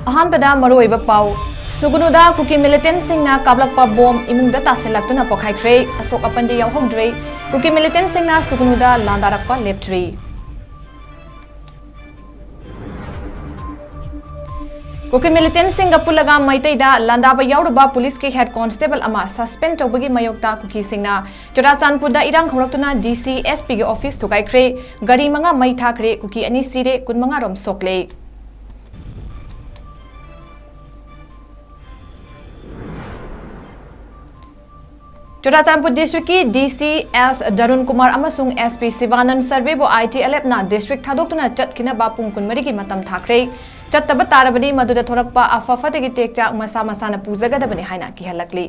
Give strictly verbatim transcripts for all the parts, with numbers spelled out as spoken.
ꯑꯍꯥꯟꯕꯗ ꯃꯔꯨꯑꯣꯏꯕ ꯄꯥꯎ꯫ ꯁꯨꯒꯨꯅꯨꯗ ꯀꯨꯀꯤ ꯃꯤꯂꯤꯇꯦꯟꯠꯁꯤꯡꯅ ꯀꯥꯞꯂꯛꯄ ꯕꯣꯝ ꯏꯃꯨꯡꯗ ꯇꯥꯁꯤꯜꯂꯛꯇꯨꯅ ꯄꯣꯈꯥꯏꯈ꯭ꯔꯦ꯫ ꯑꯁꯣꯛ ꯑꯄꯟꯗꯤ ꯌꯥꯎꯍꯧꯗ꯭ꯔꯦ꯫ ꯀꯨꯀꯤ ꯃꯤꯂꯤꯇꯦꯟꯠꯁꯤꯡꯅ ꯁꯨꯒꯨꯅꯨꯗ ꯂꯥꯟꯗꯥꯔꯛꯄ ꯂꯦꯞꯇ꯭ꯔꯤ꯫ ꯀꯨꯀꯤ ꯃꯤꯂꯤꯇꯦꯟꯠꯁꯤꯡꯒ ꯄꯨꯜꯂꯒ ꯃꯩꯇꯩꯗ ꯂꯥꯟꯗꯥꯕ ꯌꯥꯎꯔꯨꯕ ꯄꯨꯂꯤꯁꯀꯤ ꯍꯦꯗ ꯀꯣꯟꯁꯇꯦꯕꯜ ꯑꯃ ꯁꯁꯄꯦꯟ ꯇꯧꯕꯒꯤ ꯃꯥꯌꯣꯛꯇ ꯀꯨꯀꯤꯁꯤꯡꯅ ꯆꯨꯔꯥꯆꯥꯟꯄꯨꯔꯗ ꯏꯔꯥꯡ ꯍꯧꯔꯛꯇꯨꯅ ꯗꯤ ꯁꯤ ꯑꯦꯁ ꯄꯤꯒꯤ ꯑꯣꯐꯤꯁ ꯊꯨꯒꯥꯏꯈ꯭ꯔꯦ꯫ ꯒꯥꯔꯤ ꯃꯉꯥ ꯃꯩ ꯊꯥꯈ꯭ꯔꯦ꯫ ꯀꯨꯀꯤ ꯑꯅꯤ ꯁꯤꯔꯦ, ꯀꯨꯟꯃꯉꯥ ꯔꯣꯝ ꯁꯣꯛꯂꯦ꯫ ꯆꯨꯔꯥꯆꯥꯟꯄꯨꯔ ꯗꯤꯁꯇ꯭ꯔꯤꯛꯀꯤ ꯗꯤ ꯁꯤ ꯑꯦꯁ ꯗꯔꯨꯟ ꯀꯨꯃꯥꯔ ꯑꯃꯁꯨꯡ ꯑꯦꯁ ꯄꯤ ꯁꯤꯕꯥꯅꯟꯗ ꯁꯔꯕꯦꯕꯨ ꯑꯥꯏ ꯇꯤ ꯑꯦꯜ ꯑꯦꯐꯅ ꯗꯤꯁꯇ꯭ꯔꯤꯛ ꯊꯥꯗꯣꯛꯇꯨꯅ ꯆꯠꯈꯤꯅꯕ ꯄꯨꯡ ꯀꯨꯟꯃꯔꯤꯒꯤ ꯃꯇꯝ ꯊꯥꯈ꯭ꯔꯦ꯫ ꯆꯠꯇꯕ ꯇꯥꯔꯕꯗꯤ ꯃꯗꯨꯗ ꯊꯣꯔꯛꯄ ꯑꯐ ꯐꯠꯇꯒꯤ ꯇꯦꯛꯆꯥꯛ ꯃꯁꯥ ꯃꯁꯥꯅ ꯄꯨꯖꯒꯗꯕꯅꯤ ꯍꯥꯏꯅ ꯀꯤꯍꯜꯂꯛꯂꯤ꯫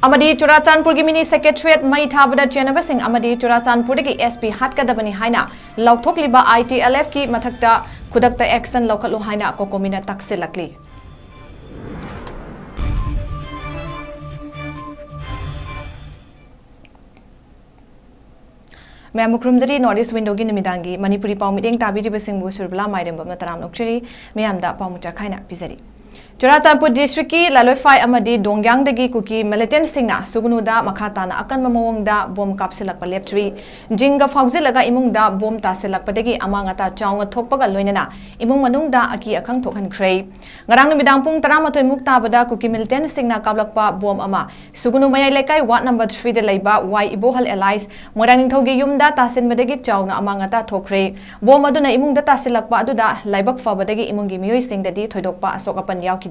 ꯑꯃꯗꯤ ꯆꯨꯔꯥꯆꯥꯟꯄꯨꯔꯒꯤ ꯃꯤꯅꯤ ꯁꯦꯀ꯭ꯔꯦꯇꯔꯤꯌꯦꯠ ꯃꯩ ꯊꯥꯕꯗ ꯆꯦꯟꯅꯕꯁꯤꯡ ꯑꯃꯗꯤ ꯆꯨꯔꯥꯆꯥꯟꯄꯨꯔꯗꯒꯤ ꯑꯦꯁ ꯄꯤ ꯍꯥꯠꯀꯗꯕꯅꯤ ꯍꯥꯏꯅ ꯂꯥꯎꯊꯣꯛꯂꯤꯕ ꯑꯥꯏ ꯇꯤ ꯑꯦꯜ ꯑꯦꯐꯀꯤ ꯃꯊꯛꯇ ꯈꯨꯗꯛꯇ ꯑꯦꯛꯁꯟ ꯂꯧꯈꯠꯂꯨ ꯍꯥꯏꯅ ꯀꯣꯀꯣꯃꯤꯅ ꯇꯛꯁꯤꯜꯂꯛꯂꯤ꯫ ꯃꯌꯥꯝꯕꯨ ꯈꯨꯔꯨꯝꯖꯔꯤ꯫ ꯅꯣꯔꯠ ꯏꯁ ꯋꯤꯟꯗꯣꯒꯤ ꯅꯨꯃꯤꯗꯥꯡꯒꯤ ꯃꯅꯤꯄꯨꯔꯤ ꯄꯥꯎ ꯃꯤꯠꯌꯦꯡ ꯇꯥꯕꯤꯔꯤꯕꯁꯤꯡꯕꯨ ꯁꯨꯔꯕꯂꯥ ꯃꯥꯏꯔꯦꯝꯕꯝꯅ ꯇꯔꯥꯝꯅ ꯑꯣꯛꯆꯔꯤ꯫ ꯃꯤꯌꯥꯝꯗ ꯄꯥꯎ ꯃꯨꯛꯆꯥ ꯈꯥꯏꯅ ꯄꯤꯖꯔꯤ꯫ ꯆꯨꯔꯥꯆꯥꯟꯄꯨꯔ ꯗꯤꯁꯇ꯭ꯔꯤꯛꯀꯤ ꯂꯥꯂꯣꯏꯐꯥꯏ ꯑꯃꯗꯤ ꯗꯣꯡꯌꯥꯡꯗꯒꯤ ꯀꯨꯀꯤ ꯃꯤꯂꯤꯇꯦꯟꯠꯁꯤꯡꯅ ꯁꯨꯒꯅꯨꯗ ꯃꯈꯥ ꯇꯥꯅ ꯑꯀꯟꯕ ꯃꯑꯣꯡꯗ ꯕꯣꯝ ꯀꯥꯞꯁꯤꯜꯂꯛꯄ ꯂꯦꯞꯇ꯭ꯔꯤ꯫ ꯖꯤꯡꯒ ꯐꯥꯎꯖꯤꯜꯂꯒ ꯏꯃꯨꯡꯗ ꯕꯣꯝ ꯇꯥꯁꯤꯜꯂꯛꯄꯗꯒꯤ ꯑꯃꯥꯡ ꯑꯇꯥ ꯆꯥꯎꯅ ꯊꯣꯛꯄꯒ ꯂꯣꯏꯅꯅ ꯏꯃꯨꯡ ꯃꯅꯨꯡꯗ ꯑꯀꯤ ꯑꯈꯪ ꯊꯣꯛꯍꯟꯈ꯭ꯔꯦ꯫ ꯉꯔꯥꯡ ꯅꯨꯃꯤꯗꯥꯡ ꯄꯨꯡ ꯇꯔꯥꯃꯥꯊꯣꯏ ꯃꯨꯛ ꯇꯥꯕꯗ ꯀꯨꯀꯤ ꯃꯤꯂꯤꯇꯦꯟꯠꯁꯤꯡꯅ ꯀꯥꯞꯂꯛꯄ ꯕꯣꯝ ꯑꯃ ꯁꯨꯒꯅꯨ ꯃꯌꯥꯏ ꯂꯩꯀꯥꯏ ꯋꯥꯔꯗ ꯅꯝꯕꯔ ꯊ꯭ꯔꯤꯗ ꯂꯩꯕ ꯋꯥꯏ ꯏꯕꯣꯍꯜ ꯑꯦꯂꯥꯏꯁ ꯃꯣꯏꯔꯥꯡꯅꯤꯡꯊꯧꯒꯤ ꯌꯨꯝꯗ ꯇꯥꯁꯤꯟꯕꯗꯒꯤ ꯆꯥꯎꯅ ꯑꯃꯥꯡ ꯑꯇꯥ ꯊꯣꯛꯈ꯭ꯔꯦ꯫ ꯕꯣꯝ ꯑꯗꯨꯅ ꯏꯃꯨꯡꯗ ꯇꯥꯁꯤꯜꯂꯛꯄ ꯑꯗꯨꯗ ꯂꯥꯏꯕꯛ ꯐꯕꯗꯒꯤ ꯏꯃꯨꯡꯒꯤ ꯃꯤꯑꯣꯏꯁꯤꯡꯗꯗꯤ ꯊꯣꯏꯗꯣꯛꯄ ꯑꯁꯣꯛ ꯑꯄꯟ ꯌꯥꯎꯈꯤꯗꯦ꯫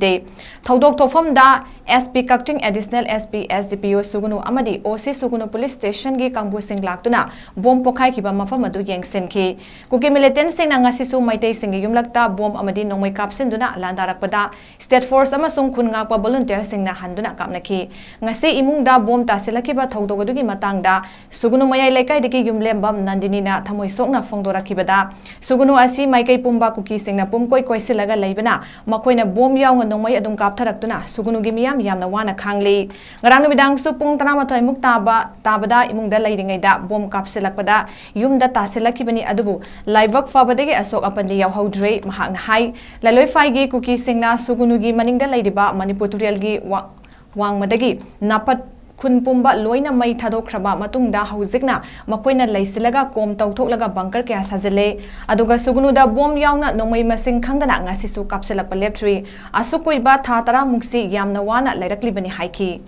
ꯊꯧꯗꯣꯛ ꯊꯣꯛꯐꯝꯗ ꯑꯦꯁ ꯄꯤ ꯀꯛꯆꯤꯡ, additional S P, S D ꯄꯤ ꯑꯣ ꯁꯨꯒꯅꯨ ꯑꯃꯗꯤ ꯑꯣ ꯁꯤ ꯁꯨꯒꯅꯨ ꯄꯨꯂꯤꯁ ꯁ꯭ꯇꯦꯁꯟꯒꯤ ꯀꯥꯡꯕꯨꯁꯤꯡ ꯂꯥꯛꯇꯨꯅ ꯕꯣꯝ ꯄꯣꯈꯥꯏꯈꯤꯕ ꯃꯐꯝ ꯑꯗꯨ ꯌꯦꯡꯁꯤꯟꯈꯤ꯫ ꯀꯨꯀꯤ ꯃꯤꯂꯤꯇꯦꯟꯠꯁꯤꯡꯅ ꯉꯁꯤꯁꯨ ꯃꯩꯇꯩꯁꯤꯡꯒꯤ ꯌꯨꯝꯂꯛꯇ ꯕꯣꯝ ꯑꯃꯗꯤ ꯅꯣꯡꯃꯩ ꯀꯥꯞꯁꯤꯟꯗꯨꯅ ꯂꯥꯟꯗꯥꯔꯛꯄꯗ ꯁ꯭ꯇꯦꯠ ꯐꯣꯔꯁ ꯑꯃꯁꯨꯡ ꯈꯨꯟ ꯉꯥꯛꯄ ꯚꯣꯂꯨꯟꯇꯤꯌꯔꯁꯤꯡꯅ ꯍꯟꯗꯨꯅ ꯀꯥꯞꯅꯈꯤ꯫ ꯉꯁꯤ ꯏꯃꯨꯡꯗ ꯕꯣꯝ ꯇꯥꯁꯤꯜꯂꯛꯈꯤꯕ ꯊꯧꯗꯣꯛ ꯑꯗꯨꯒꯤ ꯃꯇꯥꯡꯗ ꯁꯨꯒꯅꯨ ꯃꯌꯥꯏ ꯂꯩꯀꯥꯏꯗꯒꯤ ꯌꯨꯝꯂꯦꯝꯕꯝ ꯅꯟꯗꯤꯅꯤꯅ ꯊꯃꯣꯏ ꯁꯣꯛꯅ ꯐꯣꯡꯗꯣꯔꯛꯈꯤꯕꯗ, ꯁꯨꯒꯅꯨ ꯑꯁꯤ ꯃꯥꯏꯀꯩ ꯄꯨꯝꯕ ꯀꯨꯀꯤꯁꯤꯡꯅ ꯄꯨꯝꯀꯣꯏ ꯀꯣꯏꯁꯤꯜꯂꯒ ꯂꯩꯕꯅ ꯃꯈꯣꯏꯅ ꯕꯣꯝ ꯌꯥꯎꯅ ꯅꯣꯡꯃꯩ ꯑꯗꯨꯝ ꯀꯥꯞꯊꯔꯛꯇꯨꯅ ꯁꯨꯒꯨꯅꯨꯒꯤ ꯃꯤꯌꯥꯝ ꯌꯥꯝꯅ ꯋꯥꯅ ꯈꯥꯡꯂꯤ꯫ ꯉꯔꯥꯡ ꯅꯨꯃꯤꯗꯥꯡꯁꯨ ꯄꯨꯡ ꯇꯔꯥꯃꯥꯊꯣꯏ ꯃꯨꯛ ꯇꯥꯕ, ꯇꯥꯕꯗ ꯏꯃꯨꯡꯗ ꯂꯩꯔꯤꯉꯩꯗ ꯕꯣꯝ ꯀꯥꯞꯁꯤꯜꯂꯛꯄꯗ ꯌꯨꯝꯗ ꯇꯥꯁꯤꯜꯂꯛꯈꯤꯕꯅꯤ, ꯑꯗꯨꯕꯨ ꯂꯥꯏꯕꯛ ꯐꯕꯗꯒꯤ ꯑꯁꯣꯛ ꯑꯄꯟꯗꯤ ꯌꯥꯎꯍꯧꯗ꯭ꯔꯦ꯫ ꯃꯍꯥꯛꯅ ꯍꯥꯏ, ꯂꯥꯂꯣꯏꯐꯥꯏꯒꯤ ꯀꯨꯀꯤꯁꯤꯡꯅ ꯁꯨꯒꯨꯅꯨꯒꯤ ꯃꯅꯤꯡꯗ ꯂꯩꯔꯤꯕ ꯃꯅꯤꯄꯨꯔ ꯇꯨꯔꯦꯜꯒꯤ ꯋꯥ-, ꯋꯥꯡꯃꯗꯒꯤ ꯅꯥꯄꯠ ꯈꯨꯟ ꯄꯨꯝꯕ ꯂꯣꯏꯅ ꯃꯩ ꯊꯥꯗꯣꯛꯈ꯭ꯔꯕ ꯃꯇꯨꯡꯗ ꯍꯧꯖꯤꯛꯅ ꯃꯈꯣꯏꯅ ꯂꯩꯁꯤꯜꯂꯒ ꯀꯣꯝ ꯇꯧꯊꯣꯛꯂꯒ ꯕꯪꯀꯔ ꯀꯌꯥ ꯁꯥꯖꯤꯜꯂꯦ꯫ ꯑꯗꯨꯒ ꯁꯨꯒꯨꯅꯨꯗ ꯕꯣꯝ ꯌꯥꯎꯅ ꯅꯣꯡꯃꯩ ꯃꯁꯤꯡ ꯈꯪꯗꯅ ꯉꯁꯤꯁꯨ ꯀꯥꯞꯁꯤꯜꯂꯛꯄ ꯂꯦꯞꯇ꯭ꯔꯤ꯫ ꯑꯁꯨꯛ ꯀꯨꯏꯕ ꯊꯥ ꯇꯔꯥꯃꯨꯛꯁꯤ ꯌꯥꯝꯅ ꯋꯥꯅ ꯂꯩꯔꯛꯂꯤꯕꯅꯤ ꯍꯥꯏꯈꯤ꯫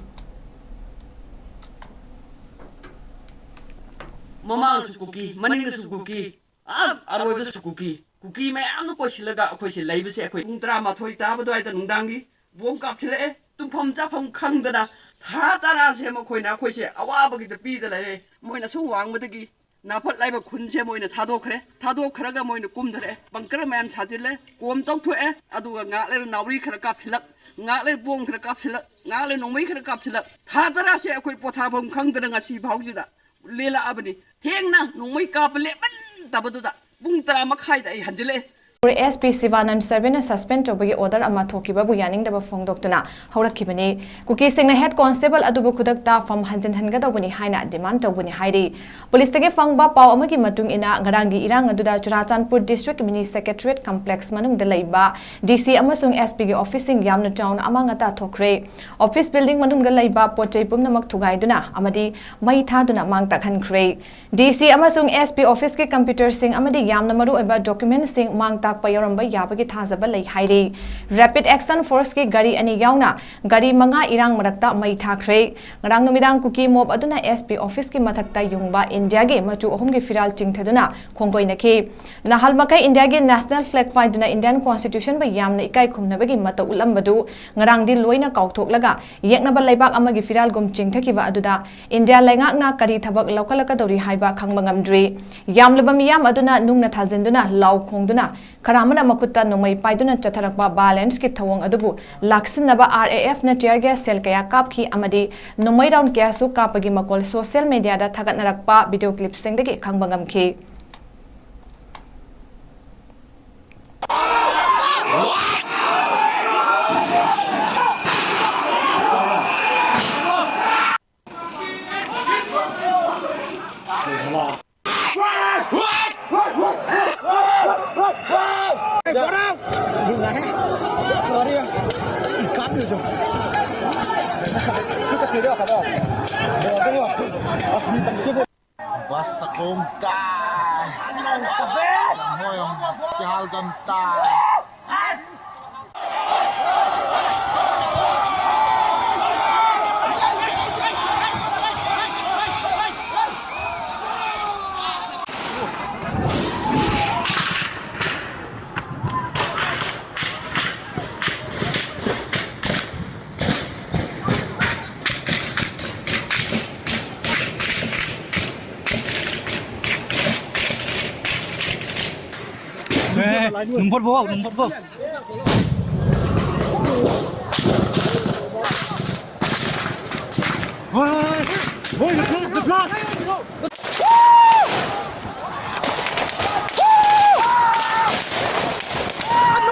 ꯃꯃꯥꯡꯁꯨ ꯀꯨꯀꯤ, ꯃꯅꯤꯡꯗꯁꯨ ꯀꯨꯀꯤ, ꯑꯥ, ꯑꯔꯣꯏꯕꯗꯁꯨ ꯀꯨꯀꯤ꯫ ꯀꯨꯀꯤ ꯃꯌꯥꯝꯅ ꯀꯣꯏꯁꯤꯜꯂꯒ ꯑꯩꯈꯣꯏꯁꯦ ꯂꯩꯕꯁꯦ, ꯑꯩꯈꯣꯏ ꯄꯨꯡ ꯇꯔꯥꯃꯥꯊꯣꯏ ꯇꯥꯕ ꯑꯗꯨꯋꯥꯏꯗ ꯅꯨꯡꯗꯥꯡꯒꯤ ꯕꯣꯝ ꯀꯥꯞꯁꯤꯜꯂꯛꯑꯦ꯫ ꯇꯨꯝꯐꯝ ꯆꯥꯐꯝ ꯈꯪꯗꯅ ꯊꯥ ꯇꯔꯥꯁꯦ ꯃꯈꯣꯏꯅ ꯑꯩꯈꯣꯏꯁꯦ ꯑꯋꯥꯕꯒꯤꯗ ꯄꯤꯗ ꯂꯩꯔꯦ꯫ ꯃꯣꯏꯅ ꯑꯁꯨꯝ ꯋꯥꯡꯃꯗꯒꯤ ꯅꯥꯐꯠ ꯂꯥꯏꯕ ꯈꯨꯟꯁꯦ ꯃꯣꯏꯅ ꯊꯥꯗꯣꯛꯈ꯭ꯔꯦ꯫ ꯊꯥꯗꯣꯛꯈ꯭ꯔꯒ ꯃꯣꯏꯅ ꯀꯨꯝꯊꯔꯛꯑꯦ꯫ ꯕꯪꯀꯔ ꯃꯌꯥꯝ ꯁꯥꯖꯤꯜꯂꯦ꯫ ꯀꯣꯝ ꯇꯧꯊꯣꯛꯑꯦ꯫ ꯑꯗꯨꯒ ꯉꯥꯏꯍꯥꯛ ꯂꯩꯔ ꯅꯥꯎꯔꯤ ꯈꯔ ꯀꯥꯞꯁꯤꯜꯂꯛ, ꯉꯥꯏꯍꯥꯛ ꯂꯩꯔ ꯕꯣꯝ ꯈꯔ ꯀꯥꯞꯁꯤꯜꯂꯛ, ꯉꯥꯏꯍꯥꯛ ꯂꯩꯔ ꯅꯣꯡꯃꯩ ꯈꯔ ꯀꯥꯞꯁꯤꯜꯂꯛ꯫ ꯊꯥ ꯇꯔꯥꯁꯦ ꯑꯩꯈꯣꯏ ꯄꯣꯊꯥꯐꯝ ꯈꯪꯗꯅ ꯉꯁꯤ ꯐꯥꯎꯁꯤꯗ ꯂꯦꯜꯂꯛꯑꯕꯅꯤ꯫ ꯊꯦꯡꯅ ꯅꯣꯡꯃꯩ ꯀꯥꯞꯄ ꯂꯦꯞꯃꯟꯗꯕꯗꯨꯗ ꯄꯨꯡ ꯇꯔꯥ ꯃꯈꯥꯏꯗ ꯑꯩ ꯍꯟꯖꯤꯜꯂꯛꯑꯦ꯫ ꯑꯦꯁ ꯄꯤ ꯁꯤꯕꯥꯅꯟꯗ ꯁꯔꯚꯦꯅ ꯁꯁꯄꯦꯟ ꯇꯧꯕꯒꯤ ꯑꯣꯔꯗꯔ ꯑꯃ ꯊꯣꯛꯈꯤꯕꯕꯨ ꯌꯥꯅꯤꯡꯗꯕ ꯐꯣꯡꯗꯣꯛꯇꯨꯅ ꯍꯧꯔꯛꯈꯤꯕꯅꯤ꯫ ꯀꯨꯀꯤꯁꯤꯡꯅ ꯍꯦꯗ ꯀꯣꯟꯁꯇꯦꯕꯜ ꯑꯗꯨꯕꯨ ꯈꯨꯗꯛꯇ ꯐꯝ ꯍꯟꯖꯤꯟꯍꯟꯒꯗꯧꯕꯅꯤ ꯍꯥꯏꯅ ꯗꯤꯃꯥꯟ ꯇꯧꯕꯅꯤ ꯍꯥꯏꯔꯤ꯫ ꯄꯨꯂꯤꯁꯇꯒꯤ ꯐꯪꯕ ꯄꯥꯎ ꯑꯃꯒꯤ ꯃꯇꯨꯡ ꯏꯟꯅ, ꯉꯔꯥꯡꯒꯤ ꯏꯔꯥꯡ ꯑꯗꯨꯗ ꯆꯨꯔꯥꯆꯥꯟꯄꯨꯔ ꯗꯤꯁꯇ꯭ꯔꯤꯛ ꯃꯤꯅꯤ ꯁꯦꯀ꯭ꯔꯦꯇꯔꯤꯌꯦꯠ ꯀꯝꯄ꯭ꯂꯦꯛꯁ ꯃꯅꯨꯡꯗ ꯂꯩꯕ ꯗꯤ ꯁꯤ ꯑꯃꯁꯨꯡ ꯑꯦꯁ ꯄꯤꯒꯤ ꯑꯣꯐꯤꯁꯁꯤꯡ ꯌꯥꯝꯅ ꯆꯥꯎꯅ ꯑꯃꯥꯡ ꯑꯇꯥ ꯊꯣꯛꯈ꯭ꯔꯦ꯫ ꯑꯣꯐꯤꯁ ꯕꯤꯜꯗꯤꯡ ꯃꯅꯨꯡꯗ ꯂꯩꯕ ꯄꯣꯠ ꯆꯩ ꯄꯨꯝꯅꯃꯛ ꯊꯨꯒꯥꯏꯗꯨꯅ ꯑꯃꯗꯤ ꯃꯩ ꯊꯥꯗꯨꯅ ꯃꯥꯡ ꯇꯥꯛꯍꯟꯈ꯭ꯔꯦ꯫ ꯗꯤ ꯁꯤ ꯑꯃꯁꯨꯡ ꯑꯦꯁ ꯄꯤ ꯑꯣꯐꯤꯁꯀꯤ ꯀꯝꯄ꯭ꯌꯨꯇꯔꯁꯤꯡ ꯑꯃꯗꯤ ꯌꯥꯝꯅ ꯃꯔꯨꯑꯣꯏꯕ ꯗꯣꯀ꯭ꯌꯨꯃꯦꯟꯠꯁꯤꯡ ꯃꯥꯡ ꯇꯥꯛꯄ ꯌꯥꯎꯔꯝꯕ ꯌꯥꯕꯒꯤ ꯊꯥꯖꯕ ꯂꯩ ꯍꯥꯏꯔꯤ꯫ ꯔꯦꯄꯤꯗ ꯑꯦꯛꯁꯟ ꯐꯣꯔꯁꯀꯤ ꯒꯥꯔꯤ ꯑꯅꯤ ꯌꯥꯎꯅ ꯒꯥꯔꯤ ꯃꯉꯥ ꯏꯔꯥꯡ ꯃꯔꯛꯇ ꯃꯩ ꯊꯥꯈ꯭ꯔꯦ꯫ ꯉꯔꯥꯡ ꯅꯨꯃꯤꯗꯥꯡ ꯀꯨꯀꯤ ꯃꯣꯕ ꯑꯗꯨꯅ ꯑꯦꯁ ꯄꯤ ꯑꯣꯐꯤꯁꯀꯤ ꯃꯊꯛꯇ ꯌꯨꯡꯕ ꯏꯟꯗꯤꯌꯥꯒꯤ ꯃꯆꯨ ꯑꯍꯨꯝꯒꯤ ꯐꯤꯔꯥꯜ ꯆꯤꯡꯊꯗꯨꯅ ꯈꯣꯡꯒꯣꯏꯅꯈꯤ꯫ ꯅꯍꯥꯜ ꯃꯈꯩ ꯏꯟꯗꯤꯌꯥꯒꯤ ꯅꯦꯁꯅꯦꯜ ꯐ꯭ꯂꯦꯒ ꯄꯥꯏꯗꯨꯅ ꯏꯟꯗꯤꯌꯥꯟ ꯀꯣꯟꯁꯇꯤꯇ꯭ꯌꯨꯁꯟꯕꯨ ꯌꯥꯝꯅ ꯏꯀꯥꯏ ꯈꯨꯝꯅꯕꯒꯤ ꯃꯇꯧ ꯎꯠꯂꯝꯕꯗꯨ ꯉꯔꯥꯡꯗꯤ ꯂꯣꯏꯅ ꯀꯥꯎꯊꯣꯛꯂꯒ ꯌꯦꯛꯅꯕ ꯂꯩꯕꯥꯛ ꯑꯃꯒꯤ ꯐꯤꯔꯥꯜꯒꯨꯝ ꯆꯤꯡꯊꯈꯤꯕ ꯑꯗꯨꯗ ꯏꯟꯗꯤꯌꯥ ꯂꯩꯉꯥꯛꯅ ꯀꯔꯤ ꯊꯕꯛ ꯂꯧꯈꯠꯂꯛꯀꯗꯧꯔꯤ ꯍꯥꯏꯕ ꯈꯪꯕ ꯉꯝꯗ꯭ꯔꯤ꯫ ꯌꯥꯝꯂꯕ ꯃꯤꯌꯥꯝ ꯑꯗꯨꯅ ꯅꯨꯡꯅ ꯊꯥꯖꯤꯟꯗꯨꯅ, ꯂꯥꯎ ꯈꯣꯡꯗꯨꯅ, ꯈꯔ ꯑꯃꯅ ꯃꯈꯨꯠꯇ ꯅꯣꯡꯃꯩ ꯄꯥꯏꯗꯨꯅ ꯆꯠꯊꯔꯛꯄ ꯚꯥꯏꯑꯣꯂꯦꯟꯁꯀꯤ ꯊꯧꯑꯣꯡ ꯑꯗꯨꯕꯨ ꯂꯥꯛꯁꯤꯟꯅꯕ ꯑꯥꯔ ꯑꯦ ꯑꯦꯐꯅ ꯇꯤꯌꯔ ꯒ꯭ꯌꯥꯁ ꯁꯦꯜ ꯀꯌꯥ ꯀꯥꯞꯈꯤ ꯑꯃꯗꯤ ꯅꯣꯡꯃꯩ ꯔꯥꯎꯟ ꯀꯌꯥꯁꯨ ꯀꯥꯞꯄꯒꯤ ꯃꯈꯣꯜ ꯁꯣꯁꯤꯌꯦꯜ ꯃꯤꯗꯤꯌꯥꯗ ꯊꯥꯒꯠꯅꯔꯛꯄ ꯚꯤꯗꯤꯑꯣ ꯀ꯭ꯂꯤꯞꯁꯤꯡꯗꯒꯤ ꯈꯪꯕ ꯉꯝꯈꯤ꯫ Bus a kawng tai. Lam hoi ang kihal gam tai. Number four, number four. Oi, oi, oi. Oi, the flash, the flash.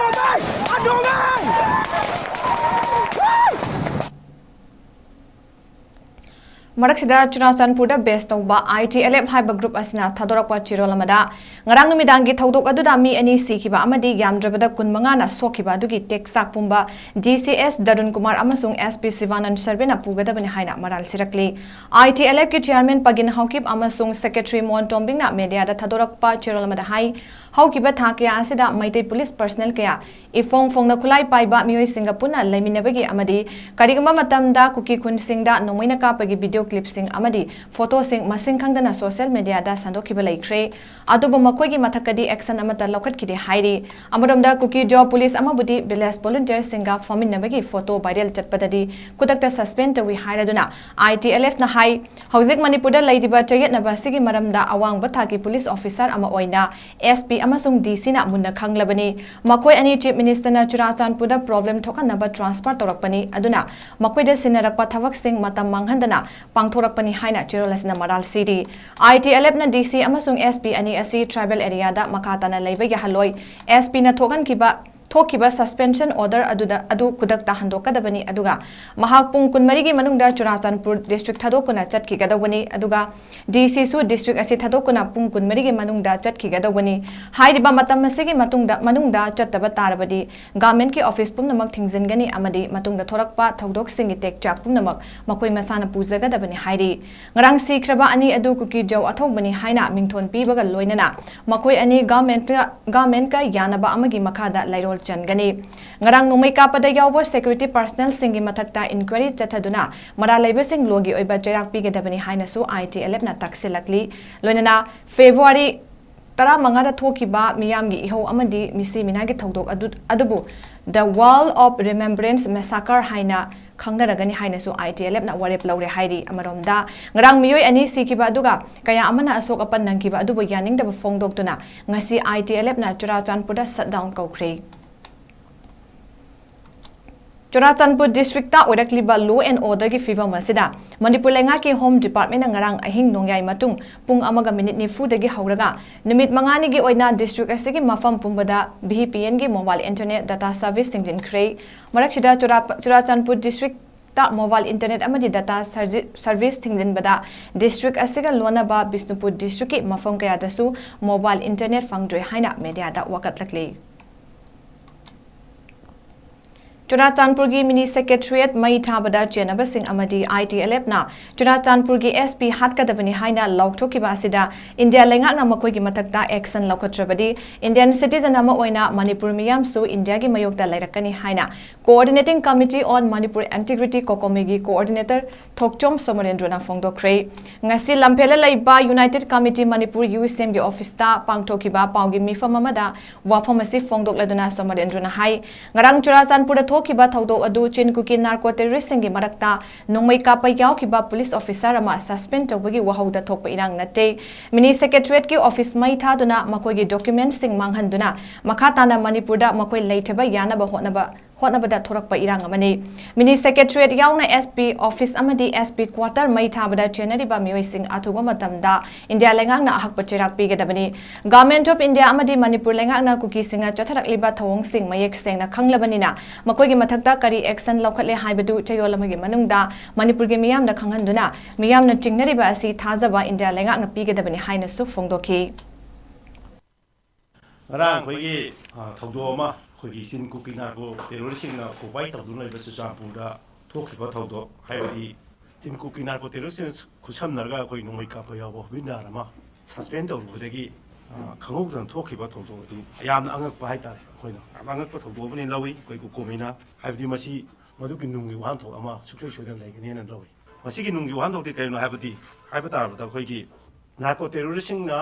ꯃꯔꯛꯁꯤꯗ ꯆꯨꯔꯥꯆꯥꯟꯄꯨꯔꯗ base ꯇꯧꯕ I T L F ꯍꯥꯏꯕ group ꯑꯁꯤꯅ ꯊꯥꯗꯣꯔꯛꯄ ꯆꯦꯔꯣꯜ ꯑꯃꯗ, ꯉꯔꯥꯡ ꯅꯨꯃꯤꯗꯥꯡꯒꯤ ꯊꯧꯗꯣꯛ ꯑꯗꯨꯗ ꯃꯤ ꯑꯅꯤ ꯁꯤꯈꯤꯕ ꯑꯃꯗꯤ ꯌꯥꯝꯗ꯭ꯔꯕꯗ ꯀꯨꯟꯃꯉꯥꯅ ꯁꯣꯛꯈꯤꯕ ꯑꯗꯨꯒꯤ ꯇꯦꯛ ꯆꯥꯛ ꯄꯨꯝꯕ D C S ꯗꯔꯨꯟ ꯀꯨꯃꯥꯔ ꯑꯃꯁꯨꯡ S P ꯁꯤꯕꯥꯅꯟꯗ ꯁꯔꯕꯦꯅ ꯄꯨꯒꯗꯕꯅꯤ ꯍꯥꯏꯅ ꯃꯔꯥꯜ ꯁꯤꯔꯛꯂꯤ꯫ I T L F ꯀꯤ chairman ꯄꯒꯤꯟ ꯍꯥꯎꯀꯤꯞ ꯑꯃꯁꯨꯡ secretary ꯃꯣꯍꯟ ꯇꯣꯝꯕꯤꯡꯅ media ꯗ ꯊꯥꯗꯣꯔꯛꯄ ꯆꯦꯔꯣꯜ ꯑꯃꯗ ꯍꯥꯏ, ꯍꯧꯈꯤꯕ ꯊꯥ ꯀꯌꯥ ꯑꯁꯤꯗ ꯃꯩꯇꯩ police personnel ꯀꯌꯥ ꯏꯐꯣꯡ ꯐꯣꯡꯅ ꯈꯨꯠꯂꯥꯏ ꯄꯥꯏꯕ ꯃꯤꯑꯣꯏꯁꯤꯡꯒ ꯄꯨꯟꯅ ꯂꯩꯃꯤꯟꯅꯕꯒꯤ ꯑꯃꯗꯤ ꯀꯔꯤꯒꯨꯝꯕ ꯃꯇꯝꯗ ꯀꯨꯀꯤ ꯈꯨꯟꯁꯤꯡꯗ ꯅꯣꯡꯃꯩꯅ ꯀꯥꯞꯄꯒꯤ video clip ꯁꯤꯡ ꯑꯃꯗꯤ photo ꯁꯤꯡ ꯃꯁꯤꯡ ꯈꯪꯗꯅ social media ꯗ ꯁꯟꯗꯣꯛꯈꯤꯕ ꯂꯩꯈ꯭ꯔꯦ꯫ ꯑꯗꯨꯕꯨ ꯃꯈꯣꯏꯒꯤ ꯃꯊꯛꯇꯗꯤ action ꯑꯃꯠꯇ ꯂꯧꯈꯠꯈꯤꯗꯦ ꯍꯥꯏꯔꯤ꯫ ꯑꯃꯔꯣꯝꯗ ꯀꯨꯀꯤꯖꯣ police ꯑꯃꯕꯨꯗꯤ village volunteer ꯁꯤꯡꯒ ꯐꯝꯃꯤꯟꯅꯕꯒꯤ photo viral ꯆꯠꯄꯗꯗꯤ ꯈꯨꯗꯛꯇ suspend ꯇꯧꯏ ꯍꯥꯏꯔꯗꯨꯅ I T L F ꯅ ꯍꯥꯏ, ꯍꯧꯖꯤꯛ ꯃꯅꯤꯄꯨꯔꯗ ꯂꯩꯔꯤꯕ ꯆꯌꯦꯠꯅꯕ ꯑꯁꯤꯒꯤ ꯃꯔꯝꯗ ꯑꯋꯥꯡꯕ ꯊꯥꯛꯀꯤ police officer ꯑꯃ ꯑꯣꯏꯅ S P ꯑꯃꯁꯨꯡ D C ꯅ ꯃꯨꯟꯅ ꯈꯪꯂꯕꯅꯤ꯫ ꯃꯈꯣꯏ ꯑꯅꯤ Chief Minister ꯅ ꯆꯨꯔꯥꯆꯥꯟꯄꯨꯔꯗ problem ꯊꯣꯛꯍꯟꯅꯕ transfer ꯇꯧꯔꯛꯄꯅꯤ, ꯑꯗꯨꯅ ꯃꯈꯣꯏꯗ ꯁꯤꯟꯅꯔꯛꯄ ꯊꯕꯛꯁꯤꯡ ꯃꯇꯝ ꯃꯥꯡꯍꯟꯗꯅ ꯄꯥꯡꯊꯣꯔꯛꯄꯅꯤ ꯍꯥꯏꯅ ꯆꯦꯔꯣꯜ ꯑꯁꯤꯅ ꯃꯔꯥꯜ ꯁꯤꯔꯤ꯫ I T L F ꯅ D C ꯑꯃꯁꯨꯡ S P ꯑꯅꯤ ꯑꯁꯤ tribal area ꯗ ꯃꯈꯥ ꯇꯥꯅ ꯂꯩꯕ ꯌꯥꯍꯜꯂꯣꯏ꯫ S P ꯅ ꯊꯣꯛꯍꯟꯈꯤꯕ ꯊꯣꯛꯈꯤꯕ suspension order ꯑꯗꯨꯗ, ꯑꯗꯨ ꯈꯨꯗꯛꯇ ꯍꯟꯗꯣꯛꯀꯗꯕꯅꯤ, ꯑꯗꯨꯒ ꯃꯍꯥꯛ ꯄꯨꯡ ꯀꯨꯟꯃꯔꯤꯒꯤ ꯃꯅꯨꯡꯗ ꯆꯨꯔꯥꯆꯥꯟꯄꯨꯔ district ꯊꯥꯗꯣꯛꯇꯨꯅ ꯆꯠꯈꯤꯒꯗꯧꯕꯅꯤ, ꯑꯗꯨꯒ D C ꯁꯨ district ꯑꯁꯤ ꯊꯥꯗꯣꯛꯇꯨꯅ ꯄꯨꯡ ꯀꯨꯟꯃꯔꯤꯒꯤ ꯃꯅꯨꯡꯗ ꯆꯠꯈꯤꯒꯗꯧꯕꯅꯤ꯫ ꯍꯥꯏꯔꯤꯕ ꯃꯇꯝ ꯑꯁꯤꯒꯤ ꯃꯇꯨꯡꯗ, ꯃꯅꯨꯡꯗ ꯆꯠꯇꯕ ꯇꯥꯔꯕꯗꯤ government ꯀꯤ office ꯄꯨꯝꯅꯃꯛ ꯊꯤꯡꯖꯤꯟꯒꯅꯤ ꯑꯃꯗꯤ ꯃꯇꯨꯡꯗ ꯊꯣꯔꯛꯄ ꯊꯧꯗꯣꯛꯁꯤꯡꯒꯤ ꯇꯦꯛꯆꯥꯛ ꯄꯨꯝꯅꯃꯛ ꯃꯈꯣꯏ ꯃꯁꯥꯅ ꯄꯨꯖꯒꯗꯕꯅꯤ ꯍꯥꯏꯔꯤ꯫ ꯉꯔꯥꯡ ꯁꯤꯈ꯭ꯔꯕ ꯑꯅꯤ ꯑꯗꯨ ꯀꯨꯀꯤꯖꯧ ꯑꯊꯧꯕꯅꯤ ꯍꯥꯏꯅ ꯃꯤꯡꯊꯣꯟ ꯄꯤꯕꯒ ꯂꯣꯏꯅꯅ ꯃꯈꯣꯏ ꯑꯅꯤ government, government ꯀ ꯌꯥꯅꯕ ꯑꯃꯒꯤ ꯃꯈꯥꯗ ꯂꯩꯔꯣꯜ ꯆꯟꯒꯅꯤ꯫ ꯉꯔꯥꯡ ꯅꯣꯡꯃꯩ ꯀꯥꯞꯄꯗ ꯌꯥꯎꯕ security personnel ꯁꯤꯡꯒꯤ ꯃꯊꯛꯇ inquiry ꯆꯠꯊꯗꯨꯅ ꯃꯔꯥꯜ ꯂꯩꯕꯁꯤꯡ ꯂꯣꯒꯤ ꯑꯣꯏꯕ ꯆꯩꯔꯥꯛ ꯄꯤꯒꯗꯕꯅꯤ ꯍꯥꯏꯅꯁꯨ I T L F ꯅ ꯇꯛꯁꯤꯜꯂꯛꯂꯤ꯫ ꯂꯣꯏꯅꯅ February ꯇꯔꯥꯃꯉꯥꯗ ꯊꯣꯛꯈꯤꯕ ꯃꯤꯌꯥꯝꯒꯤ ꯏꯍꯧ ꯑꯃꯗꯤ ꯃꯤꯁꯤ ꯃꯤꯅꯥꯒꯤ ꯊꯧꯗꯣꯛ ꯑꯗꯨ, ꯑꯗꯨꯕꯨ The Wall of Remembrance Massacre ꯍꯥꯏꯅ ꯈꯪꯅꯔꯒꯅꯤ ꯍꯥꯏꯅꯁꯨ I T L F ꯅ ꯋꯥꯔꯦꯞ ꯂꯧꯔꯦ ꯍꯥꯏꯔꯤ꯫ ꯑꯃꯔꯣꯝꯗ, ꯉꯔꯥꯡ ꯃꯤꯑꯣꯏ ꯑꯅꯤ ꯁꯤꯈꯤꯕ ꯑꯗꯨꯒ ꯀꯌꯥ ꯑꯃꯅ ꯑꯁꯣꯛ ꯑꯄꯟ ꯅꯪꯈꯤꯕ ꯑꯗꯨꯕꯨ ꯌꯥꯅꯤꯡꯗꯕ ꯐꯣꯡꯗꯣꯛꯇꯨꯅ ꯉꯁꯤ I T L F ꯅ ꯆꯨꯔꯥꯆꯥꯟꯄꯨꯔꯗ shutdown ꯀꯧꯈ꯭ꯔꯦ꯫ ꯆꯨꯔꯥꯆꯥꯟꯄꯨꯔ district ꯇ ꯑꯣꯏꯔꯛꯂꯤꯕ law and order ꯒꯤ ꯐꯤꯚꯝ ꯑꯁꯤꯗ ꯃꯅꯤꯄꯨꯔ ꯂꯩꯉꯥꯛꯀꯤ Home Department ꯅ ꯉꯔꯥꯡ ꯑꯍꯤꯡ ꯅꯣꯡꯌꯥꯏ ꯃꯇꯨꯡ ꯄꯨꯡ ꯑꯃꯒ minute ꯅꯤꯐꯨꯗꯒꯤ ꯍꯧꯔꯒ ꯅꯨꯃꯤꯠ ꯃꯉꯥꯅꯤꯒꯤ ꯑꯣꯏꯅ district ꯑꯁꯤꯒꯤ ꯃꯐꯝ ꯄꯨꯝꯕꯗ V P N ꯒꯤ mobile internet data service ꯊꯤꯡꯖꯤꯟꯈ꯭ꯔꯦ꯫ ꯃꯔꯛꯁꯤꯗ ꯆꯨꯔꯥ-, ꯆꯨꯔꯥꯆꯥꯟꯄꯨꯔ district ꯇ mobile internet ꯑꯃꯗꯤ data sergi-, service ꯊꯤꯡꯖꯤꯟꯕꯗ district ꯑꯁꯤꯒ ꯂꯣꯟꯅꯕ ꯕꯤꯁꯅꯨꯄꯨꯔ district ꯀꯤ ꯃꯐꯝ ꯀꯌꯥꯗꯁꯨ mobile internet ꯐꯪꯗ꯭ꯔꯦ ꯍꯥꯏꯅ media ꯗ ꯋꯥꯀꯠꯂꯛꯂꯤ꯫ ꯆꯨꯔꯥꯆꯥꯟꯄꯨꯔꯒꯤ mini secretariat ꯃꯩ ꯊꯥꯕꯗ ꯆꯦꯟꯅꯕꯁꯤꯡ ꯑꯃꯗꯤ I T L F ꯅ ꯆꯨꯔꯥꯆꯥꯟꯄꯨꯔꯒꯤ S P ꯍꯥꯠꯀꯗꯕꯅꯤ ꯍꯥꯏꯅ ꯂꯥꯎꯊꯣꯛꯈꯤꯕ ꯑꯁꯤꯗ ꯏꯟꯗꯤꯌꯥ ꯂꯩꯉꯥꯛꯅ ꯃꯈꯣꯏꯒꯤ ꯃꯊꯛꯇ action ꯂꯧꯈꯠꯇ꯭ꯔꯕꯗꯤ Indian citizen ꯑꯃ ꯑꯣꯏꯅ ꯃꯅꯤꯄꯨꯔ ꯃꯤꯌꯥꯝꯁꯨ ꯏꯟꯗꯤꯌꯥꯒꯤ ꯃꯥꯌꯣꯛꯇ ꯂꯩꯔꯛꯀꯅꯤ ꯍꯥꯏꯅ Coordinating Committee on Manipur Integrity, COCOMI ꯒꯤ coordinator ꯊꯣꯛꯆꯣꯝ ꯁꯣꯃꯔꯦꯟꯗ꯭ꯔꯣꯅ ꯐꯣꯡꯗꯣꯛꯈ꯭ꯔꯦ꯫ ꯉꯁꯤ ꯂꯝꯐꯦꯜꯗ ꯂꯩꯕ United Committee Manipur, U C M ꯒꯤ office ꯇ ꯄꯥꯡꯊꯣꯛꯈꯤꯕ ꯄꯥꯎꯒꯤ ꯃꯤꯐꯝ ꯑꯃꯗ ꯋꯥꯐꯝ ꯑꯁꯤ ꯐꯣꯡꯗꯣꯛꯂꯗꯨꯅ ꯁꯣꯃꯔꯦꯟꯗ꯭ꯔꯣꯅ ꯍꯥꯏ, ꯉꯔꯥꯡ ꯆꯨꯔꯥꯆꯥꯟꯄꯨꯔꯗ ꯊꯣꯛꯈꯤꯕ ꯊꯧꯗꯣꯛ ꯑꯗꯨ ꯆꯤꯟ ꯀꯨꯀꯤ narco terrorist ꯁꯤꯡꯒꯤ ꯃꯔꯛꯇ ꯅꯣꯡꯃꯩ ꯀꯥꯞꯄ ꯌꯥꯎꯈꯤꯕ police officer ꯑꯃ suspend ꯇꯧꯕꯒꯤ ꯋꯥꯍꯧꯗ ꯊꯣꯛꯄ ꯏꯔꯥꯡ ꯅꯠꯇꯦ꯫ Mini secretariat ꯀꯤ office ꯃꯩ ꯊꯥꯗꯨꯅ ꯃꯈꯣꯏꯒꯤ document ꯁꯤꯡ ꯃꯥꯡꯍꯟꯗꯨꯅ ꯃꯈꯥ ꯇꯥꯅ ꯃꯅꯤꯄꯨꯔꯗ ꯃꯈꯣꯏ ꯂꯩꯊꯕ ꯌꯥꯅꯕ ꯍꯣꯠꯅꯕ, ꯍꯣꯠꯅꯕꯗ ꯊꯣꯔꯛꯄ ꯏꯔꯥꯡ ꯑꯃꯅꯤ꯫ ꯃꯤꯅꯤ ꯁꯦꯀ꯭ꯔꯦꯇꯔꯤꯌꯦꯠ ꯌꯥꯎꯅ ꯑꯦꯁ ꯄꯤ ꯑꯣꯐꯤꯁ ꯑꯃꯗꯤ ꯑꯦꯁ ꯄꯤ ꯀ꯭ꯋꯥꯇꯔ ꯃꯩ ꯊꯥꯕꯗ ꯆꯦꯟꯅꯔꯤꯕ ꯃꯤꯑꯣꯏꯁꯤꯡ ꯑꯊꯨꯕ ꯃꯇꯝꯗ ꯏꯟꯗꯤꯌꯥ ꯂꯩꯉꯥꯛꯅ ꯑꯍꯛꯄ ꯆꯩꯔꯥꯛ ꯄꯤꯒꯗꯕꯅꯤ꯫ Government of India ꯑꯃꯗꯤ ꯃꯅꯤꯄꯨꯔ ꯂꯩꯉꯥꯛꯅ ꯀꯨꯀꯤꯁꯤꯡꯅ ꯆꯠꯊꯔꯛꯂꯤꯕ ꯊꯧꯑꯣꯡꯁꯤꯡ ꯃꯌꯦꯛ ꯁꯦꯡꯅ ꯈꯪꯂꯕꯅꯤꯅ ꯃꯈꯣꯏꯒꯤ ꯃꯊꯛꯇ ꯀꯔꯤ action ꯂꯧꯈꯠꯂꯦ ꯍꯥꯏꯕꯗꯨ ꯆꯌꯣꯜ ꯑꯃꯒꯤ ꯃꯅꯨꯡꯗ ꯃꯅꯤꯄꯨꯔꯒꯤ ꯃꯤꯌꯥꯝꯗ ꯈꯪꯍꯟꯗꯨꯅ ꯃꯤꯌꯥꯝꯅ ꯆꯤꯡꯅꯔꯤꯕ ꯑꯁꯤ ꯊꯥꯖꯕ ꯏꯟꯗꯤꯌꯥ ꯂꯩꯉꯥꯛꯅ ꯄꯤꯒꯗꯕꯅꯤ ꯍꯥꯏꯅꯁꯨ ꯐꯣꯡꯗꯣꯛꯈꯤ꯫ ꯉꯔꯥꯡ ꯑꯩꯈꯣꯏꯒꯤ ꯑ, ꯊꯧꯗꯣꯛ ꯑꯃ ꯑꯩꯈꯣꯏꯒꯤ ꯆꯤꯟ ꯀꯨꯀꯤ ꯅꯥꯔꯀꯣ ꯇꯦꯔꯣꯔꯤꯁꯁꯤꯡꯅ ꯑꯣꯀꯨꯄꯥꯏ ꯇꯧꯗꯨꯅ ꯂꯩꯕ ꯆꯨꯔꯆꯥꯟꯄꯨꯔꯗ ꯊꯣꯛꯈꯤꯕ ꯊꯧꯗꯣꯛ, ꯍꯥꯏꯕꯗꯤ ꯆꯤꯟ ꯀꯨꯀꯤ ꯅꯥꯔꯀꯣ ꯇꯦꯔꯣꯔꯤꯁꯁꯤꯡꯅ ꯈꯨꯠꯁꯝꯅꯔꯒ ꯑꯩꯈꯣꯏ ꯅꯣꯡꯃꯩ ꯀꯥꯞꯄ ꯌꯥꯎꯕ ꯍꯨꯕꯤꯟꯗꯥꯔ ꯑꯃ ꯁꯁꯄꯦꯟ ꯇꯧꯔꯨꯕꯗꯒꯤ ꯑ, ꯈꯪꯍꯧꯗꯅ ꯊꯣꯛꯈꯤꯕ ꯊꯧꯗꯣꯛ ꯑꯗꯨ ꯌꯥꯝꯅ ꯑꯉꯛꯄ ꯍꯥꯏꯇꯥꯔꯦ꯫ ꯑꯩꯈꯣꯏꯅ ꯌꯥꯝꯅ ꯑꯉꯛꯄ ꯊꯧꯗꯣꯛ ꯑꯃꯅꯤ ꯂꯧꯏ ꯑꯩꯈꯣꯏ ꯀꯣꯀꯣꯃꯤꯅ, ꯍꯥꯏꯕꯗꯤ ꯃꯁꯤ ꯃꯗꯨꯒꯤ ꯅꯨꯡꯒꯤ ꯋꯥꯍꯟꯊꯣꯛ ꯑꯃ ꯁꯨꯡꯁꯣꯏ ꯁꯣꯏꯗꯅ ꯂꯩꯒꯅꯤꯅ ꯂꯧꯏ꯫ ꯃꯁꯤꯒꯤ ꯅꯨꯡꯒꯤ ꯋꯥꯍꯟꯊꯣꯛꯇꯤ ꯀꯔꯤꯅꯣ ꯍꯥꯏꯕꯗꯤ, ꯍꯥꯏꯕ ꯇꯥꯔꯕꯗ ꯑꯩꯈꯣꯏꯒꯤ ꯅꯥꯔꯀꯣ ꯇꯦꯔꯣꯔꯤꯁꯁꯤꯡꯅ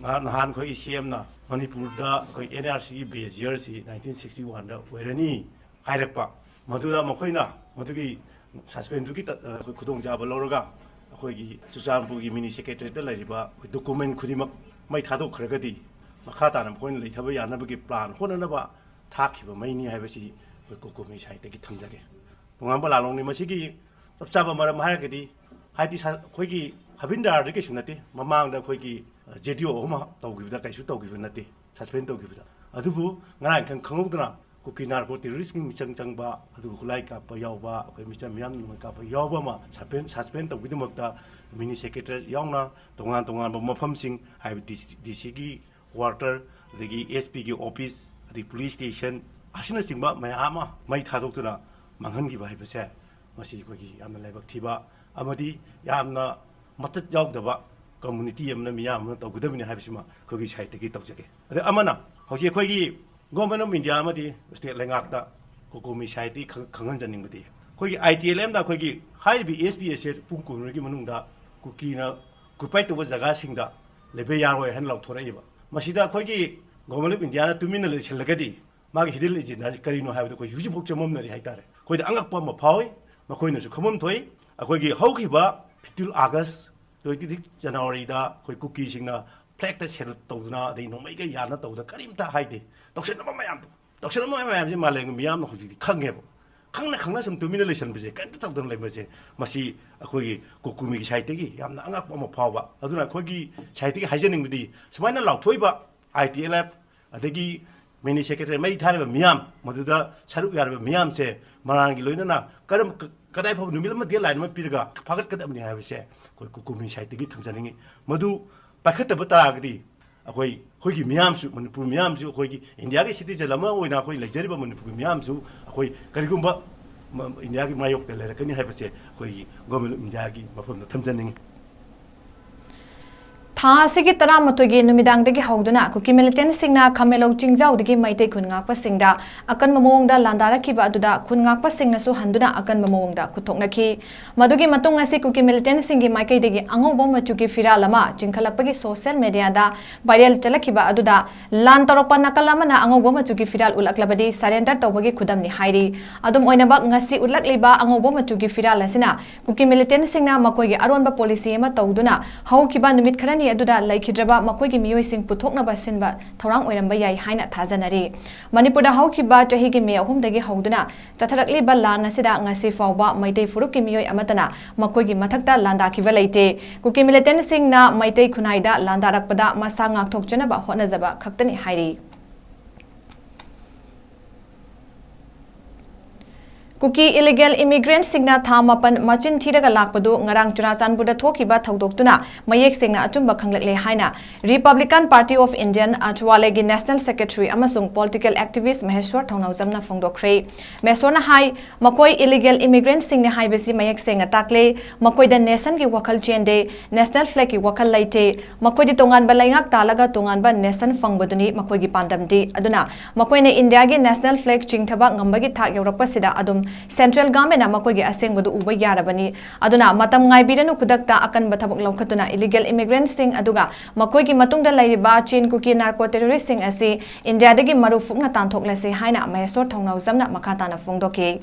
ꯉꯍꯥꯟ, ꯅꯍꯥꯟ ꯑꯩꯈꯣꯏꯒꯤ ꯁꯤ ꯑꯦꯝꯅ ꯃꯅꯤꯄꯨꯔꯗ ꯑꯩꯈꯣꯏ ꯑꯦꯟ ꯑꯥꯔ ꯁꯤꯒꯤ ꯕꯦꯁ ꯌꯔꯁꯤ ꯅꯥꯏꯟꯇꯤꯟ ꯁꯤꯛꯁꯇꯤ ꯋꯥꯟꯗ ꯑꯣꯏꯔꯅꯤ ꯍꯥꯏꯔꯛꯄ꯫ ꯃꯗꯨꯗ ꯃꯈꯣꯏꯅ ꯃꯗꯨꯒꯤ ꯁꯁꯄꯦꯟꯗꯨꯒꯤ ꯇ-, ꯑꯩꯈꯣꯏ ꯈꯨꯗꯣꯡꯆꯥꯕ ꯂꯧꯔꯒ ꯑꯩꯈꯣꯏꯒꯤ ꯆꯨꯔꯆꯥꯟꯄꯨꯔꯒꯤ ꯃꯤꯅꯤ ꯁꯦꯀ꯭ꯔꯦꯇꯔꯤꯌꯦꯠꯇ ꯂꯩꯔꯤꯕ ꯗꯣꯀꯨꯃꯦꯟ ꯈꯨꯗꯤꯡꯃꯛ ꯃꯩ ꯊꯥꯗꯣꯛꯈ꯭ꯔꯒꯗꯤ ꯃꯈꯥ ꯇꯥꯅ ꯃꯈꯣꯏꯅ ꯂꯩꯊꯕ ꯌꯥꯅꯕꯒꯤ ꯄ꯭ꯂꯥꯟ ꯍꯣꯠꯅꯅꯕ ꯊꯥꯈꯤꯕ ꯃꯩꯅꯤ ꯍꯥꯏꯕꯁꯤ ꯑꯩꯈꯣꯏ ꯀꯣꯀꯣꯃꯤ ꯁꯥꯏꯠꯇꯒꯤ ꯊꯝꯖꯒꯦ꯫ ꯇꯣꯉꯥꯟꯕ ꯂꯥꯂꯣꯡꯅꯤ꯫ ꯃꯁꯤꯒꯤ ꯆꯞ ꯆꯥꯕ ꯃꯔꯝ ꯍꯥꯏꯔꯒꯗꯤ, ꯍꯥꯏꯗꯤ ꯁ-, ꯑꯩꯈꯣꯏꯒꯤ ꯍꯕꯤꯟꯗꯥꯔꯗꯤ ꯀꯩꯁꯨ ꯅꯠꯇꯦ, ꯃꯃꯥꯡꯗ ꯑꯩꯈꯣꯏꯒꯤ ꯖꯦ ꯗꯤ ꯑꯣ ꯑꯍꯨꯝ ꯇꯧꯈꯤꯕꯗ ꯀꯩꯁꯨ ꯇꯧꯈꯤꯕ ꯅꯠꯇꯦ, ꯁꯁꯄꯦꯟ ꯇꯧꯈꯤꯕꯗ꯫ ꯑꯗꯨꯕꯨ ꯉꯔꯥꯡ ꯈꯪ-, ꯈꯪꯍꯧꯗꯅ ꯀꯨꯀꯤ ꯅꯥꯔꯀꯣ ꯇꯦꯔꯣꯔꯤꯁꯀꯤ ꯃꯤꯆꯪ ꯆꯪꯕ, ꯑꯗꯨꯒ ꯈꯨꯠꯂꯥꯏ ꯀꯥꯞꯄ ꯌꯥꯎꯕ, ꯑꯩꯈꯣꯏ ꯃꯤꯆꯝ ꯃꯤꯌꯥꯝꯅ ꯅꯣꯡꯃꯩ ꯀꯥꯞꯄ ꯌꯥꯎꯕ ꯑꯃ ꯁꯁꯄꯦꯟ, ꯁꯁꯄꯦꯟ ꯇꯧꯕꯒꯤꯗꯃꯛꯇ ꯃꯤꯅꯤ ꯁꯦꯀ꯭ꯔꯦꯇꯔꯤꯌꯦꯠ ꯌꯥꯎꯅ ꯇꯣꯉꯥꯟ ꯇꯣꯉꯥꯟꯕ ꯃꯐꯝꯁꯤꯡ, ꯍꯥꯏꯕꯗꯤ ꯗꯤ ꯁꯤꯒꯤ ꯀ꯭ꯋꯥꯇꯔ, ꯑꯗꯒꯤ ꯑꯦꯁ ꯄꯤꯒꯤ ꯑꯣꯐꯤꯁ, ꯑꯗꯒꯤ ꯄꯨꯂꯤꯁ ꯁ꯭ꯇꯦꯁꯟ ꯑꯁꯤꯅꯆꯤꯡꯕ ꯃꯌꯥꯝ ꯑꯃ ꯃꯩ ꯊꯥꯗꯣꯛꯇꯨꯅ ꯃꯥꯡꯍꯟꯈꯤꯕ ꯍꯥꯏꯕꯁꯦ, ꯃꯁꯤ ꯑꯩꯈꯣꯏꯒꯤ ꯌꯥꯝꯅ ꯂꯥꯏꯕꯛ ꯊꯤꯕ ꯑꯃꯗꯤ ꯌꯥꯝꯅ ꯃꯇꯠ ꯌꯥꯎꯗꯕ ꯀꯝꯃꯨꯅꯤꯇꯤ ꯑꯃꯅ, ꯃꯤꯌꯥꯝ ꯑꯃꯅ ꯇꯧꯒꯗꯕꯅꯤ ꯍꯥꯏꯕꯁꯤꯃ ꯑꯩꯈꯣꯏꯒꯤ ꯁꯥꯏꯠꯇꯒꯤ ꯇꯧꯖꯒꯦ꯫ ꯑꯗ ꯑꯃꯅ ꯍꯧꯖꯤꯛ ꯑꯩꯈꯣꯏꯒꯤ ꯒꯣꯔꯃꯦꯟ ꯑꯣꯐ ꯏꯟꯗꯤꯌꯥ ꯑꯃꯗꯤ ꯁ꯭ꯇꯦꯠ ꯂꯩꯉꯥꯛꯇ ꯀꯣꯀꯣꯃꯤ ꯁꯥꯏꯠꯇꯒꯤ ꯈꯪ-, ꯈꯪꯍꯟꯖꯅꯤꯡꯕꯗꯤ, ꯑꯩꯈꯣꯏꯒꯤ ꯑꯥꯏ ꯇꯤ ꯑꯦꯜ ꯑꯦꯝꯗ ꯑꯩꯈꯣꯏꯒꯤ ꯍꯥꯏꯔꯤꯕ ꯑꯦꯁ ꯄꯤ ꯑꯦꯁ ꯑꯦ ꯄꯨꯡ ꯀꯨꯟꯃꯔꯤꯒꯤ ꯃꯅꯨꯡꯗ ꯀꯨꯀꯤꯅ ꯑꯣꯀꯨꯄꯥꯏ ꯇꯧꯕ ꯖꯒꯥꯁꯤꯡꯗ ꯂꯩꯕ ꯌꯥꯔꯣꯏ ꯍꯥꯏꯅ ꯂꯥꯎꯊꯣꯔꯛꯏꯕ꯫ ꯃꯁꯤꯗ ꯑꯩꯈꯣꯏꯒꯤ ꯒꯣꯔꯃꯦꯟ ꯑꯣꯐ ꯏꯟꯗꯤꯌꯥꯅ ꯇꯨꯃꯤꯟꯅ ꯂꯩꯁꯤꯜꯂꯒꯗꯤ ꯃꯥꯒꯤ ꯍꯤꯗꯟ ꯑꯦꯖꯦꯟꯗꯥꯁꯤ ꯀꯔꯤꯅꯣ ꯍꯥꯏꯕꯗꯨ ꯑꯩꯈꯣꯏ ꯍꯧꯖꯤꯛꯐꯥꯎ ꯆꯃꯝꯅꯔꯤ ꯍꯥꯏꯇꯥꯔꯦ꯫ ꯑꯩꯈꯣꯏꯗ ꯑꯉꯛꯄ ꯑꯃ ꯐꯥꯎꯏ, ꯃꯈꯣꯏꯅꯁꯨ ꯈꯪꯐꯝ ꯊꯣꯛꯏ꯫ ꯑꯩꯈꯣꯏꯒꯤ ꯍꯧꯈꯤꯕ ꯐꯤꯐꯇꯤꯟ ꯑꯥꯒꯁ, ꯇ꯭ꯋꯦꯟꯇꯤ ꯁꯤꯛꯁ ꯖꯅꯋꯥꯔꯤꯗ ꯑꯩꯈꯣꯏ ꯀꯨꯀꯤꯁꯤꯡꯅ ꯐ꯭ꯂꯦꯛꯇ ꯁꯦꯂꯨꯠ ꯇꯧꯗꯅ, ꯑꯗꯩ ꯅꯣꯡꯃꯩꯒ ꯌꯥꯟꯅ ꯇꯧꯗꯅ ꯀꯔꯤꯝꯇ ꯍꯥꯏꯗꯦ꯫ ꯇꯧꯁꯤꯟꯅꯕ ꯃꯌꯥꯝꯗꯣ ꯇꯧꯁꯜꯂꯝꯕ ꯃꯌꯥꯝꯁꯦ ꯃꯥꯂꯦꯝꯒꯤ ꯃꯤꯌꯥꯝꯅ ꯍꯧꯖꯤꯛꯇꯤ ꯈꯪꯉꯦꯕ꯫ ꯈꯪꯅ ꯈꯪꯅ ꯁꯨꯝ ꯇꯨꯃꯤꯟꯅ ꯂꯩꯁꯟꯕꯁꯦ, ꯀꯔꯤꯝꯇ ꯇꯧꯗꯅ ꯂꯩꯕꯁꯦ, ꯃꯁꯤ ꯑꯩꯈꯣꯏꯒꯤ ꯀꯨꯀꯤꯃꯤꯒꯤ ꯁꯥꯍꯤꯇ꯭ꯌꯒꯤ ꯌꯥꯝꯅ ꯑꯉꯛꯄ ꯑꯃ ꯐꯥꯎꯕ꯫ ꯑꯗꯨꯅ ꯑꯩꯈꯣꯏꯒꯤ ꯁꯥꯍꯤꯇ꯭ꯌꯒꯤ ꯍꯥꯏꯖꯅꯤꯡꯕꯗꯤ, ꯁꯨꯃꯥꯏꯅ ꯂꯥꯎꯊꯣꯛꯏꯕ ꯑꯥꯏ ꯇꯤ ꯑꯦꯜ ꯑꯦꯐ, ꯑꯗꯒꯤ ꯃꯤꯅꯤ ꯁꯦꯀ꯭ꯔꯦꯇꯔꯤ ꯃꯩ ꯊꯥꯔꯤꯕ ꯃꯤꯌꯥꯝ, ꯃꯗꯨꯗ ꯁꯔꯨꯛ ꯌꯥꯔꯤꯕ ꯃꯤꯌꯥꯝꯁꯦ ꯃꯔꯥꯡꯒꯤ ꯂꯣꯏꯅꯅ ꯀꯔꯝ, ꯀ-, ꯀꯗꯥꯏ ꯐꯥꯎꯕ ꯅꯨꯃꯤꯠ ꯑꯃ deadline ꯑꯃ ꯄꯤꯔꯒ ꯐꯥꯒꯠꯀꯗꯕꯅꯤ ꯍꯥꯏꯕꯁꯦ ꯑꯩꯈꯣꯏ ꯀꯨꯀꯤꯃꯤ ꯁꯥꯍꯤꯇ꯭ꯌꯒꯤ ꯊꯝꯖꯅꯤꯡꯉꯤ꯫ ꯃꯗꯨ ꯄꯥꯏꯈꯠꯇꯕ ꯇꯥꯔꯒꯗꯤ ꯑꯩꯈꯣꯏ, ꯑꯩꯈꯣꯏꯒꯤ ꯃꯤꯌꯥꯝꯁꯨ, ꯃꯅꯤꯄꯨꯔ ꯃꯤꯌꯥꯝꯁꯨ, ꯑꯩꯈꯣꯏꯒꯤ ꯏꯟꯗꯤꯌꯥꯒꯤ citizen ꯑꯃ ꯑꯣꯏꯅ ꯑꯩꯈꯣꯏ ꯂꯩꯖꯔꯤꯕ ꯃꯅꯤꯄꯨꯔꯒꯤ ꯃꯤꯌꯥꯝꯁꯨ ꯑꯩꯈꯣꯏ ꯀꯔꯤꯒꯨꯝꯕ ꯃ-, ꯏꯟꯗꯤꯌꯥꯒꯤ ꯃꯥꯌꯣꯛꯇ ꯂꯩꯔꯛꯀꯅꯤ ꯍꯥꯏꯕꯁꯦ ꯑꯩꯈꯣꯏꯒꯤ Government of India ꯒꯤ ꯃꯐꯝꯗ ꯊꯝꯖꯅꯤꯡꯉꯤ꯫ ꯊꯥ ꯑꯁꯤꯒꯤ ꯇꯔꯥꯃꯥꯊꯣꯏꯒꯤ ꯅꯨꯃꯤꯗꯥꯡꯗꯒꯤ ꯍꯧꯗꯨꯅ ꯀꯨꯀꯤ militant ꯁꯤꯡꯅ ꯈꯥꯃꯦꯟꯂꯧ ꯆꯤꯡꯖꯥꯎꯗꯒꯤ ꯃꯩꯇꯩ ꯈꯨꯟ ꯉꯥꯛꯄꯁꯤꯡꯗ ꯑꯀꯟꯕ ꯃꯑꯣꯡꯗ ꯂꯥꯟꯗꯥꯔꯛꯈꯤꯕ ꯑꯗꯨꯗ ꯈꯨꯟ ꯉꯥꯛꯄꯁꯤꯡꯅꯁꯨ ꯍꯟꯗꯨꯅ ꯑꯀꯟꯕ ꯃꯑꯣꯡꯗ ꯈꯨꯠ ꯊꯣꯛꯅꯈꯤ꯫ ꯃꯗꯨꯒꯤ ꯃꯇꯨꯡ ꯑꯁꯤ ꯀꯨꯀꯤ militant ꯁꯤꯡꯒꯤ ꯃꯥꯏꯀꯩꯗꯒꯤ ꯑꯉꯧꯕ ꯃꯆꯨꯒꯤ ꯐꯤꯔꯥꯜ ꯑꯃ ꯆꯤꯡꯈꯠꯂꯛꯄꯒꯤ social media ꯗ viral ꯆꯠꯂꯛꯈꯤꯕ ꯑꯗꯨꯗ ꯂꯥꯟ ꯇꯧꯔꯛꯄ ꯅꯥꯀꯜ ꯑꯃꯅ ꯑꯉꯧꯕ ꯃꯆꯨꯒꯤ ꯐꯤꯔꯥꯜ ꯎꯠꯂꯛꯂꯕꯗꯤ surrender ꯇꯧꯕꯒꯤ ꯈꯨꯗꯝꯅꯤ ꯍꯥꯏꯔꯤ꯫ ꯑꯗꯨꯝ ꯑꯣꯏꯅꯃꯛ, ꯉꯁꯤ ꯎꯠꯂꯛꯂꯤꯕ ꯑꯉꯧꯕ ꯃꯆꯨꯒꯤ ꯐꯤꯔꯥꯜ ꯑꯁꯤꯅ ꯀꯨꯀꯤ militant ꯁꯤꯡꯅ ꯃꯈꯣꯏꯒꯤ ꯑꯔꯣꯟꯕ policy ꯑꯃ ꯇꯧꯗꯨꯅ ꯍꯧꯈꯤꯕ ꯅꯨꯃꯤꯠ ꯈꯔꯅꯤ ꯑꯗꯨꯗ ꯂꯩꯈꯤꯗ꯭ꯔꯕ ꯃꯈꯣꯏꯒꯤ ꯃꯤꯑꯣꯏꯁꯤꯡ ꯄꯨꯊꯣꯛꯅꯕ ꯁꯤꯟꯕ ꯊꯧꯔꯥꯡ ꯑꯣꯏꯔꯝꯕ ꯌꯥꯏ ꯍꯥꯏꯅ ꯊꯥꯖꯅꯔꯤ꯫ ꯃꯅꯤꯄꯨꯔꯗ ꯍꯧꯈꯤꯕ ꯆꯍꯤꯒꯤ ꯃꯦ ꯑꯍꯨꯝꯗꯒꯤ ꯍꯧꯗꯨꯅ ꯆꯠꯊꯔꯛꯂꯤꯕ ꯂꯥꯟ ꯑꯁꯤꯗ ꯉꯁꯤ ꯐꯥꯎꯕ ꯃꯩꯇꯩ ꯐꯨꯔꯨꯞꯀꯤ ꯃꯤꯑꯣꯏ ꯑꯃꯠꯇꯅ ꯃꯈꯣꯏꯒꯤ ꯃꯊꯛꯇ ꯂꯥꯟꯗꯥꯈꯤꯕ ꯂꯩꯇꯦ꯫ ꯀꯨꯀꯤ militant ꯁꯤꯡꯅ ꯃꯩꯇꯩ ꯈꯨꯟꯅꯥꯏꯗ ꯂꯥꯟꯗꯥꯔꯛꯄꯗ ꯃꯁꯥ ꯉꯥꯛꯊꯣꯛꯆꯅꯕ ꯍꯣꯠꯅꯖꯕ ꯈꯛꯇꯅꯤ ꯍꯥꯏꯔꯤ꯫ ꯀꯨꯀꯤ illegal immigrant ꯁꯤꯡꯅ ꯊꯥ ꯃꯥꯄꯟ ꯃꯆꯤꯟ ꯊꯤꯔꯒ ꯂꯥꯛꯄꯗꯨ ꯉꯔꯥꯡ ꯆꯨꯔꯥꯆꯥꯟꯄꯨꯔꯗ ꯊꯣꯛꯈꯤꯕ ꯊꯧꯗꯣꯛꯇꯨꯅ ꯃꯌꯦꯛ ꯁꯦꯡꯅ ꯑꯆꯨꯝꯕ ꯈꯪꯂꯛꯂꯦ ꯍꯥꯏꯅ Republican Party of India, ꯑꯊꯋꯥꯂꯦꯒꯤ national secretary ꯑꯃꯁꯨꯡ political activist ꯃꯍꯦꯁ꯭ꯋꯔ ꯊꯧꯅꯥꯎꯖꯝꯅ ꯐꯣꯡꯗꯣꯛꯈ꯭ꯔꯦ꯫ ꯃꯍꯦꯁ꯭ꯋꯔꯅ ꯍꯥꯏ, ꯃꯈꯣꯏ illegal immigrant ꯁꯤꯡꯅꯤ ꯍꯥꯏꯕꯁꯤ ꯃꯌꯦꯛ ꯁꯦꯡꯅ ꯇꯥꯛꯂꯦ꯫ ꯃꯈꯣꯏꯗ nation ꯒꯤ ꯋꯥꯈꯜ ꯆꯦꯟꯗꯦ, national flag ꯀꯤ ꯋꯥꯈꯜ ꯂꯩꯇꯦ꯫ ꯃꯈꯣꯏꯗꯤ ꯇꯣꯉꯥꯟꯕ ꯂꯩꯉꯥꯛ ꯇꯥꯜꯂꯒ ꯇꯣꯉꯥꯟꯕ nation ꯐꯪꯕꯗꯨꯅꯤ ꯃꯈꯣꯏꯒꯤ ꯄꯥꯟꯗꯝꯗꯤ꯫ ꯑꯗꯨꯅ ꯃꯈꯣꯏꯅ ꯏꯟꯗꯤꯌꯥꯒꯤ national flag ꯆꯤꯡꯊꯕ ꯉꯝꯕꯒꯤ ꯊꯥꯛ ꯌꯧꯔꯛꯄꯁꯤꯗ ꯑꯗꯨꯝ central government ꯅ ꯃꯈꯣꯏꯒꯤ ꯑꯁꯦꯡꯕꯗꯨ ꯎꯕ ꯌꯥꯔꯕꯅꯤ꯫ ꯑꯗꯨꯅ ꯃꯇꯝ ꯉꯥꯏꯕꯤꯔꯅꯨ, ꯈꯨꯗꯛꯇ ꯑꯀꯟꯕ ꯊꯕꯛ ꯂꯧꯈꯠꯇꯨꯅ illegal immigrant ꯁꯤꯡ ꯑꯗꯨꯒ ꯃꯈꯣꯏꯒꯤ ꯃꯇꯨꯡꯗ ꯂꯩꯔꯤꯕ ꯆꯤꯟ ꯀꯨꯀꯤ narco terrorist ꯁꯤꯡ ꯑꯁꯤ ꯏꯟꯗꯤꯌꯥꯗꯒꯤ ꯃꯔꯨ ꯐꯨꯛꯅ ꯇꯥꯟꯊꯣꯛꯂꯁꯤ ꯍꯥꯏꯅ ꯃꯍꯦꯁ꯭ꯋꯔ ꯊꯧꯅꯥꯎꯖꯝꯅ ꯃꯈꯥ ꯇꯥꯅ ꯐꯣꯡꯗꯣꯛꯈꯤ꯫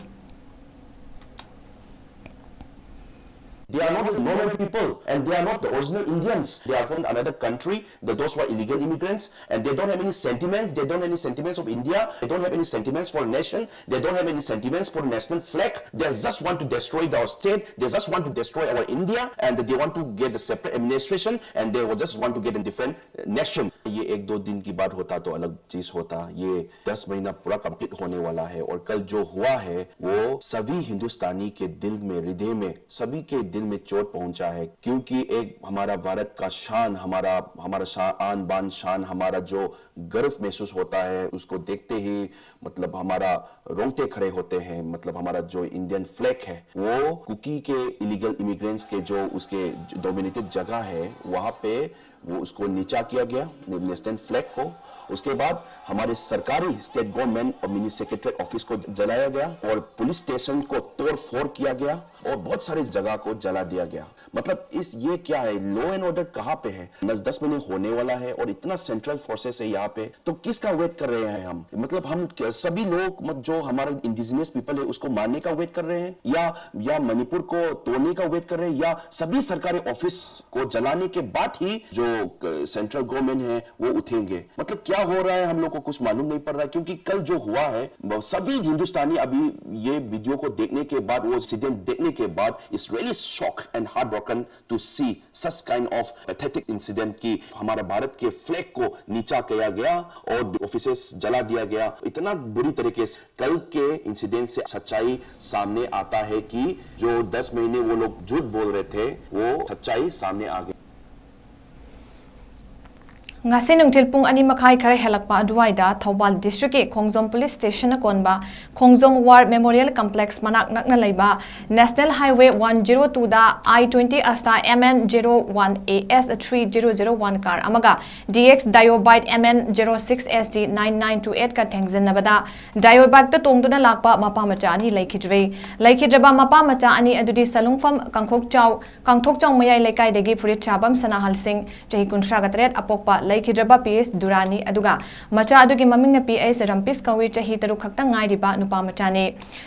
They are not the normal people and they are not the original Indians. They are from another country. Those who are illegal immigrants and they don't have any sentiments. They don't have any sentiments of India. They don't have any sentiments for nation. They don't have any sentiments for national flag. They just want to destroy our state. They just want to destroy our India and they want to get the separate administration and they just want to get a different nation. ये एक दो दिन की बात होता तो अलग चीज होता। ये दस महीना पूरा कंप्लीट होने वाला है और कल जो हुआ है वो सभी हिंदुस्तानी के दिल में, हृदय में, सभी के दिल में चोट पहुंचा है, क्योंकि एक हमारा भारत का शान, हमारा हमारा शान, आन बान शान, हमारा जो गर्व महसूस होता है, उसको देखते ही मतलब हमारा रोंगटे खड़े होते हैं। मतलब हमारा जो इंडियन फ्लैग है वो कुकी के इलीगल इमिग्रेंट्स के जो उसके डोमिनेटेड जगह है वहाँ पे वो उसको नीचा किया गया, नेशनल फ्लैग को। उसके बाद हमारे सरकारी स्टेट गवर्नमेंट और मिनी सेक्रेटरी ऑफिस को जलाया गया और पुलिस स्टेशन को तोड़ फोड़ किया गया और बहुत सारी जगह को जला दिया गया। मतलब इस ये क्या है, लॉ एंड ऑर्डर कहाँ पे है? दस दस महीने होने वाला है और इतना सेंट्रल फोर्सेस है यहाँ पे, तो किसका वेट कर रहे हैं हम? मतलब हम क- सभी लोग मत जो हमारे इंडिजिनस पीपल है उसको मारने का वेट कर रहे हैं या या मणिपुर को तोड़ने का वेट कर रहे हैं या सभी सरकारी ऑफिस को जलाने के बाद ही जो सेंट्रल गवर्नमेंट है वो उठेंगे? मतलब क्या हो रहा है हम लोग को कुछ मालूम नहीं पड़ रहा है, क्योंकि कल जो हुआ है वो सभी हिंदुस्तानी अभी ये वीडियो को देखने के बाद, वो इंसिडेंट देखने के बाद is really shock and heartbroken to see such kind of pathetic incident कि हमारा भारत के फ्लैग को नीचा किया गया और ऑफिसेस जला दिया गया। इतना बुरी तरीके से कल के इंसिडेंट से सच्चाई सामने आता है कि जो दस महीने वो लोग झूठ बोल रहे थे वो सच्चाई सामने आ गई। ꯉꯁꯤ ꯅꯨꯡꯊꯤꯜ ꯄꯨꯡ ꯑꯅꯤ ꯃꯈꯥꯏ ꯈꯔ ꯍꯦꯜꯂꯛꯄ ꯑꯗꯨꯋꯥꯏꯗ ꯊꯧꯕꯥꯜ ꯗꯤꯁꯇ꯭ꯔꯤꯛꯀꯤ ꯈꯣꯡꯖꯣꯝ ꯄꯨꯂꯤꯁ ꯁ꯭ꯇꯦꯁꯟꯅ ꯀꯣꯟꯕ ꯈꯣꯡꯖꯣꯝ ꯋꯥꯔ ꯃꯦꯃꯣꯔꯤꯌꯦꯜ ꯀꯝꯄ꯭ꯂꯦꯛꯁ ꯃꯅꯥꯛ ꯅꯛꯅ ꯂꯩꯕ ꯅꯦꯁꯅꯦꯜ ꯍꯥꯏꯋꯦ ꯋꯥꯟ ꯖꯤꯔꯣ ꯇꯨꯗ ꯑꯥꯏ ꯇ꯭ꯋꯦꯟꯇꯤ ꯑꯁꯇꯥ M N zero one A S three zero zero one car ꯑꯃꯒ D X Dio bike M N zero six S T nine nine two ꯑꯦꯠꯀ ꯊꯦꯡꯖꯤꯟꯅꯕꯗ Dio ꯕꯥꯏꯛꯇ ꯇꯣꯡꯗꯨꯅ ꯂꯥꯛꯄ ꯃꯄꯥ ꯃꯆꯥ ꯑꯅꯤ ꯂꯩꯈꯤꯗ꯭ꯔꯦ꯫ ꯂꯩꯈꯤꯗ꯭ꯔꯕ ꯃꯄꯥ ꯃꯆꯥ ꯑꯅꯤ ꯑꯗꯨꯗꯤ ꯁꯂꯨꯡꯐꯝ ꯀꯥꯡꯈꯣꯛꯆꯥꯎ ꯀꯥꯡꯊꯣꯛꯆꯥꯎ ꯃꯌꯥꯏ ꯂꯩꯀꯥꯏꯗꯒꯤ ꯐꯨꯔꯤꯠ ꯁꯥꯕꯝ ꯁꯅꯥꯍꯜ ꯁꯤꯡ, ꯆꯍꯤ ꯀꯨꯟꯊ꯭ꯔꯥꯒ ꯇꯔꯦꯠ, ꯑꯄꯣꯛꯄ ꯂꯩꯈꯤꯗ꯭ꯔꯕ ꯄꯤ ꯑꯦꯁ ꯗꯨꯔꯥꯅꯤ ꯑꯗꯨꯒ ꯃꯆꯥ ꯑꯗꯨꯒꯤ ꯃꯃꯤꯡꯅ ꯄꯤ ꯑꯦꯁ ꯔꯝꯄꯤꯁ ꯀꯧꯏ, ꯆꯍꯤ ꯇꯔꯨꯛ ꯈꯛꯇ ꯉꯥꯏꯔꯤꯕ ꯅꯨꯄꯥ ꯃꯆꯥꯅꯤ꯫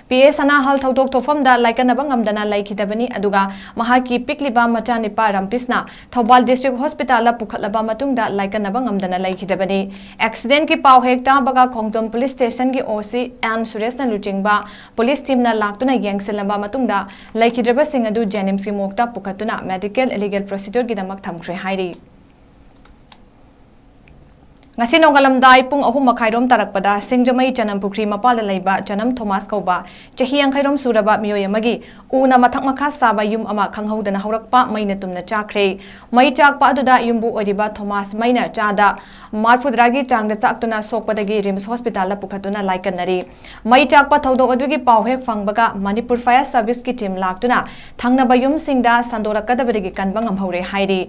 ꯄꯤ ꯑꯦꯁ ꯁꯅꯥꯍꯜ ꯊꯧꯗꯣꯛ ꯊꯣꯛꯐꯝꯗ ꯂꯥꯏꯀꯠꯅꯕ ꯉꯝꯗꯅ ꯂꯩꯈꯤꯗꯕꯅꯤ ꯑꯗꯨꯒ ꯃꯍꯥꯛꯀꯤ ꯄꯤꯛꯂꯤꯕ ꯃꯆꯥꯅꯤꯄꯥ ꯔꯝꯄꯤꯁꯅ ꯊꯧꯕꯥꯜ ꯗꯤꯁꯇ꯭ꯔꯤꯛ ꯍꯣꯁꯄꯤꯇꯥꯜꯗ ꯄꯨꯈꯠꯂꯕ ꯃꯇꯨꯡꯗ ꯂꯥꯏꯀꯠꯅꯕ ꯉꯝꯗꯅ ꯂꯩꯈꯤꯗꯕꯅꯤ꯫ ꯑꯦꯛꯁꯤꯗꯦꯟꯠꯀꯤ ꯄꯥꯎ ꯍꯦꯛ ꯇꯥꯕꯒ ꯈꯣꯡꯖꯣꯝ ꯄꯨꯂꯤꯁ ꯁ꯭ꯇꯦꯁꯟꯒꯤ ꯑꯣ ꯁꯤ ꯑꯦꯟ ꯁꯨꯔꯦꯁꯅ ꯂꯨꯆꯤꯡꯕ ꯄꯨꯂꯤꯁ ꯇꯤꯝꯅ ꯂꯥꯛꯇꯨꯅ ꯌꯦꯡꯁꯤꯜꯂꯕ ꯃꯇꯨꯡꯗ ꯂꯩꯈꯤꯗ꯭ꯔꯕꯁꯤꯡ ꯑꯗꯨ ꯖꯦꯅꯤꯝꯁꯀꯤ ꯃꯣꯔꯒꯇ ꯄꯨꯈꯠꯇꯨꯅ ꯃꯦꯗꯤꯀꯦꯜ ꯂꯤꯒꯦꯜ ꯄ꯭ꯔꯣꯁꯤꯗ꯭ꯌꯨꯔꯒꯤꯗꯃꯛ ꯊꯝꯈ꯭ꯔꯦ ꯍꯥꯏꯔꯤ꯫ ꯉꯁꯤ ꯅꯣꯡꯉꯥꯜꯂꯝꯗꯥꯏ ꯄꯨꯡ ꯑꯍꯨꯝ ꯃꯈꯥꯏꯔꯣꯝ ꯇꯥꯔꯛꯄꯗ ꯁꯤꯡꯖꯃꯩ ꯆꯅꯝ ꯄꯨꯈ꯭ꯔꯤ ꯃꯄꯥꯜꯗ ꯂꯩꯕ ꯆꯅꯝ ꯊꯣꯃꯥꯁ ꯀꯧꯕ ꯆꯍꯤ ꯌꯥꯡꯈꯩꯔꯣꯝ ꯁꯨꯔꯕ ꯃꯤꯑꯣꯏ ꯑꯃꯒꯤ ꯎꯅ ꯃꯊꯛ ꯃꯈꯥ ꯁꯥꯕ ꯌꯨꯝ ꯑꯃ ꯈꯪꯍꯧꯗꯅ ꯍꯧꯔꯛꯄ ꯃꯩꯅ ꯇꯨꯝꯅ ꯆꯥꯛꯈ꯭ꯔꯦ꯫ ꯃꯩ ꯆꯥꯛꯄ ꯑꯗꯨꯗ ꯌꯨꯝꯕꯨ ꯑꯣꯏꯔꯤꯕ ꯊꯣꯃꯥꯁ ꯃꯩꯅ ꯆꯥꯗ ꯃꯔꯐꯨꯇꯔꯥꯒꯤ ꯆꯥꯡꯗ ꯆꯥꯛꯇꯨꯅ ꯁꯣꯛꯄꯗꯒꯤ ꯔꯤꯝꯁ ꯍꯣꯁꯄꯤꯇꯥꯜꯗ ꯄꯨꯈꯠꯇꯨꯅ ꯂꯥꯏꯀꯠꯅꯔꯤ꯫ ꯃꯩ ꯆꯥꯛꯄ ꯊꯧꯗꯣꯛ ꯑꯗꯨꯒꯤ ꯄꯥꯎ ꯍꯦꯛ ꯐꯪꯕꯒ ꯃꯅꯤꯄꯨꯔ ꯐꯥꯌꯔ ꯁꯔꯚꯤꯁꯀꯤ ꯇꯤꯝ ꯂꯥꯛꯇꯨꯅ ꯊꯪꯅꯕ ꯌꯨꯝꯁꯤꯡꯗ ꯁꯟꯗꯣꯔꯛꯀꯗꯕꯗꯒꯤ ꯀꯟꯕ ꯉꯝꯍꯧꯔꯦ ꯍꯥꯏꯔꯤ꯫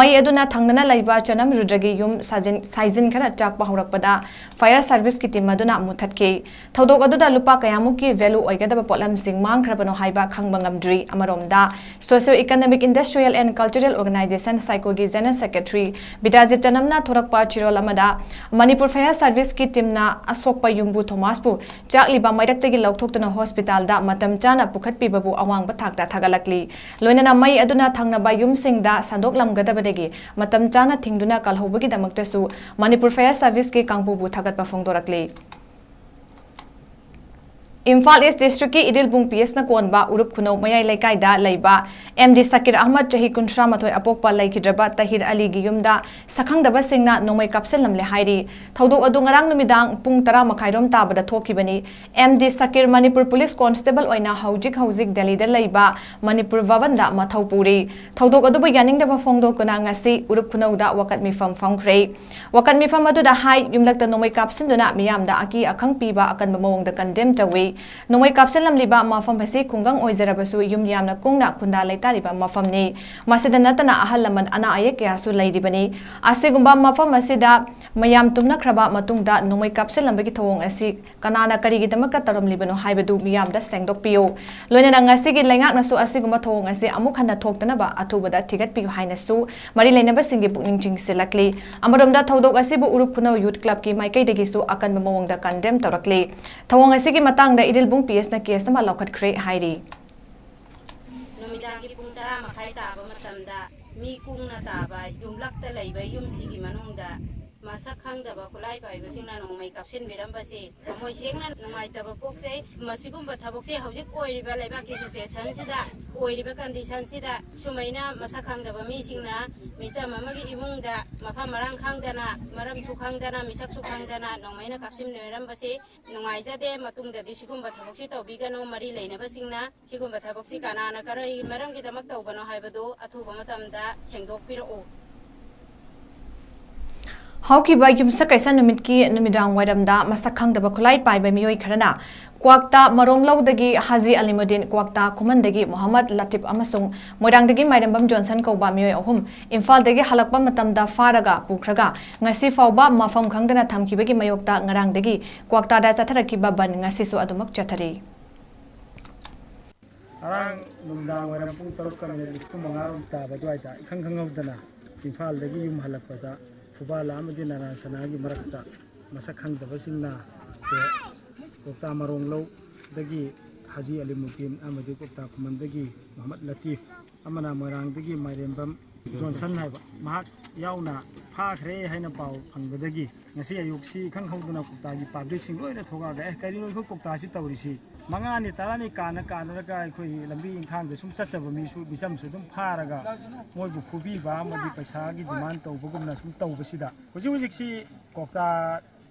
ꯃꯩ ꯑꯗꯨꯅ ꯊꯪꯅꯅ ꯂꯩꯕ ꯆꯅꯝ ꯔꯨꯗ꯭ꯔꯒꯤ ꯌꯨꯝ ꯁꯥꯖꯤꯟ-, ꯁꯥꯏꯖꯤꯟ ꯈꯔ ꯆꯥꯛꯄ ꯍꯧꯔꯛꯄꯗ ꯐꯥꯌꯔ ꯁꯔꯚꯤꯁꯀꯤ ꯇꯤꯝ ꯑꯗꯨꯅ ꯃꯨꯠꯊꯠꯈꯤ꯫ ꯊꯧꯗꯣꯛ ꯑꯗꯨꯗ ꯂꯨꯄꯥ ꯀꯌꯥꯃꯨꯛꯀꯤ ꯚꯦꯂꯨ ꯑꯣꯏꯒꯗꯕ ꯄꯣꯠꯂꯝꯁꯤꯡ ꯃꯥꯡꯈ꯭ꯔꯕꯅꯣ ꯍꯥꯏꯕ ꯈꯪꯕ ꯉꯝꯗ꯭ꯔꯤ꯫ ꯑꯃꯔꯣꯝꯗ, Socio Economic Industrial and Cultural Organization, ꯁꯥꯏꯀꯣꯒꯤ ꯖꯦꯅꯔꯦꯜ ꯁꯦꯀ꯭ꯔꯦꯇꯔꯤ ꯕꯤꯗ꯭ꯌꯥꯖꯤꯠ ꯆꯅꯝꯅ ꯊꯣꯔꯛꯄ ꯆꯦꯔꯣꯜ ꯑꯃꯗ, ꯃꯅꯤꯄꯨꯔ ꯐꯥꯌꯔ ꯁꯔꯚꯤꯁꯀꯤ ꯇꯤꯝꯅ ꯑꯁꯣꯛꯄ ꯌꯨꯝꯕꯨ ꯊꯣꯃꯥꯁꯄꯨ ꯆꯥꯛꯂꯤꯕ ꯃꯩꯔꯛꯇꯒꯤ ꯂꯧꯊꯣꯛꯇꯨꯅ ꯍꯣꯁꯄꯤꯇꯥꯜꯗ ꯃꯇꯝ ꯆꯥꯅ ꯄꯨꯈꯠꯄꯤꯕꯕꯨ ꯑꯋꯥꯡꯕ ꯊꯥꯛꯇ ꯊꯥꯒꯠꯂꯛꯂꯤ꯫ ꯂꯣꯏꯅꯅ ꯃꯩ ꯑꯗꯨꯅ ꯊꯪꯅꯕ ꯌꯨꯝꯁꯤꯡꯗ ꯁꯟꯗꯣꯛꯂꯝꯒꯗꯕꯗꯒꯤ ꯃꯇꯝ ꯆꯥꯅ ꯊꯤꯡꯗꯨꯅ ꯀꯜꯍꯧꯕꯒꯤꯗꯃꯛꯇꯁꯨ ꯃꯅꯤꯄꯨꯔ ꯐꯥꯌꯔ ꯁꯔꯚꯤꯁꯀꯤ ꯀꯥꯡꯕꯨꯕꯨ ꯊꯥꯒꯠꯄ ꯐꯣꯡꯗꯣꯔꯛꯂꯤ꯫ ꯏꯝꯐꯥꯜ ꯏꯁ ꯗꯤꯁꯇ꯭ꯔꯤꯛꯀꯤ ꯏꯗꯤꯜꯕꯨꯡ ꯄꯤ ꯑꯦꯁꯅ ꯀꯣꯟꯕ ꯎꯔꯨꯞ ꯈꯨꯅꯧ ꯃꯌꯥꯏ ꯂꯩꯀꯥꯏꯗ ꯂꯩꯕ ꯑꯦꯝ ꯗꯤ ꯁꯀꯤꯔ ꯑꯍꯃꯗ, ꯆꯍꯤ ꯀꯨꯟꯊ꯭ꯔꯥ ꯃꯥꯊꯣꯏ, ꯑꯄꯣꯛꯄ ꯂꯩꯈꯤꯗ꯭ꯔꯕ ꯇꯍꯤꯔ ꯑꯂꯤꯒꯤ ꯌꯨꯝꯗ ꯁꯛꯈꯪꯗꯕꯁꯤꯡꯅ ꯅꯣꯡꯃꯩ ꯀꯥꯞꯁꯤꯜꯂꯝꯂꯦ ꯍꯥꯏꯔꯤ꯫ ꯊꯧꯗꯣꯛ ꯑꯗꯨ ꯉꯔꯥꯡ ꯅꯨꯃꯤꯗꯥꯡ ꯄꯨꯡ ꯇꯔꯥ ꯃꯈꯥꯏꯔꯣꯝ ꯇꯥꯕꯗ ꯊꯣꯛꯈꯤꯕꯅꯤ꯫ M D Sakir Manipur police constable ꯑꯣꯏꯅ ꯍꯧꯖꯤꯛ ꯍꯧꯖꯤꯛ ꯗꯦꯜꯂꯤꯗ ꯂꯩꯕ ꯃꯅꯤꯄꯨꯔ ꯚꯕꯟꯗ ꯃꯊꯧ ꯄꯨꯔꯤ꯫ ꯊꯧꯗꯣꯛ ꯑꯗꯨꯕꯨ ꯌꯥꯅꯤꯡꯗꯕ ꯐꯣꯡꯗꯣꯛꯇꯨꯅ ꯉꯁꯤ ꯎꯔꯨꯞ ꯈꯨꯅꯧꯗ ꯋꯥꯀꯠ ꯃꯤꯐꯝ ꯐꯝꯈ꯭ꯔꯦ꯫ ꯋꯥꯀꯠ ꯃꯤꯐꯝ ꯑꯗꯨꯗ ꯍꯥꯏ, ꯌꯨꯝꯂꯛꯇ ꯅꯣꯡꯃꯩ ꯀꯥꯞꯁꯤꯟꯗꯨꯅ ꯃꯤꯌꯥꯝꯗ ꯑꯀꯤ ꯑꯈꯪ ꯄꯤꯕ ꯑꯀꯟꯕ ꯃꯑꯣꯡꯗ ꯀꯟꯗꯦꯝ ꯇꯧꯏ꯫ ꯅꯣꯡꯃꯩ ꯀꯥꯞꯁꯤꯜꯂꯝꯂꯤꯕ ꯃꯐꯝ ꯑꯁꯤ ꯈꯨꯡꯒꯪ ꯑꯣꯏꯖꯔꯕꯁꯨ ꯌꯨꯝ ꯌꯥꯝꯅ ꯀꯨꯡꯅ ꯈꯨꯟꯗꯥ ꯂꯩꯇꯥꯔꯤꯕ ꯃꯐꯝꯅꯤ꯫ ꯃꯁꯤꯗ ꯅꯠꯇꯅ ꯑꯍꯜ ꯂꯃꯟ ꯑꯅꯥ ꯑꯌꯦꯛ ꯀꯌꯥꯁꯨ ꯂꯩꯔꯤꯕꯅꯤ꯫ ꯑꯁꯤꯒꯨꯝꯕ ꯃꯐꯝ ꯑꯁꯤꯗ ꯃꯌꯥꯝ ꯇꯨꯝꯅꯈ꯭ꯔꯕ ꯃꯇꯨꯡꯗ ꯅꯣꯡꯃꯩ ꯀꯥꯞꯁꯤꯜꯂꯝꯕꯒꯤ ꯊꯧꯑꯣꯡ ꯑꯁꯤ ꯀꯅꯥꯅ ꯀꯔꯤꯒꯤꯗꯃꯛꯇ ꯇꯧꯔꯝꯂꯤꯕꯅꯣ ꯍꯥꯏꯕꯗꯨ ꯃꯤꯌꯥꯝꯗ ꯁꯦꯡꯗꯣꯛꯄꯤꯌꯨ꯫ ꯂꯣꯏꯅꯅ ꯉꯁꯤꯒꯤ ꯂꯩꯉꯥꯛꯅꯁꯨ ꯑꯁꯤꯒꯨꯝꯕ ꯊꯧꯑꯣꯡ ꯑꯁꯤ ꯑꯃꯨꯛ ꯍꯟꯅ ꯊꯣꯛꯇꯅꯕ ꯑꯊꯨꯕꯗ ꯊꯤꯒꯠꯄꯤꯌꯨ ꯍꯥꯏꯅꯁꯨ ꯃꯔꯤ ꯂꯩꯅꯕꯁꯤꯡꯒꯤ ꯄꯨꯛꯅꯤꯡ ꯆꯤꯡꯁꯤꯜꯂꯛꯂꯤ꯫ ꯑꯃꯔꯣꯝꯗ ꯊꯧꯗꯣꯛ ꯑꯁꯤꯕꯨ ꯎꯔꯨꯞ ꯈꯨꯅꯧ ꯌꯨꯠ ꯀ꯭ꯂꯕꯀꯤ ꯃꯥꯏꯀꯩꯗꯒꯤꯁꯨ ꯑꯀꯟꯕ ꯃꯑꯣꯡꯗ ꯀꯟꯗꯦꯝ ꯇꯧꯔꯛꯂꯤ꯫ ꯊꯧꯑꯣꯡ ꯑꯁꯤꯒꯤ ꯃꯇꯥꯡꯗ ꯏꯔꯤꯜꯕꯨꯡ ꯄꯤ ꯑꯦꯁꯅ ꯀꯦꯁ ꯑꯃ ꯂꯧꯈꯠꯈ꯭ꯔꯦ ꯍꯥꯏꯔꯤ꯫ ꯅꯨꯃꯤꯗꯥꯡꯒꯤ ꯄꯨꯡ ꯇꯔꯥ ꯃꯈꯥꯏ ꯇꯥꯕ ꯃꯇꯝꯗ ꯃꯤ ꯀꯨꯡꯅ ꯇꯥꯕ ꯌꯨꯝꯂꯛꯇ ꯂꯩꯕ ꯌꯨꯝꯁꯤꯒꯤ ꯃꯅꯨꯡꯗ ꯃꯁꯛ ꯈꯪꯗꯕ ꯈꯨꯠꯂꯥꯏ ꯄꯥꯏꯕꯁꯤꯡꯅ ꯅꯣꯡꯃꯩ ꯀꯥꯞꯁꯤꯟꯕꯤꯔꯝꯕꯁꯤ ꯊꯃꯣꯏ ꯁꯦꯡꯅ ꯅꯨꯡꯉꯥꯏꯇꯕ ꯄꯣꯛꯆꯩ꯫ ꯃꯁꯤꯒꯨꯝꯕ ꯊꯕꯛꯁꯦ ꯍꯧꯖꯤꯛ ꯑꯣꯏꯔꯤꯕ ꯂꯩꯕꯥꯛꯀꯤ ꯁꯤꯆꯨꯋꯦꯁꯟꯁꯤꯗ, ꯑꯣꯏꯔꯤꯕ ꯀꯟꯗꯤꯁꯟꯁꯤꯗ ꯁꯨꯃꯥꯏꯅ ꯃꯁꯛ ꯈꯪꯗꯕ ꯃꯤꯁꯤꯡꯅ ꯃꯤꯆꯝ ꯑꯃꯒꯤ ꯏꯃꯨꯡꯗ ꯃꯐꯝ ꯃꯔꯥꯡ ꯈꯪꯗꯅ, ꯃꯔꯝꯁꯨ ꯈꯪꯗꯅ, ꯃꯤꯁꯛꯁꯨ ꯈꯪꯗꯅ ꯅꯣꯡꯃꯩꯅ ꯀꯥꯞꯁꯤꯟꯕꯤꯔꯝꯕꯁꯤ ꯅꯨꯡꯉꯥꯏꯖꯗꯦ꯫ ꯃꯇꯨꯡꯗꯗꯤ ꯁꯤꯒꯨꯝꯕ ꯊꯕꯛꯁꯤ ꯇꯧꯕꯤꯒꯅꯨ꯫ ꯃꯔꯤ ꯂꯩꯅꯕꯁꯤꯡꯅ ꯁꯤꯒꯨꯝꯕ ꯊꯕꯛꯁꯤ ꯀꯅꯥꯅ ꯀꯔꯤ ꯃꯔꯝꯒꯤꯗꯃꯛ ꯇꯧꯕꯅꯣ ꯍꯥꯏꯕꯗꯨ ꯑꯊꯨꯕ ꯃꯇꯝꯗ ꯁꯦꯡꯗꯣꯛꯄꯤꯔꯛꯎ꯫ ꯍꯧꯈꯤꯕ ꯌꯨꯝꯁꯀꯩꯁ ꯅꯨꯃꯤꯠꯀꯤ ꯅꯨꯃꯤꯗꯥꯡ ꯋꯥꯏꯔꯝꯗ ꯃꯁꯛ ꯈꯪꯗꯕ ꯈꯨꯠꯂꯥꯏ ꯄꯥꯏꯕ ꯃꯤꯑꯣꯏ ꯈꯔꯅ ꯀ꯭ꯋꯥꯛꯇꯥ ꯃꯔꯣꯝꯂꯧꯗꯒꯤ ꯍꯥꯖꯤ ꯑꯂꯤꯃꯨꯗꯤꯟ, ꯀ꯭ꯋꯥꯛꯇꯥ ꯈꯨꯃꯟꯗꯒꯤ ꯃꯨꯍꯝꯃꯗ ꯂꯇꯤꯐ ꯑꯃꯁꯨꯡ ꯃꯣꯏꯔꯥꯡꯗꯒꯤ ꯃꯥꯏꯔꯦꯝꯕꯝ ꯖꯣꯟꯁꯟ ꯀꯧꯕ ꯃꯤꯑꯣꯏ ꯑꯍꯨꯝ ꯏꯝꯐꯥꯜꯗꯒꯤ ꯍꯜꯂꯛꯄ ꯃꯇꯝꯗ ꯐꯥꯔꯒ ꯄꯨꯈ꯭ꯔꯒ ꯉꯁꯤ ꯐꯥꯎꯕ ꯃꯐꯝ ꯈꯪꯗꯅ ꯊꯝꯈꯤꯕꯒꯤ ꯃꯥꯌꯣꯛꯇ ꯉꯔꯥꯡꯗꯒꯤ ꯀ꯭ꯋꯥꯛꯇꯥꯗ ꯆꯠꯊꯔꯛꯈꯤꯕ ꯕꯟ ꯉꯁꯤꯁꯨ ꯑꯗꯨꯃꯛ ꯆꯠꯊꯔꯤ꯫ ꯉꯔꯥꯡ ꯅꯨꯡꯗꯥꯡ ꯋꯥꯏꯔꯝ ꯄꯨꯡ ꯇꯔꯨꯛꯀ ꯃꯤꯅꯤꯠ ꯅꯤꯐꯨ ꯃꯉꯥꯔꯣꯝ ꯇꯥꯕ ꯑꯗꯨꯋꯥꯏꯗ ꯏꯈꯪ ꯈꯪꯍꯧꯗꯅ ꯏꯝꯐꯥꯜꯗꯒꯤ ꯌꯨꯝ ꯍꯜꯂꯛꯄꯗ ꯐꯨꯕꯥꯂꯥ ꯑꯃꯗꯤ ꯅꯔꯥꯟ ꯁꯅꯥꯒꯤ ꯃꯔꯛꯇ ꯃꯁꯛ ꯈꯪꯗꯕꯁꯤꯡꯅ ꯀ꯭ꯋꯥꯛꯇꯥ ꯃꯔꯣꯡꯂꯧꯗꯒꯤ ꯍꯥꯖꯤ ꯑꯂꯤꯃꯨꯗꯤꯟ ꯑꯃꯗꯤ ꯀ꯭ꯋꯥꯛꯇꯥ ꯈꯨꯃꯟꯗꯒꯤ ꯃꯨꯍꯝꯃꯗ ꯂꯇꯤꯐ ꯑꯃꯅ ꯃꯣꯏꯔꯥꯡꯗꯒꯤ ꯃꯥꯏꯔꯦꯝꯕꯝ ꯖꯣꯟꯁꯟ ꯍꯥꯏꯕ ꯃꯍꯥꯛ ꯌꯥꯎꯅ ꯐꯥꯈ꯭ꯔꯦ ꯍꯥꯏꯅ ꯄꯥꯎ ꯐꯪꯕꯗꯒꯤ ꯉꯁꯤ ꯑꯌꯨꯛꯁꯤ ꯏꯈꯪ ꯈꯪꯍꯧꯗꯅ ꯀ꯭ꯋꯥꯛꯇꯥꯒꯤ ꯄꯥꯕ꯭ꯂꯤꯛꯁꯤꯡ ꯂꯣꯏꯅ ꯊꯣꯛꯂꯛꯑꯒ, "ꯑꯦ, ꯀꯔꯤꯅꯣ ꯑꯩꯈꯣꯏ ꯀ꯭ꯋꯥꯛꯇꯥꯁꯤ ꯇꯧꯔꯤꯁꯤ?" ꯃꯉꯥꯅꯤ ꯇꯔꯥꯅꯤ ꯀꯥꯟꯅ ꯀꯥꯟꯅꯔꯒ ꯑꯩꯈꯣꯏ ꯂꯝꯕꯤ ꯏꯪꯈꯥꯡꯗ ꯁꯨꯝ ꯆꯠꯆꯕ ꯃꯤꯁꯨ, ꯃꯤꯆꯝꯁꯨ ꯑꯗꯨꯝ ꯐꯥꯔꯒ ꯃꯣꯏꯕꯨ ꯐꯨꯕꯤꯕ ꯑꯃꯗꯤ ꯄꯩꯁꯥꯒꯤ ꯗꯤꯃꯥꯟ ꯇꯧꯕꯒꯨꯝꯅ ꯁꯨꯝ ꯇꯧꯕꯁꯤꯗ ꯍꯧꯖꯤꯛ ꯍꯧꯖꯤꯛꯁꯤ ꯀ꯭ꯋꯥꯛꯇꯥ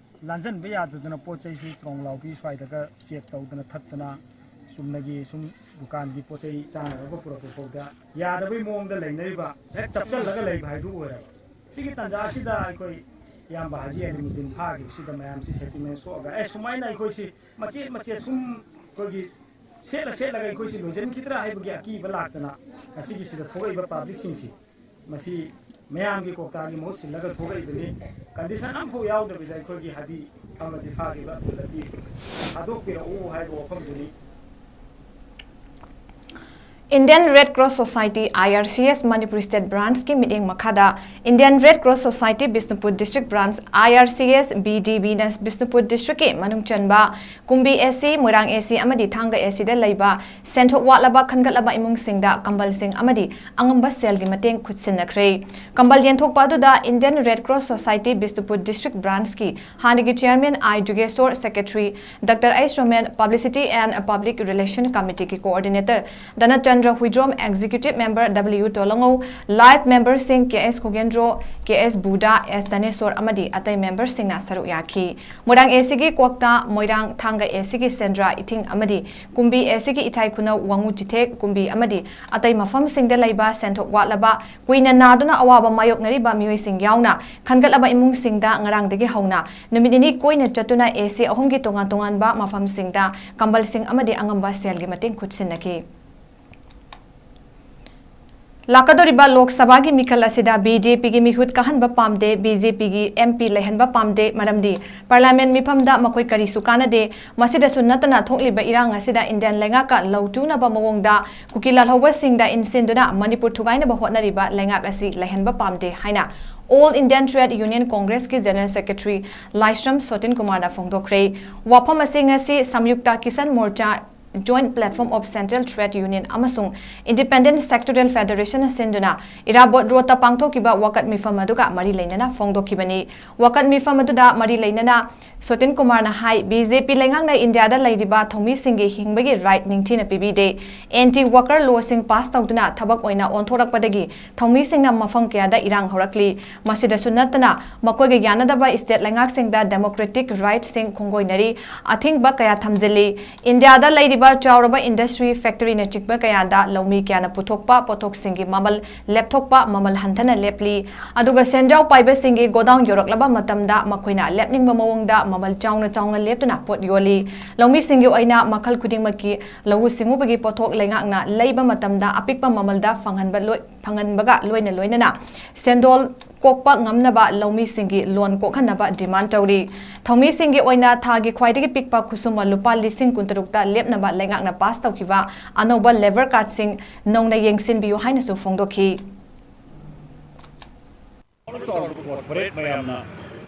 ꯂꯥꯟꯖꯟꯕ ꯌꯥꯗꯗꯅ ꯄꯣꯠ ꯆꯩꯁꯨ ꯇ꯭ꯔꯣꯡ ꯂꯥꯎꯕꯤ ꯁ꯭ꯋꯥꯏꯗꯒ ꯆꯦꯛ ꯇꯧꯗꯅ ꯊꯠꯇꯅ ꯆꯨꯝꯅꯒꯤ ꯁꯨꯝ ꯗꯨꯀꯥꯟꯒꯤ ꯄꯣꯠ ꯆꯩ ꯆꯥꯅꯅꯕ ꯄꯨꯔꯛꯄ ꯐꯥꯎꯗ ꯌꯥꯗꯕꯒꯤ ꯃꯑꯣꯡꯗ ꯂꯩꯅꯔꯤꯕ, ꯍꯦꯛ ꯆꯞꯁꯤꯜꯂꯒ ꯂꯩꯕ ꯍꯥꯏꯗꯨ ꯑꯣꯏꯔꯦꯕ꯫ ꯁꯤꯒꯤ ꯇꯥꯟꯖꯥ ꯑꯁꯤꯗ ꯑꯩꯈꯣꯏ ꯏꯌꯥꯝꯕ ꯍꯥꯖꯤ ꯑꯂꯤꯃꯨꯗꯤꯟ ꯐꯥꯈꯤꯕꯁꯤꯗ ꯃꯌꯥꯝꯁꯤ ꯁꯦꯟꯇꯤꯃꯦꯟ ꯁꯣꯛꯑꯒ, ꯑꯦ, ꯁꯨꯃꯥꯏꯅ ꯑꯩꯈꯣꯏꯁꯤ ꯃꯆꯦꯠ ꯃꯆꯦꯠ ꯁꯨꯝ ꯑꯩꯈꯣꯏꯒꯤ ꯁꯦꯠꯂ ꯁꯦꯠꯂꯒ ꯑꯩꯈꯣꯏꯁꯤ ꯂꯣꯏꯁꯤꯟꯈꯤꯗ꯭ꯔꯥ ꯍꯥꯏꯕꯒꯤ ꯑꯀꯤꯕ ꯂꯥꯛꯇꯅ ꯉꯁꯤꯒꯤ ꯁꯤꯗ ꯊꯣꯛꯂꯛꯏꯕ ꯄꯕ꯭ꯂꯤꯛꯁꯤꯡꯁꯤ, ꯃꯁꯤ ꯃꯌꯥꯝꯒꯤ ꯀꯣꯛꯇꯥꯒꯤ ꯃꯍꯨꯠ ꯁꯤꯜꯂꯒ ꯊꯣꯛꯂꯛꯏꯕꯅꯤ꯫ ꯀꯟꯗꯤꯁꯟ ꯑꯃꯐꯥꯎ ꯌꯥꯎꯗꯕꯤꯗ ꯑꯩꯈꯣꯏꯒꯤ ꯍꯥꯖꯤ ꯑꯃꯗꯤ ꯐꯥꯈꯤꯕ ꯑꯕꯗꯨꯜ ꯂꯇꯤꯐ ꯊꯥꯗꯣꯛꯄꯤꯔꯛꯎ ꯍꯥꯏꯕ ꯋꯥꯐꯝꯗꯨꯅꯤ꯫ Indian Red Cross Society, I R C S, Manipur State Branch ꯀꯤ ꯃꯤꯠꯌꯦꯡ ꯃꯈꯥꯗ Indian Red Cross Society, Bishnupur District Branch, I R C S, B D B ꯅ ꯕꯤꯁꯅꯨꯄꯨꯔ district ꯀꯤ ꯃꯅꯨꯡ ꯆꯟꯕ ꯀꯨꯝꯕꯤ A C, Moirang A C ꯑꯃꯗꯤ ꯊꯥꯡꯒ A C ꯗ ꯂꯩꯕ ꯁꯦꯟꯊꯣꯛ ꯋꯥꯠꯂꯕ ꯈꯟꯒꯠꯂꯕ ꯏꯃꯨꯡꯁꯤꯡꯗ ꯀꯝꯕꯜꯁꯤꯡ ꯑꯃꯗꯤ ꯑꯉꯝꯕ ꯁꯦꯜꯒꯤ ꯃꯇꯦꯡ ꯈꯨꯠꯁꯤꯟꯅꯈ꯭ꯔꯦ꯫ ꯀꯝꯕꯜ ꯌꯦꯟꯊꯣꯛꯄ ꯑꯗꯨꯗ Indian Red Cross Society, Bishnupur District Branch ꯀꯤ ꯍꯥꯟꯅꯒꯤ chairman I Jugeshor, secretary Doctor H Romen, Publicity and Public Relation Committee ꯒꯤ coordinator Dhanachandra Huidrom, executive member W Tolangou, life member ꯁꯤꯡ K S Khogendro, K S Budha, S Dhaneshor ꯑꯃꯗꯤ ꯑꯇꯩ member ꯁꯤꯡꯅ ꯁꯔꯨꯛ ꯌꯥꯈꯤ꯫ ꯃꯣꯏꯔꯥꯡ A C ꯒꯤ ꯀ꯭ꯋꯥꯛꯇꯥ, ꯃꯣꯏꯔꯥꯡ ꯊꯥꯡꯒ A C ꯒꯤ ꯁꯦꯟꯗ꯭ꯔꯥ ꯏꯊꯤꯡ ꯑꯃꯗꯤ ꯀꯨꯝꯕꯤ A C ꯒꯤ ꯏꯊꯥꯏ ꯈꯨꯅꯧ ꯋꯥꯉꯨ ꯆꯤꯊꯦꯛ ꯀꯨꯝꯕꯤ ꯑꯃꯗꯤ ꯑꯇꯩ ꯃꯐꯝꯁꯤꯡꯗ ꯂꯩꯕ ꯁꯦꯟꯊꯣꯛ ꯋꯥꯠꯂꯕ, ꯀꯨꯏꯅ ꯅꯥꯗꯨꯅ ꯑꯋꯥꯕ ꯃꯥꯌꯣꯛꯅꯔꯤꯕ ꯃꯤꯑꯣꯏꯁꯤꯡ ꯌꯥꯎꯅ ꯈꯟꯒꯠꯂꯕ ꯏꯃꯨꯡꯁꯤꯡꯗ ꯉꯔꯥꯡꯗꯒꯤ ꯍꯧꯅ ꯅꯨꯃꯤꯠ ꯅꯤꯅꯤ ꯀꯣꯏꯅ ꯆꯠꯇꯨꯅ A C ꯑꯍꯨꯝꯒꯤ ꯇꯣꯉꯥꯟ ꯇꯣꯉꯥꯟꯕ ꯃꯐꯝꯁꯤꯡꯗ ꯀꯝꯕꯜꯁꯤꯡ ꯑꯃꯗꯤ ꯑꯉꯝꯕ ꯁꯦꯜꯒꯤ ꯃꯇꯦꯡ ꯈꯨꯠꯁꯤꯟꯅꯈꯤ꯫ ꯂꯥꯛꯀꯗꯧꯔꯤꯕ ꯂꯣꯛ ꯁꯚꯥꯒꯤ ꯃꯤꯈꯜ ꯑꯁꯤꯗ B J P ꯒꯤ ꯃꯤꯍꯨꯠ ꯀꯥꯍꯟꯕ ꯄꯥꯝꯗꯦ, B J P ꯒꯤ M P ꯂꯩꯍꯟꯕ ꯄꯥꯝꯗꯦ, ꯃꯔꯝꯗꯤ parliament ꯃꯤꯐꯝꯗ ꯃꯈꯣꯏ ꯀꯔꯤꯁꯨ ꯀꯥꯟꯅꯗꯦ꯫ ꯃꯁꯤꯗꯁꯨ ꯅꯠꯇꯅ ꯊꯣꯛꯂꯤꯕ ꯏꯔꯥꯡ ꯑꯁꯤꯗ Indian ꯂꯩꯉꯥꯛꯀ ꯂꯧ ꯇꯨꯅꯕ ꯃꯑꯣꯡꯗ ꯀꯨꯀꯤ ꯂꯥꯜꯍꯧꯕꯁꯤꯡꯗ ꯏꯟꯁꯤꯟꯗꯨꯅ ꯃꯅꯤꯄꯨꯔ ꯊꯨꯒꯥꯏꯅꯕ ꯍꯣꯠꯅꯔꯤꯕ ꯂꯩꯉꯥꯛ ꯑꯁꯤ ꯂꯩꯍꯟꯕ ꯄꯥꯝꯗꯦ ꯍꯥꯏꯅ All Indian Trade Union Congress ꯀꯤ general secretary ꯂꯥꯏꯁ꯭ꯔꯝ ꯁꯣꯇꯤꯟ ꯀꯨꯃꯥꯔꯅ ꯐꯣꯡꯗꯣꯛꯈ꯭ꯔꯦ꯫ ꯋꯥꯐꯝ ꯑꯁꯤ ꯉꯁꯤ Samyukta Kisan ꯃꯣꯔꯆꯥ, Joint Platform of Central Trade Union ꯑꯃꯁꯨꯡ Independent Sectorial Federation ꯁꯤꯟꯗꯨꯅ ꯏꯔꯥꯕꯣꯠ ꯔꯣꯗꯇ ꯄꯥꯡꯊꯣꯛꯈꯤꯕ ꯋꯥꯀꯠ ꯃꯤꯐꯝ ꯑꯗꯨꯒ ꯃꯔꯤ ꯂꯩꯅꯅ ꯐꯣꯡꯗꯣꯛꯈꯤꯕꯅꯤ꯫ ꯋꯥꯀꯠ ꯃꯤꯐꯝ ꯑꯗꯨꯗ ꯃꯔꯤ ꯂꯩꯅꯅ ꯁꯣꯇꯤꯟ ꯀꯨꯃꯥꯔꯅ ꯍꯥꯏ, B J P ꯂꯩꯉꯥꯛꯅ ꯏꯟꯗꯤꯌꯥꯗ ꯂꯩꯔꯤꯕ ꯊꯧꯃꯤꯁꯤꯡꯒꯤ ꯍꯤꯡꯕꯒꯤ right ꯅꯤꯡꯊꯤꯅ ꯄꯤꯕꯤꯗꯦ꯫ Anti worker law ꯁꯤꯡ pass ꯇꯧꯗꯨꯅ ꯊꯕꯛ ꯑꯣꯏꯅ ꯑꯣꯟꯊꯣꯔꯛꯄꯗꯒꯤ ꯊꯧꯃꯤꯁꯤꯡꯅ ꯃꯐꯝ ꯀꯌꯥꯗ ꯏꯔꯥꯡ ꯍꯧꯔꯛꯂꯤ꯫ ꯃꯁꯤꯗꯁꯨ ꯅꯠꯇꯅ ꯃꯈꯣꯏꯒ ꯌꯥꯅꯗꯕ state ꯂꯩꯉꯥꯛꯁꯤꯡꯗ democratic right ꯁꯤꯡ ꯈꯣꯡꯒꯣꯏꯅꯔꯤ, ꯑꯊꯤꯡꯕ ꯀꯌꯥ ꯊꯝꯖꯤꯜꯂꯤ꯫ ꯏꯟꯗꯤꯌꯥꯗ ꯂꯩꯔꯤꯕ ꯆꯥꯎꯔꯕ industry, factory ꯅꯆꯤꯡꯕ ꯀꯌꯥꯗ ꯂꯧꯃꯤ ꯀꯌꯥꯅ ꯄꯨꯊꯣꯛꯄ ꯄꯣꯠꯊꯣꯛꯁꯤꯡꯒꯤ ꯃꯃꯜ ꯂꯦꯞꯊꯣꯛꯄ, ꯃꯃꯜ ꯍꯟꯊꯅ ꯂꯦꯞꯂꯤ꯫ ꯑꯗꯨꯒ ꯁꯦꯟꯖꯥꯎ ꯄꯥꯏꯕꯁꯤꯡꯒꯤ godown ꯌꯧꯔꯛꯂꯕ ꯃꯇꯝꯗ ꯃꯈꯣꯏꯅ ꯂꯦꯞꯅꯤꯡꯕ ꯃꯑꯣꯡꯗ ꯃꯃꯜ ꯆꯥꯎꯅ ꯆꯥꯎꯅ ꯂꯦꯞꯇꯨꯅ ꯄꯣꯠ ꯌꯣꯜꯂꯤ꯫ ꯂꯧꯃꯤꯁꯤꯡꯒꯤ ꯑꯣꯏꯅ ꯃꯈꯜ ꯈꯨꯗꯤꯡꯃꯛꯀꯤ ꯂꯧꯎ ꯁꯤꯡꯎꯕꯒꯤ ꯄꯣꯠꯊꯣꯛ ꯂꯩꯉꯥꯛꯅ ꯂꯩꯕ ꯃꯇꯝꯗ ꯑꯄꯤꯛꯄ ꯃꯃꯜꯗ ꯐꯪꯍꯟꯕ ꯂꯣꯏ-, ꯐꯪꯍꯟꯕꯒ ꯂꯣꯏꯅ ꯂꯣꯏꯅꯅ ꯁꯦꯟꯗꯣꯜ ꯀꯣꯛꯄ ꯉꯝꯅꯕ ꯂꯧꯃꯤꯁꯤꯡꯒꯤ loan ꯀꯣꯛꯍꯟꯅꯕ demand ꯇꯧꯔꯤ꯫ ꯊꯧꯃꯤꯁꯤꯡꯒꯤ ꯑꯣꯏꯅ ꯊꯥꯒꯤ ꯈ꯭ꯋꯥꯏꯗꯒꯤ ꯄꯤꯛꯄ ꯈꯨꯠꯁꯨꯃꯟ ꯂꯨꯄꯥ ꯂꯤꯁꯤꯡ ꯀꯨꯟꯇꯔꯨꯛꯇ ꯂꯦꯞꯅꯕ ꯂꯩꯉꯥꯛꯅ pass ꯇꯧꯈꯤꯕ ꯑꯅꯧꯕ labour cardꯁꯤꯡ ꯅꯧꯅ ꯌꯦꯡꯁꯤꯟꯕꯤꯌꯨ ꯍꯥꯏꯅꯁꯨ ꯐꯣꯡꯗꯣꯛꯈꯤ꯫ ꯆꯥꯎꯔꯕ corporate ꯃꯌꯥꯝꯅ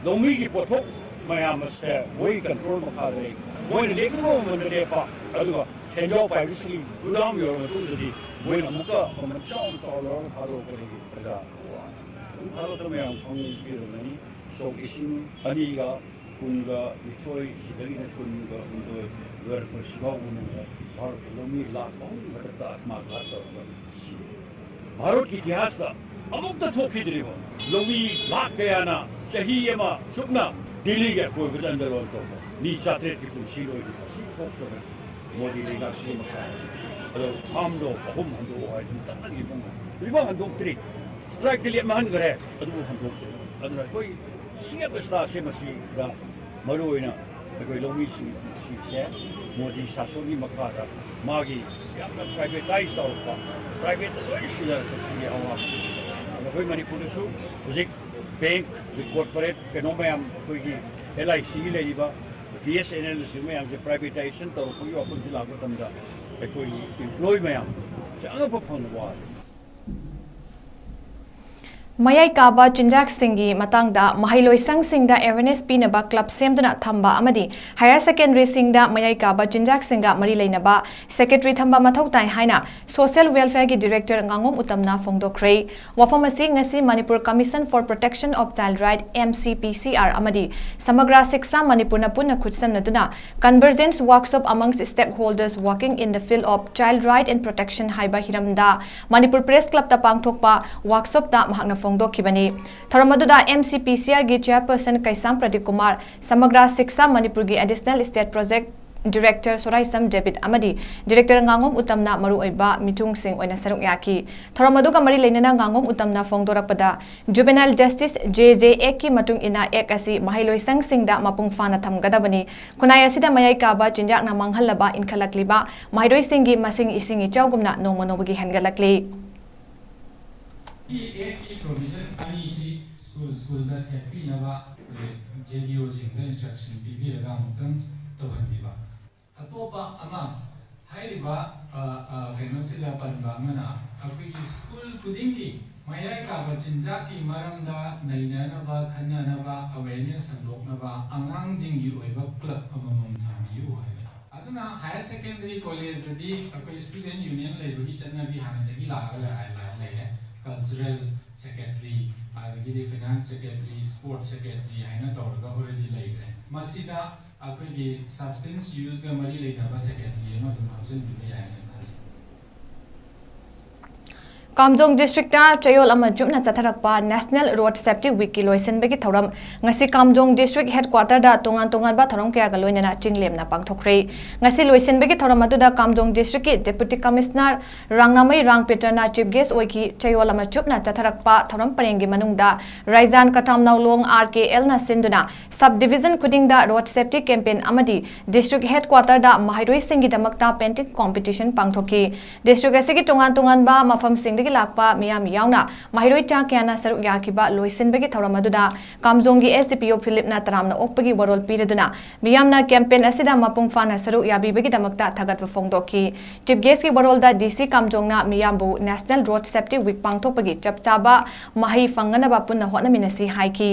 ꯂꯧꯃꯤꯒꯤ ꯄꯣꯠꯊꯣꯛ ꯃꯌꯥꯝ ꯑꯁꯦ ꯃꯣꯏ control ꯃꯈꯥꯗ ꯂꯩ꯫ ꯃꯣꯏꯅ ꯂꯦꯞꯅꯤꯡꯕ ꯃꯃꯜꯗ ꯂꯦꯞꯄ, ꯑꯗꯨꯒ ꯁꯦꯟꯖꯥꯎ ꯄꯥꯏꯕꯁꯤꯡꯒꯤ godown ꯌꯧꯔꯕ ꯃꯇꯨꯡꯗꯗꯤ ꯃꯣꯏꯅ ꯑꯃꯨꯛꯀ ꯃꯃꯜ ꯆꯥꯎꯅ ꯆꯥꯎꯅ ꯂꯧꯔꯒ ꯊꯥꯗꯣꯛꯄꯗꯒꯤ ꯄ꯭ꯔꯖꯥ ꯋꯥꯅ ꯑꯗꯨꯝ ꯊꯥꯗꯣꯛꯇ ꯃꯌꯥꯝ ꯈꯪꯕꯤꯔꯝꯒꯅꯤ꯫ ꯁꯣꯛ ꯂꯤꯁꯤꯡ ꯑꯅꯤꯒ ꯀꯨꯟꯒ ꯅꯤꯊꯣꯏ ꯁꯤꯗꯒꯤꯅ ꯀꯨꯟꯒ ꯍꯨꯝꯗꯣꯏ ꯂꯣꯏꯔꯛꯄꯁꯤ ꯐꯥꯎꯕ ꯃꯅꯨꯡꯗ ꯚꯥꯔꯠꯀꯤ ꯂꯧꯃꯤ ꯂꯥꯈ ꯑꯍꯨꯝꯒꯤ ꯃꯊꯛꯇ ꯑꯥꯠꯃꯥꯒꯥꯠ ꯇꯧꯔꯒ ꯁꯤ ꯚꯥꯔꯠꯀꯤ ꯏꯇꯤꯍꯥꯁꯇ ꯑꯃꯨꯛꯇ ꯊꯣꯛꯈꯤꯗ꯭ꯔꯤꯕ ꯂꯧꯃꯤ ꯂꯥꯈ ꯀꯌꯥꯅ ꯆꯍꯤ ꯑꯃ ꯆꯨꯞꯅ ꯗꯤꯜꯂꯤꯒꯤ ꯑꯀꯣꯏꯕꯗ ꯑꯟꯗꯣꯂꯟ ꯇꯧꯕ ꯃꯤ ꯆꯥꯇ꯭ꯔꯦꯠꯀꯤ ꯄꯨꯟꯁꯤ ꯂꯣꯏꯈꯤꯕ ꯁꯤ ꯊꯣꯛꯇꯕ ꯃꯣꯗꯤ ꯂꯩꯉꯥꯛꯁꯤꯒꯤ ꯃꯈꯥꯗ꯫ ꯑꯗꯣ farmꯗꯣ ꯑꯍꯨꯝ ꯍꯟꯗꯣꯛꯑꯣ ꯍꯥꯏꯗꯨꯅ ꯇꯛꯅꯈꯤꯕ ꯉꯥꯏ꯫ ꯍꯧꯖꯤꯛꯐꯥꯎ ꯍꯟꯗꯣꯛꯇ꯭ꯔꯤ꯫ Strikeꯇꯤ ꯂꯦꯞꯅꯍꯟꯈ꯭ꯔꯦ, ꯑꯗꯨꯕꯨ ꯍꯟꯗꯣꯛꯇ꯭ꯔꯤ꯫ ꯑꯗꯨꯅ ꯑꯩꯈꯣꯏ ꯁꯤ ꯑꯕꯁꯊꯥꯁꯦ ꯃꯁꯤꯗ ꯃꯔꯨꯑꯣꯏꯅ ꯑꯩꯈꯣꯏ ꯂꯧꯃꯤꯁꯤꯡ ꯁꯤꯁꯦ ꯃꯣꯗꯤ ꯁꯥꯁꯟꯒꯤ ꯃꯈꯥꯗ ꯃꯥꯒꯤ ꯌꯥꯝꯅ privatize ꯇꯧꯔꯛꯄ, privateꯇ ꯂꯣꯏ ꯁꯤꯟꯅꯔꯛꯄ ꯁꯤꯒꯤ ꯑꯋꯥꯕ꯫ ꯑꯗꯣ ꯑꯩꯈꯣꯏ ꯃꯅꯤꯄꯨꯔꯗꯁꯨ ꯍꯧꯖꯤꯛ bank, corporate ꯀꯩꯅꯣ ꯃꯌꯥꯝ ꯑꯩꯈꯣꯏꯒꯤ LICꯒꯤ ꯂꯩꯔꯤꯕ BSNLꯅꯆꯤꯡꯕ ꯃꯌꯥꯝꯁꯦ privatization ꯇꯧꯔꯛꯄꯒꯤ ꯋꯥꯐꯝꯁꯤ ꯂꯥꯛꯄ ꯃꯇꯝꯗ ꯑꯩꯈꯣꯏꯒꯤ employee ꯃꯌꯥꯝ ꯁꯤ ꯑꯉꯛꯄ ꯐꯪꯕ ꯋꯥꯔꯦ꯫ ꯃꯌꯥꯏ ꯀꯥꯕ ꯆꯤꯟꯖꯥꯛꯁꯤꯡꯒꯤ ꯃꯇꯥꯡꯗ ꯃꯍꯩꯂꯣꯏꯁꯪꯁꯤꯡꯗ awareness ꯄꯤꯅꯕ club ꯁꯦꯝꯗꯨꯅ ꯊꯝꯕ ꯑꯃꯗꯤ higher secondaryꯁꯤꯡꯗ ꯃꯌꯥꯏ ꯀꯥꯕ ꯆꯤꯟꯖꯥꯛꯁꯤꯡꯒ ꯃꯔꯤ ꯂꯩꯅꯕ secretary ꯊꯝꯕ ꯃꯊꯧ ꯇꯥꯏ ꯍꯥꯏꯅ Social Welfareꯒꯤ director ꯉꯥꯉꯣꯝ ꯎꯇꯝꯅ ꯐꯣꯡꯗꯣꯛꯈ꯭ꯔꯦ꯫ ꯋꯥꯐꯝ ꯑꯁꯤ ꯉꯁꯤ Manipur Commission for Protection of Child Right, MCPCR, ꯑꯃꯗꯤ Samagra Shiksha Manipurꯅ ꯄꯨꯟꯅ ꯈꯨꯠꯁꯝꯅꯗꯨꯅ Convergence Workshop amongst Stakeholders Working in the Field of Child Right and Protection ꯍꯥꯏꯕ ꯍꯤꯔꯝꯗ Manipur Press Clubꯇ ꯄꯥꯡꯊꯣꯛꯄ workshopꯇ ꯃꯍꯥꯛꯅ ꯐꯣꯡꯗꯣꯛꯈꯤꯕꯅꯤ꯫ ꯊꯧꯔꯝ ꯑꯗꯨꯗ MCPCRꯒꯤ chairperson Keisham Pradeep Kumar, Samagra Shiksha Manipurꯒꯤ additional state project Director Soraisam ꯗꯦꯕꯤꯠ ꯑꯃꯗꯤ Director ꯉꯥꯉꯣꯝ ꯎꯇꯝꯅ ꯃꯔꯨꯑꯣꯏꯕ ꯃꯤꯊꯨꯡꯁꯤꯡ ꯑꯣꯏꯅ ꯁꯔꯨꯛ ꯌꯥꯈꯤ꯫ ꯊꯧꯔꯝ ꯑꯗꯨꯒ ꯃꯔꯤ ꯂꯩꯅꯅ ꯉꯥꯉꯣꯝ ꯎꯇꯝꯅ ꯐꯣꯡꯗꯣꯔꯛꯄꯗ, Juvenile Justice, J J Act ꯀꯤ ꯃꯇꯨꯡ ꯏꯟꯅ Act ꯑꯁꯤ ꯃꯍꯩꯂꯣꯏꯁꯪꯁꯤꯡꯗ ꯃꯄꯨꯡ ꯐꯥꯅ ꯊꯝꯒꯗꯕꯅꯤ꯫ ꯈꯨꯟꯅꯥꯏ ꯑꯁꯤꯗ ꯃꯌꯥꯏ ꯀꯥꯕ ꯆꯤꯟꯖꯥꯛꯅ ꯃꯥꯡꯍꯜꯂꯕ ꯏꯟꯈꯠꯂꯛꯂꯤꯕ ꯃꯍꯩꯔꯣꯏꯁꯤꯡꯒꯤ ꯃꯁꯤꯡ ꯏꯁꯤꯡ ꯏꯆꯥꯎꯒꯨꯝꯅ ꯅꯣꯡꯃ ꯅꯣꯡꯃꯒꯤ ꯍꯦꯟꯒꯠꯂꯛꯂꯤ꯫ Act ꯀꯤ provision ꯑꯅꯤꯁꯤ ꯁ꯭ꯀꯨꯜ ꯁ꯭ꯀꯨꯜꯗ ꯊꯦꯠꯄꯤꯅꯕ ꯑꯩꯈꯣꯏ J D O ꯁꯤꯡꯗ instruction ꯄꯤꯕꯤꯔꯒ ꯑꯃꯨꯛꯇꯪ ꯇꯧꯍꯟꯕꯤꯕ꯫ ꯑꯇꯣꯞꯄ ꯑꯃ ꯍꯥꯏꯔꯤꯕ, ꯑ, ꯑ, ꯀꯩꯅꯣꯁꯤꯗ ꯄꯟꯕ ꯑꯃꯅ, ꯑꯩꯈꯣꯏꯒꯤ ꯁ꯭ꯀꯨꯜ ꯈꯨꯗꯤꯡꯒꯤ ꯃꯌꯥꯏ ꯀꯥꯕ ꯆꯤꯟꯖꯥꯛꯀꯤ ꯃꯔꯝꯗ ꯅꯩꯅꯅꯕ, ꯈꯟꯅꯅꯕ, awareness ꯁꯟꯗꯣꯛꯅꯕ ꯑꯉꯥꯡꯁꯤꯡꯒꯤ ꯑꯣꯏꯕ club ꯑꯃꯃꯝ ꯊꯝꯕꯤꯌꯨ ꯍꯥꯏꯕ꯫ ꯑꯗꯨꯅ higher secondary college ꯗꯗꯤ ꯑꯩꯈꯣꯏ student union ꯂꯩꯕꯒꯤ ꯆꯠꯅꯕꯤ ꯍꯥꯟꯅꯗꯒꯤ ꯂꯥꯛꯑꯒ ꯂꯩ-, ꯂꯩꯔꯦ꯫ Cultural secretary, ꯑꯗꯒꯤꯗꯤ finance secretary, sports secretary ꯍꯥꯏꯅ ꯇꯧꯔꯒ already ꯂꯩꯈ꯭ꯔꯦ꯫ ꯃꯁꯤꯗ ꯑꯩꯈꯣꯏꯒꯤ substance use ꯀ ꯃꯔꯤ ꯂꯩꯅꯕ secretary ꯑꯃ ꯑꯗꯨꯝ ꯍꯥꯞꯆꯤꯟꯕꯤꯕ ꯌꯥꯏ ꯍꯥꯏꯅ ꯈꯜꯂꯤ꯫ ꯀꯥꯝꯖꯣꯡ district ꯇ ꯆꯌꯣꯜ ꯑꯃ ꯆꯨꯞꯅ ꯆꯠꯊꯔꯛꯄ National Road Safety Week ꯀꯤ ꯂꯣꯏꯁꯤꯟꯕꯒꯤ ꯊꯧꯔꯝ ꯉꯁꯤ ꯀꯥꯝꯖꯣꯡ district headquarter ꯗ ꯇꯣꯉꯥꯟ ꯇꯣꯉꯥꯟꯕ ꯊꯧꯔꯝ ꯀꯌꯥꯒ ꯂꯣꯏꯅꯅ ꯆꯤꯡꯂꯦꯝꯅ ꯄꯥꯡꯊꯣꯛꯈ꯭ꯔꯦ꯫ ꯉꯁꯤ ꯂꯣꯏꯁꯤꯟꯕꯒꯤ ꯊꯧꯔꯝ ꯑꯗꯨꯗ ꯀꯥꯝꯖꯣꯡ district ꯀꯤ Deputy Commissioner ꯔꯥꯡꯅꯥꯃꯩ ꯔꯥꯡ ꯄꯤꯇꯔꯅ chief guest ꯑꯣꯏꯈꯤ꯫ ꯆꯌꯣꯜ ꯑꯃ ꯆꯨꯞꯅ ꯆꯠꯊꯔꯛꯄ ꯊꯧꯔꯝ ꯄꯔꯦꯡꯒꯤ ꯃꯅꯨꯡꯗ ꯔꯥꯏꯖꯥꯟ ꯀꯊꯥꯝꯅꯥꯎꯂꯣꯡ R K L ꯅ ꯁꯤꯟꯗꯨꯅ sub division ꯈꯨꯗꯤꯡꯗ road safety campaign ꯑꯃꯗꯤ district headquarter ꯗ ꯃꯍꯩꯔꯣꯏꯁꯤꯡꯒꯤꯗꯃꯛꯇ painting competition ꯄꯥꯡꯊꯣꯛꯈꯤ꯫ District ꯑꯁꯤꯒꯤ ꯇꯣꯉꯥꯟ ꯇꯣꯉꯥꯟꯕ ꯃꯐꯝꯁꯤꯡꯗꯒꯤ ꯂꯥꯛꯄ ꯃꯤꯌꯥꯝ ꯌꯥꯎꯅ ꯃꯍꯩꯔꯣꯏ ꯆꯥ ꯀꯌꯥꯅ ꯁꯔꯨꯛ ꯌꯥꯈꯤꯕ ꯂꯣꯏꯁꯤꯟꯕꯒꯤ ꯊꯧꯔꯝ ꯑꯗꯨꯗ ꯀꯥꯝꯖꯣꯡꯒꯤ S D P O ꯐꯤꯂꯤꯞꯅ ꯇꯔꯥꯝꯅ ꯑꯣꯛꯄꯒꯤ ꯋꯥꯔꯣꯜ ꯄꯤꯔꯗꯨꯅ ꯃꯤꯌꯥꯝꯅ campaign ꯑꯁꯤꯗ ꯃꯄꯨꯡ ꯐꯥꯅ ꯁꯔꯨꯛ ꯌꯥꯕꯤꯕꯒꯤꯗꯃꯛꯇ ꯊꯥꯒꯠꯄ ꯐꯣꯡꯗꯣꯛꯈꯤ꯫ Chief guest ꯀꯤ ꯋꯥꯔꯣꯜꯗ D C ꯀꯥꯝꯖꯣꯡꯅ ꯃꯤꯌꯥꯝꯕꯨ National Road Safety Week ꯄꯥꯡꯊꯣꯛꯄꯒꯤ ꯆꯞ ꯆꯥꯕ ꯃꯍꯩ ꯐꯪꯅꯅꯕ ꯄꯨꯟꯅ ꯍꯣꯠꯅꯃꯤꯟꯅꯁꯤ ꯍꯥꯏꯈꯤ꯫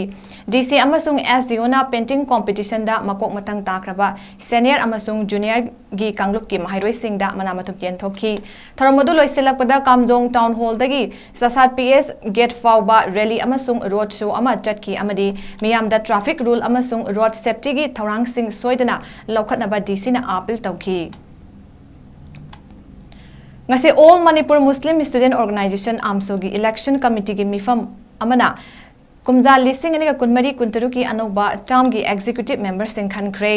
D C ꯑꯃꯁꯨꯡ S D O ꯅ painting competition ꯗ ꯃꯀꯣꯛ ꯃꯊꯪ ꯇꯥꯈ꯭ꯔꯕ senior ꯑꯃꯁꯨꯡ junior ꯒꯤ ꯀꯥꯡꯂꯨꯞꯀꯤ ꯃꯍꯩꯔꯣꯏꯁꯤꯡꯗ ꯃꯅꯥ ꯃꯊꯨꯝ ꯌꯦꯟꯊꯣꯛꯈꯤ꯫ ꯊꯧꯔꯝ ꯑꯗꯨ ꯂꯣꯏꯁꯤꯜꯂꯛꯄꯗ ꯀꯥꯝꯖꯣꯡ Town Hall ꯗꯒꯤ ꯆꯥꯁꯥꯠ P S gate ꯐꯥꯎꯕ rally ꯑꯃꯁꯨꯡ road show ꯑꯃ ꯆꯠꯈꯤ ꯑꯃꯗꯤ ꯃꯤꯌꯥꯝꯗ traffic rule ꯑꯃꯁꯨꯡ road safety ꯒꯤ ꯊꯧꯔꯥꯡꯁꯤꯡ ꯁꯣꯏꯗꯅ ꯂꯧꯈꯠꯅꯕ D C ꯅ appeal ꯇꯧꯈꯤ꯫ ꯉꯁꯤ All Manipur Muslim Student Organisation, AMSU ꯒꯤ election committee ꯒꯤ ꯃꯤꯐꯝ ꯑꯃꯅ ꯀꯨꯝꯖꯥ ꯂꯤꯁꯤꯡ ꯑꯅꯤꯒ ꯀꯨꯟꯃꯔꯤ ꯀꯨꯟꯇꯔꯨꯛꯀꯤ ꯑꯅꯧꯕ term ꯒꯤ executive member ꯁꯤꯡ ꯈꯟꯈ꯭ꯔꯦ꯫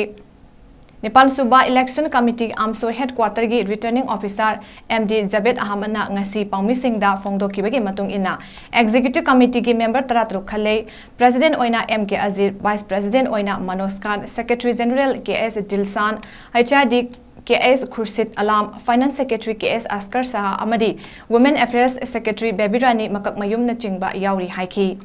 ꯅꯤꯄꯥꯟ ꯁꯨꯕ Election Committee ꯑꯥꯝꯁꯣ Headquarter ꯒꯤ Returning Officer M D Javed Ahmad ꯅ ꯉꯁꯤ ꯄꯥꯎꯃꯤꯁꯤꯡꯗ ꯐꯣꯡꯗꯣꯛꯈꯤꯕꯒꯤ ꯃꯇꯨꯡ ꯏꯟꯅ, Executive Committee ꯒꯤ member ꯇꯔꯥꯇꯔꯨꯛ ꯈꯜꯂꯦ꯫ President ꯑꯣꯏꯅ M K Ajit, Vice President ꯑꯣꯏꯅ Manoj Khan, Secretary General K S Dilshan, H R D K S Khurshid Alam, Finance Secretary K S Askar Shah ꯑꯃꯗꯤ Women Affairs Secretary Baby Rani ꯃꯀꯛꯃꯌꯨꯝꯅꯆꯤꯡꯕ ꯌꯥꯎꯔꯤ ꯍꯥꯏꯈꯤ꯫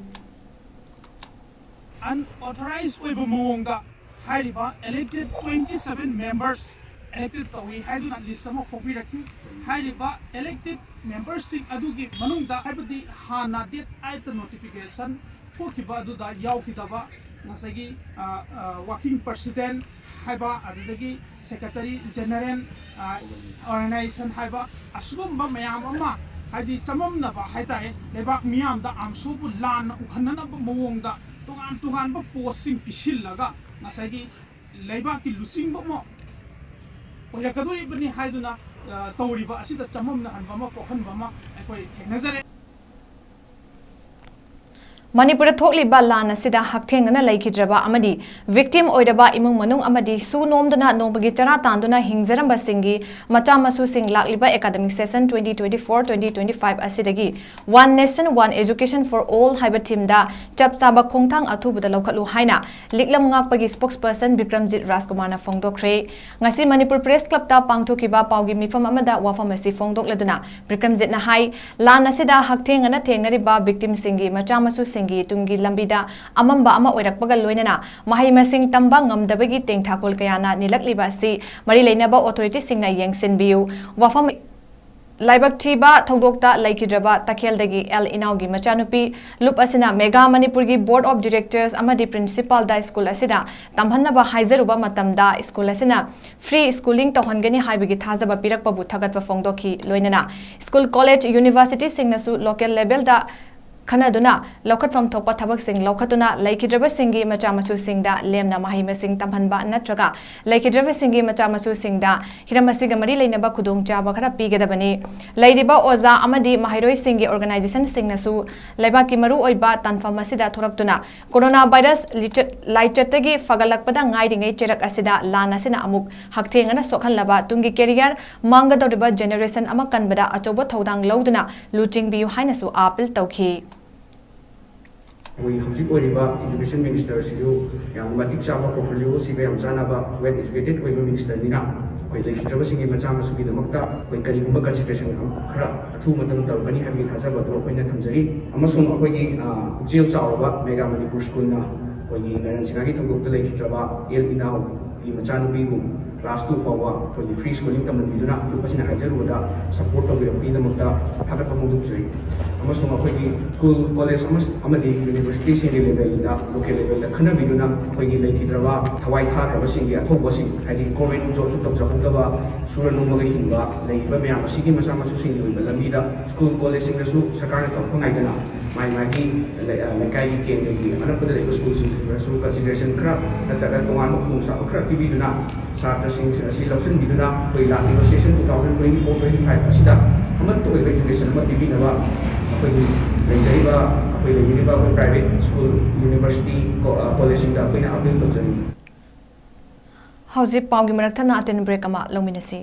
Unauthorized ꯑꯣꯏꯕ ꯃꯑꯣꯡꯗ ꯍꯥꯏꯔꯤꯕ elected twenty seven members elected ꯇꯧꯏ ꯍꯥꯏꯗꯨꯅ list ꯑꯃ ꯐꯣꯡꯕꯤꯔꯛꯈꯤ꯫ ꯍꯥꯏꯔꯤꯕ elected memberꯁꯤꯡ ꯑꯗꯨꯒꯤ ꯃꯅꯨꯡꯗ, ꯍꯥꯏꯕꯗꯤ ꯍꯥꯟꯅ date eight ꯇ notification ꯊꯣꯛꯈꯤꯕ ꯑꯗꯨꯗ ꯌꯥꯎꯈꯤꯗꯕ ꯉꯁꯥꯏꯒꯤ, ꯑ, ꯑ, working president ꯍꯥꯏꯕ, ꯑꯗꯨꯗꯒꯤ secretary general, ꯑ, organization ꯍꯥꯏꯕ, ꯑꯁꯤꯒꯨꯝꯕ ꯃꯌꯥꯝ ꯑꯃ, ꯍꯥꯏꯗꯤ ꯆꯃꯝꯅꯕ ꯍꯥꯏꯇꯥꯔꯦ, ꯂꯩꯕꯥꯛ ꯃꯤꯌꯥꯝꯗ ꯑꯥꯝꯁꯣꯕꯨ ꯂꯥꯟꯅ ꯎꯍꯟꯅꯅꯕ ꯃꯑꯣꯡꯗ ꯇꯣꯉꯥꯟ ꯇꯣꯉꯥꯟꯕ postꯁꯤꯡ ꯄꯤꯁꯤꯜꯂꯒ ꯉꯁꯥꯏꯒꯤ ꯂꯩꯕꯥꯛꯀꯤ ꯂꯨꯆꯤꯡꯕ ꯑꯃ ꯑꯣꯏꯔꯛꯀꯗꯣꯔꯤꯕꯅꯤ ꯍꯥꯏꯗꯨꯅ, ꯑ, ꯇꯧꯔꯤꯕ ꯑꯁꯤꯗ ꯆꯃꯝꯅꯍꯟꯕ ꯑꯃ ꯄꯣꯛꯍꯟꯕ ꯑꯃ ꯑꯩꯈꯣꯏ ꯊꯦꯡꯅꯖꯔꯦ꯫ ꯃꯅꯤꯄꯨꯔꯗ ꯊꯣꯛꯂꯤꯕ ꯂꯥꯟ ꯑꯁꯤꯗ ꯍꯛꯊꯦꯡꯅꯅ ꯂꯩꯈꯤꯗ꯭ꯔꯕ ꯑꯃꯗꯤ victim ꯑꯣꯏꯔꯕ ꯏꯃꯨꯡ ꯃꯅꯨꯡ ꯑꯃꯗꯤ ꯁꯨ ꯅꯣꯝꯗꯨꯅ ꯅꯣꯡꯃꯒꯤ ꯆꯔꯥ ꯇꯥꯟꯗꯨꯅ ꯍꯤꯡꯖꯔꯝꯕꯁꯤꯡꯒꯤ ꯃꯆꯥ ꯃꯁꯨꯁꯤꯡ ꯂꯥꯛꯂꯤꯕ academic session twenty twenty-four twenty twenty-five ꯑꯁꯤꯗꯒꯤ One Nation One Education for All ꯍꯥꯏꯕ themeꯗ ꯆꯞ ꯆꯥꯕ ꯈꯣꯡꯊꯥꯡ ꯑꯊꯨꯕꯗ ꯂꯧꯈꯠꯂꯨ ꯍꯥꯏꯅ ꯂꯤꯛꯂꯝ ꯉꯥꯛꯄꯒꯤ spokesperson ꯕꯤꯀ꯭ꯔꯝꯖꯤꯠ ꯔꯥꯖꯀꯨꯃꯥꯔꯅ ꯐꯣꯡꯗꯣꯛꯈ꯭ꯔꯦ꯫ ꯉꯁꯤ ꯃꯅꯤꯄꯨꯔ Press Clubꯇ ꯄꯥꯡꯊꯣꯛꯈꯤꯕ ꯄꯥꯎꯒꯤ ꯃꯤꯐꯝ ꯑꯃꯗ ꯋꯥꯐꯝ ꯑꯁꯤ ꯐꯣꯡꯗꯣꯛꯂꯗꯨꯅ ꯕꯤꯀ꯭ꯔꯝꯖꯤꯠꯅ ꯍꯥꯏ, ꯂꯥꯟ ꯑꯁꯤꯗ ꯍꯛꯊꯦꯡꯅꯅ ꯊꯦꯡꯅꯔꯤꯕ victimꯁꯤꯡꯒꯤ ꯃꯆꯥ ꯃꯁꯨꯁꯤꯡꯒꯤ ꯇꯨꯡꯒꯤ ꯂꯝꯕꯤꯗ ꯑꯃꯝꯕ ꯑꯃ ꯑꯣꯏꯔꯛꯄꯒ ꯂꯣꯏꯅꯅ ꯃꯍꯩ ꯃꯁꯤꯡ ꯇꯝꯕ ꯉꯝꯗꯕꯒꯤ ꯇꯦꯡꯊꯥꯈꯨꯜ ꯀꯌꯥꯅ ꯅꯤꯜꯂꯛꯂꯤꯕ ꯑꯁꯤ ꯃꯔꯤ ꯂꯩꯅꯕ authorityꯁꯤꯡꯅ ꯌꯦꯡꯁꯤꯟꯕꯤꯌꯨ꯫ ꯋꯥꯐꯝ ꯂꯥꯏꯕꯛ ꯊꯤꯕ ꯊꯧꯗꯣꯛꯇ ꯂꯩꯈꯤꯗ꯭ꯔꯕ ꯇꯈꯦꯜꯗꯒꯤ ꯑꯦꯜ ꯏꯅꯥꯎꯒꯤ ꯃꯆꯥꯅꯨꯄꯤ ꯂꯨꯞ ꯑꯁꯤꯅ ꯃꯦꯒꯥ ꯃꯅꯤꯄꯨꯔꯒꯤ Board of Directors ꯑꯃꯗꯤ principalꯗ ꯁ꯭ꯀꯨꯜ ꯑꯁꯤꯗ ꯇꯝꯍꯟꯅꯕ ꯍꯥꯏꯖꯔꯨꯕ ꯃꯇꯝꯗ ꯁ꯭ꯀꯨꯜ ꯑꯁꯤꯅ free schooling ꯇꯧꯍꯟꯒꯅꯤ ꯍꯥꯏꯕꯒꯤ ꯊꯥꯖꯕ ꯄꯤꯔꯛꯄꯕꯨ ꯊꯥꯒꯠꯄ ꯐꯣꯡꯗꯣꯛꯈꯤ꯫ ꯂꯣꯏꯅꯅ ꯁ꯭ꯀꯨꯜ, ꯀꯣꯂꯦꯖ, ꯌꯨꯅꯤꯚꯔꯁꯤꯇꯤꯁꯤꯡꯅꯁꯨ local levelꯗ ꯈꯟꯅꯗꯨꯅ ꯂꯧꯈꯠꯐꯝ ꯊꯣꯛꯄ ꯊꯕꯛꯁꯤꯡ ꯂꯧꯈꯠꯇꯨꯅ ꯂꯩꯈꯤꯗ꯭ꯔꯕꯁꯤꯡꯒꯤ ꯃꯆꯥ ꯃꯁꯨꯁꯤꯡꯗ ꯂꯦꯝꯅ ꯃꯍꯩ ꯃꯁꯤꯡ ꯇꯝꯍꯟꯕ ꯅꯠꯇ꯭ꯔꯒ ꯂꯩꯈꯤꯗ꯭ꯔꯕꯁꯤꯡꯒꯤ ꯃꯆꯥ ꯃꯁꯨꯁꯤꯡꯗ ꯍꯤꯔꯝ ꯑꯁꯤꯒ ꯃꯔꯤ ꯂꯩꯅꯕ ꯈꯨꯗꯣꯡꯆꯥꯕ ꯈꯔ ꯄꯤꯒꯗꯕꯅꯤ꯫ ꯂꯩꯔꯤꯕ ꯑꯣꯖꯥ ꯑꯃꯗꯤ ꯃꯍꯩꯔꯣꯏꯁꯤꯡꯒꯤ ꯑꯣꯔꯒꯅꯥꯏꯖꯦꯁꯟꯁꯤꯡꯅꯁꯨ ꯂꯩꯕꯥꯛꯀꯤ ꯃꯔꯨꯑꯣꯏꯕ ꯇꯥꯟꯐꯝ ꯑꯁꯤꯗ ꯊꯣꯔꯛꯇꯨꯅ ꯀꯣꯔꯣꯅꯥ ꯚꯥꯏꯔꯁ ꯂꯤꯆꯠ-, ꯂꯥꯏꯆꯠꯇꯒꯤ ꯐꯒꯠꯂꯛꯄꯗ ꯉꯥꯏꯔꯤꯉꯩ ꯆꯩꯔꯛ ꯑꯁꯤꯗ ꯂꯥꯟ ꯑꯁꯤꯅ ꯑꯃꯨꯛ ꯍꯛꯊꯦꯡꯅꯅ ꯁꯣꯛꯍꯜꯂꯕ ꯇꯨꯡꯒꯤ ꯀꯦꯔꯤꯌꯔ ꯃꯥꯡꯒꯗꯧꯔꯤꯕ ꯖꯦꯅꯦꯔꯦꯁꯟ ꯑꯃ ꯀꯟꯕꯗ ꯑꯆꯧꯕ ꯊꯧꯗꯥꯡ ꯂꯧꯗꯨꯅ ꯂꯨꯆꯤꯡꯕꯤꯌꯨ ꯍꯥꯏꯅꯁꯨ ꯑꯥꯄꯤꯜ ꯇꯧꯈꯤ꯫ ꯑꯩꯈꯣꯏ ꯍꯧꯖꯤꯛ ꯑꯣꯏꯔꯤꯕ ꯏꯗꯨꯀꯦꯁꯟ ꯃꯤꯅꯤꯁꯇꯔ ꯑꯁꯤꯁꯨ ꯌꯥꯝ ꯃꯇꯤꯛ ꯆꯥꯕ, ꯄꯣꯔꯠꯐꯣꯂꯤꯑꯣꯁꯤꯒ ꯌꯥꯝ ꯆꯥꯟꯅꯕ, ꯋꯦꯜ ꯑꯦꯖꯨꯀꯦꯇꯦꯠ ꯑꯣꯏꯕ ꯃꯤꯅꯤꯁꯇꯔꯅꯤꯅ ꯑꯩꯈꯣꯏ ꯂꯩꯈꯤꯗ꯭ꯔꯕꯁꯤꯡꯒꯤ ꯃꯆꯥ ꯃꯁꯨꯒꯤꯗꯃꯛꯇ ꯑꯩꯈꯣꯏ ꯀꯔꯤꯒꯨꯝꯕ ꯀꯟꯁꯤꯗꯔꯦꯁꯟ ꯈꯔ ꯑꯊꯨꯕ ꯃꯇꯝꯗ ꯇꯧꯔꯛꯀꯅꯤ ꯍꯥꯏꯕꯒꯤ ꯊꯥꯖꯕ ꯑꯗꯨ ꯑꯩꯈꯣꯏꯅ ꯊꯝꯖꯔꯤ꯫ ꯑꯃꯁꯨꯡ ꯑꯩꯈꯣꯏꯒꯤ, ꯑ, ꯄꯨꯛꯆꯦꯜ ꯆꯥꯎꯔꯕ ꯃꯦꯒꯥ ꯃꯅꯤꯄꯨꯔ ꯁ꯭ꯀꯨꯜꯅ ꯑꯩꯈꯣꯏꯒꯤ ꯅꯥꯔꯟ ꯁꯤꯡꯍꯒꯤ ꯊꯧꯗꯣꯛꯇ ꯂꯩꯈꯤꯗ꯭ꯔꯕ ꯑꯦꯜ ꯏꯅꯥꯎꯒꯤ ꯃꯆꯥꯅꯨꯄꯤꯕꯨ ꯀ꯭ꯂꯥꯁ ꯇꯨ ꯐꯥꯎꯕ ꯑꯩꯈꯣꯏꯒꯤ ꯐ꯭ꯔꯤ ꯁ꯭ꯀꯨꯂꯤꯡ ꯇꯝꯍꯟꯕꯤꯗꯨꯅ, ꯃꯁꯤꯅ ꯍꯥꯏꯖꯔꯨꯕꯗ ꯁꯄꯣꯔꯠ ꯇꯧꯕꯤꯔꯛꯄꯒꯤꯗꯃꯛꯇ ꯊꯥꯒꯠꯄ ꯐꯣꯡꯗꯣꯛꯆꯔꯤ꯫ ꯑꯃꯁꯨꯡ ꯑꯩꯈꯣꯏꯒꯤ ꯁ꯭ꯀꯨꯜ, ꯀꯣꯂꯦꯖ ꯑꯃꯁ-, ꯑꯃꯗꯤ ꯌꯨꯅꯤꯚꯔꯁꯤꯇꯤꯁꯤꯡꯒꯤ ꯂꯦꯚꯦꯜꯗ, ꯂꯣꯀꯦꯜ ꯂꯦꯚꯦꯜꯗ ꯈꯟꯅꯕꯤꯗꯨꯅ ꯑꯩꯈꯣꯏꯒꯤ ꯂꯩꯈꯤꯗ꯭ꯔꯕ, ꯊꯋꯥꯏ ꯊꯥꯈ꯭ꯔꯕꯁꯤꯡꯒꯤ ꯑꯊꯧꯕꯁꯤꯡ, ꯍꯥꯏꯗꯤ ꯒꯣꯔꯃꯦꯟ ꯖꯣꯕꯁꯨ ꯇꯧꯖꯍꯧꯗꯕ, ꯁꯨꯔ ꯅꯣꯝꯃꯒ ꯍꯤꯡꯕ ꯂꯩꯔꯤꯕ ꯃꯌꯥꯝ ꯑꯁꯤꯒꯤ ꯃꯆꯥ ꯃꯁꯨꯁꯤꯡꯒꯤ ꯑꯣꯏꯕ ꯂꯝꯕꯤꯗ ꯁ꯭ꯀꯨꯜ, ꯀꯣꯂꯦꯖꯁꯤꯡꯗꯁꯨ ꯁꯔꯀꯥꯔꯅ ꯇꯧꯔꯛꯄ ꯉꯥꯏꯗꯅ ꯃꯥꯏ ꯃꯥꯒꯤ ꯂꯩ-, ꯑ, ꯂꯩꯀꯥꯏꯒꯤ ꯀꯦꯟꯗ꯭ꯔꯒꯤ ꯑꯅꯛꯄꯗ ꯂꯩꯕ ꯁ꯭ꯀꯨꯜꯁꯤꯡꯁꯤꯗꯁꯨ ꯀꯟꯁꯤꯗꯔꯦꯁꯟ ꯈꯔ ꯅꯠꯇ꯭ꯔꯒ ꯇꯣꯉꯥꯟꯕ ꯈꯨꯗꯣꯡꯆꯥꯕ ꯈꯔ ꯄꯤꯕꯤꯗꯨꯅ ꯁꯥꯇ꯭ꯔꯁꯤꯡ ꯑꯁꯤ ꯂꯧꯁꯤꯟꯕꯤꯗꯨꯅ ꯑꯩꯈꯣꯏ ꯂꯥꯛꯂꯤꯕ session two thousand twenty four twenty five ꯑꯁꯤꯗ ꯑꯃꯠꯇ ꯑꯣꯏꯕ ꯏꯗꯨꯀꯦꯁꯟ ꯑꯃ ꯄꯤꯕꯤꯅꯕ ꯑꯩꯈꯣꯏꯒꯤ ꯂꯩꯖꯔꯤꯕ, ꯑꯩꯈꯣꯏ ꯂꯩꯕꯤꯔꯤꯕ ꯑꯩꯈꯣꯏ ꯄ꯭ꯔꯥꯏꯚꯦꯠ ꯁ꯭ꯀꯨꯜ, ꯌꯨꯅꯤꯚꯔꯁꯤꯇꯤ, ꯀꯣ-, ꯑ, ꯀꯣꯂꯦꯖꯁꯤꯡꯗ ꯑꯩꯈꯣꯏꯅ ꯑꯥꯄꯤꯜ ꯇꯧꯖꯔꯤ꯫ ꯍꯧꯖꯤꯛ ꯄꯥꯎꯒꯤ ꯃꯔꯛ ꯊꯠꯅ ꯑꯇꯦꯟ ꯕ꯭ꯔꯦꯛ ꯑꯃ ꯂꯧꯃꯤꯟꯅꯁꯤ꯫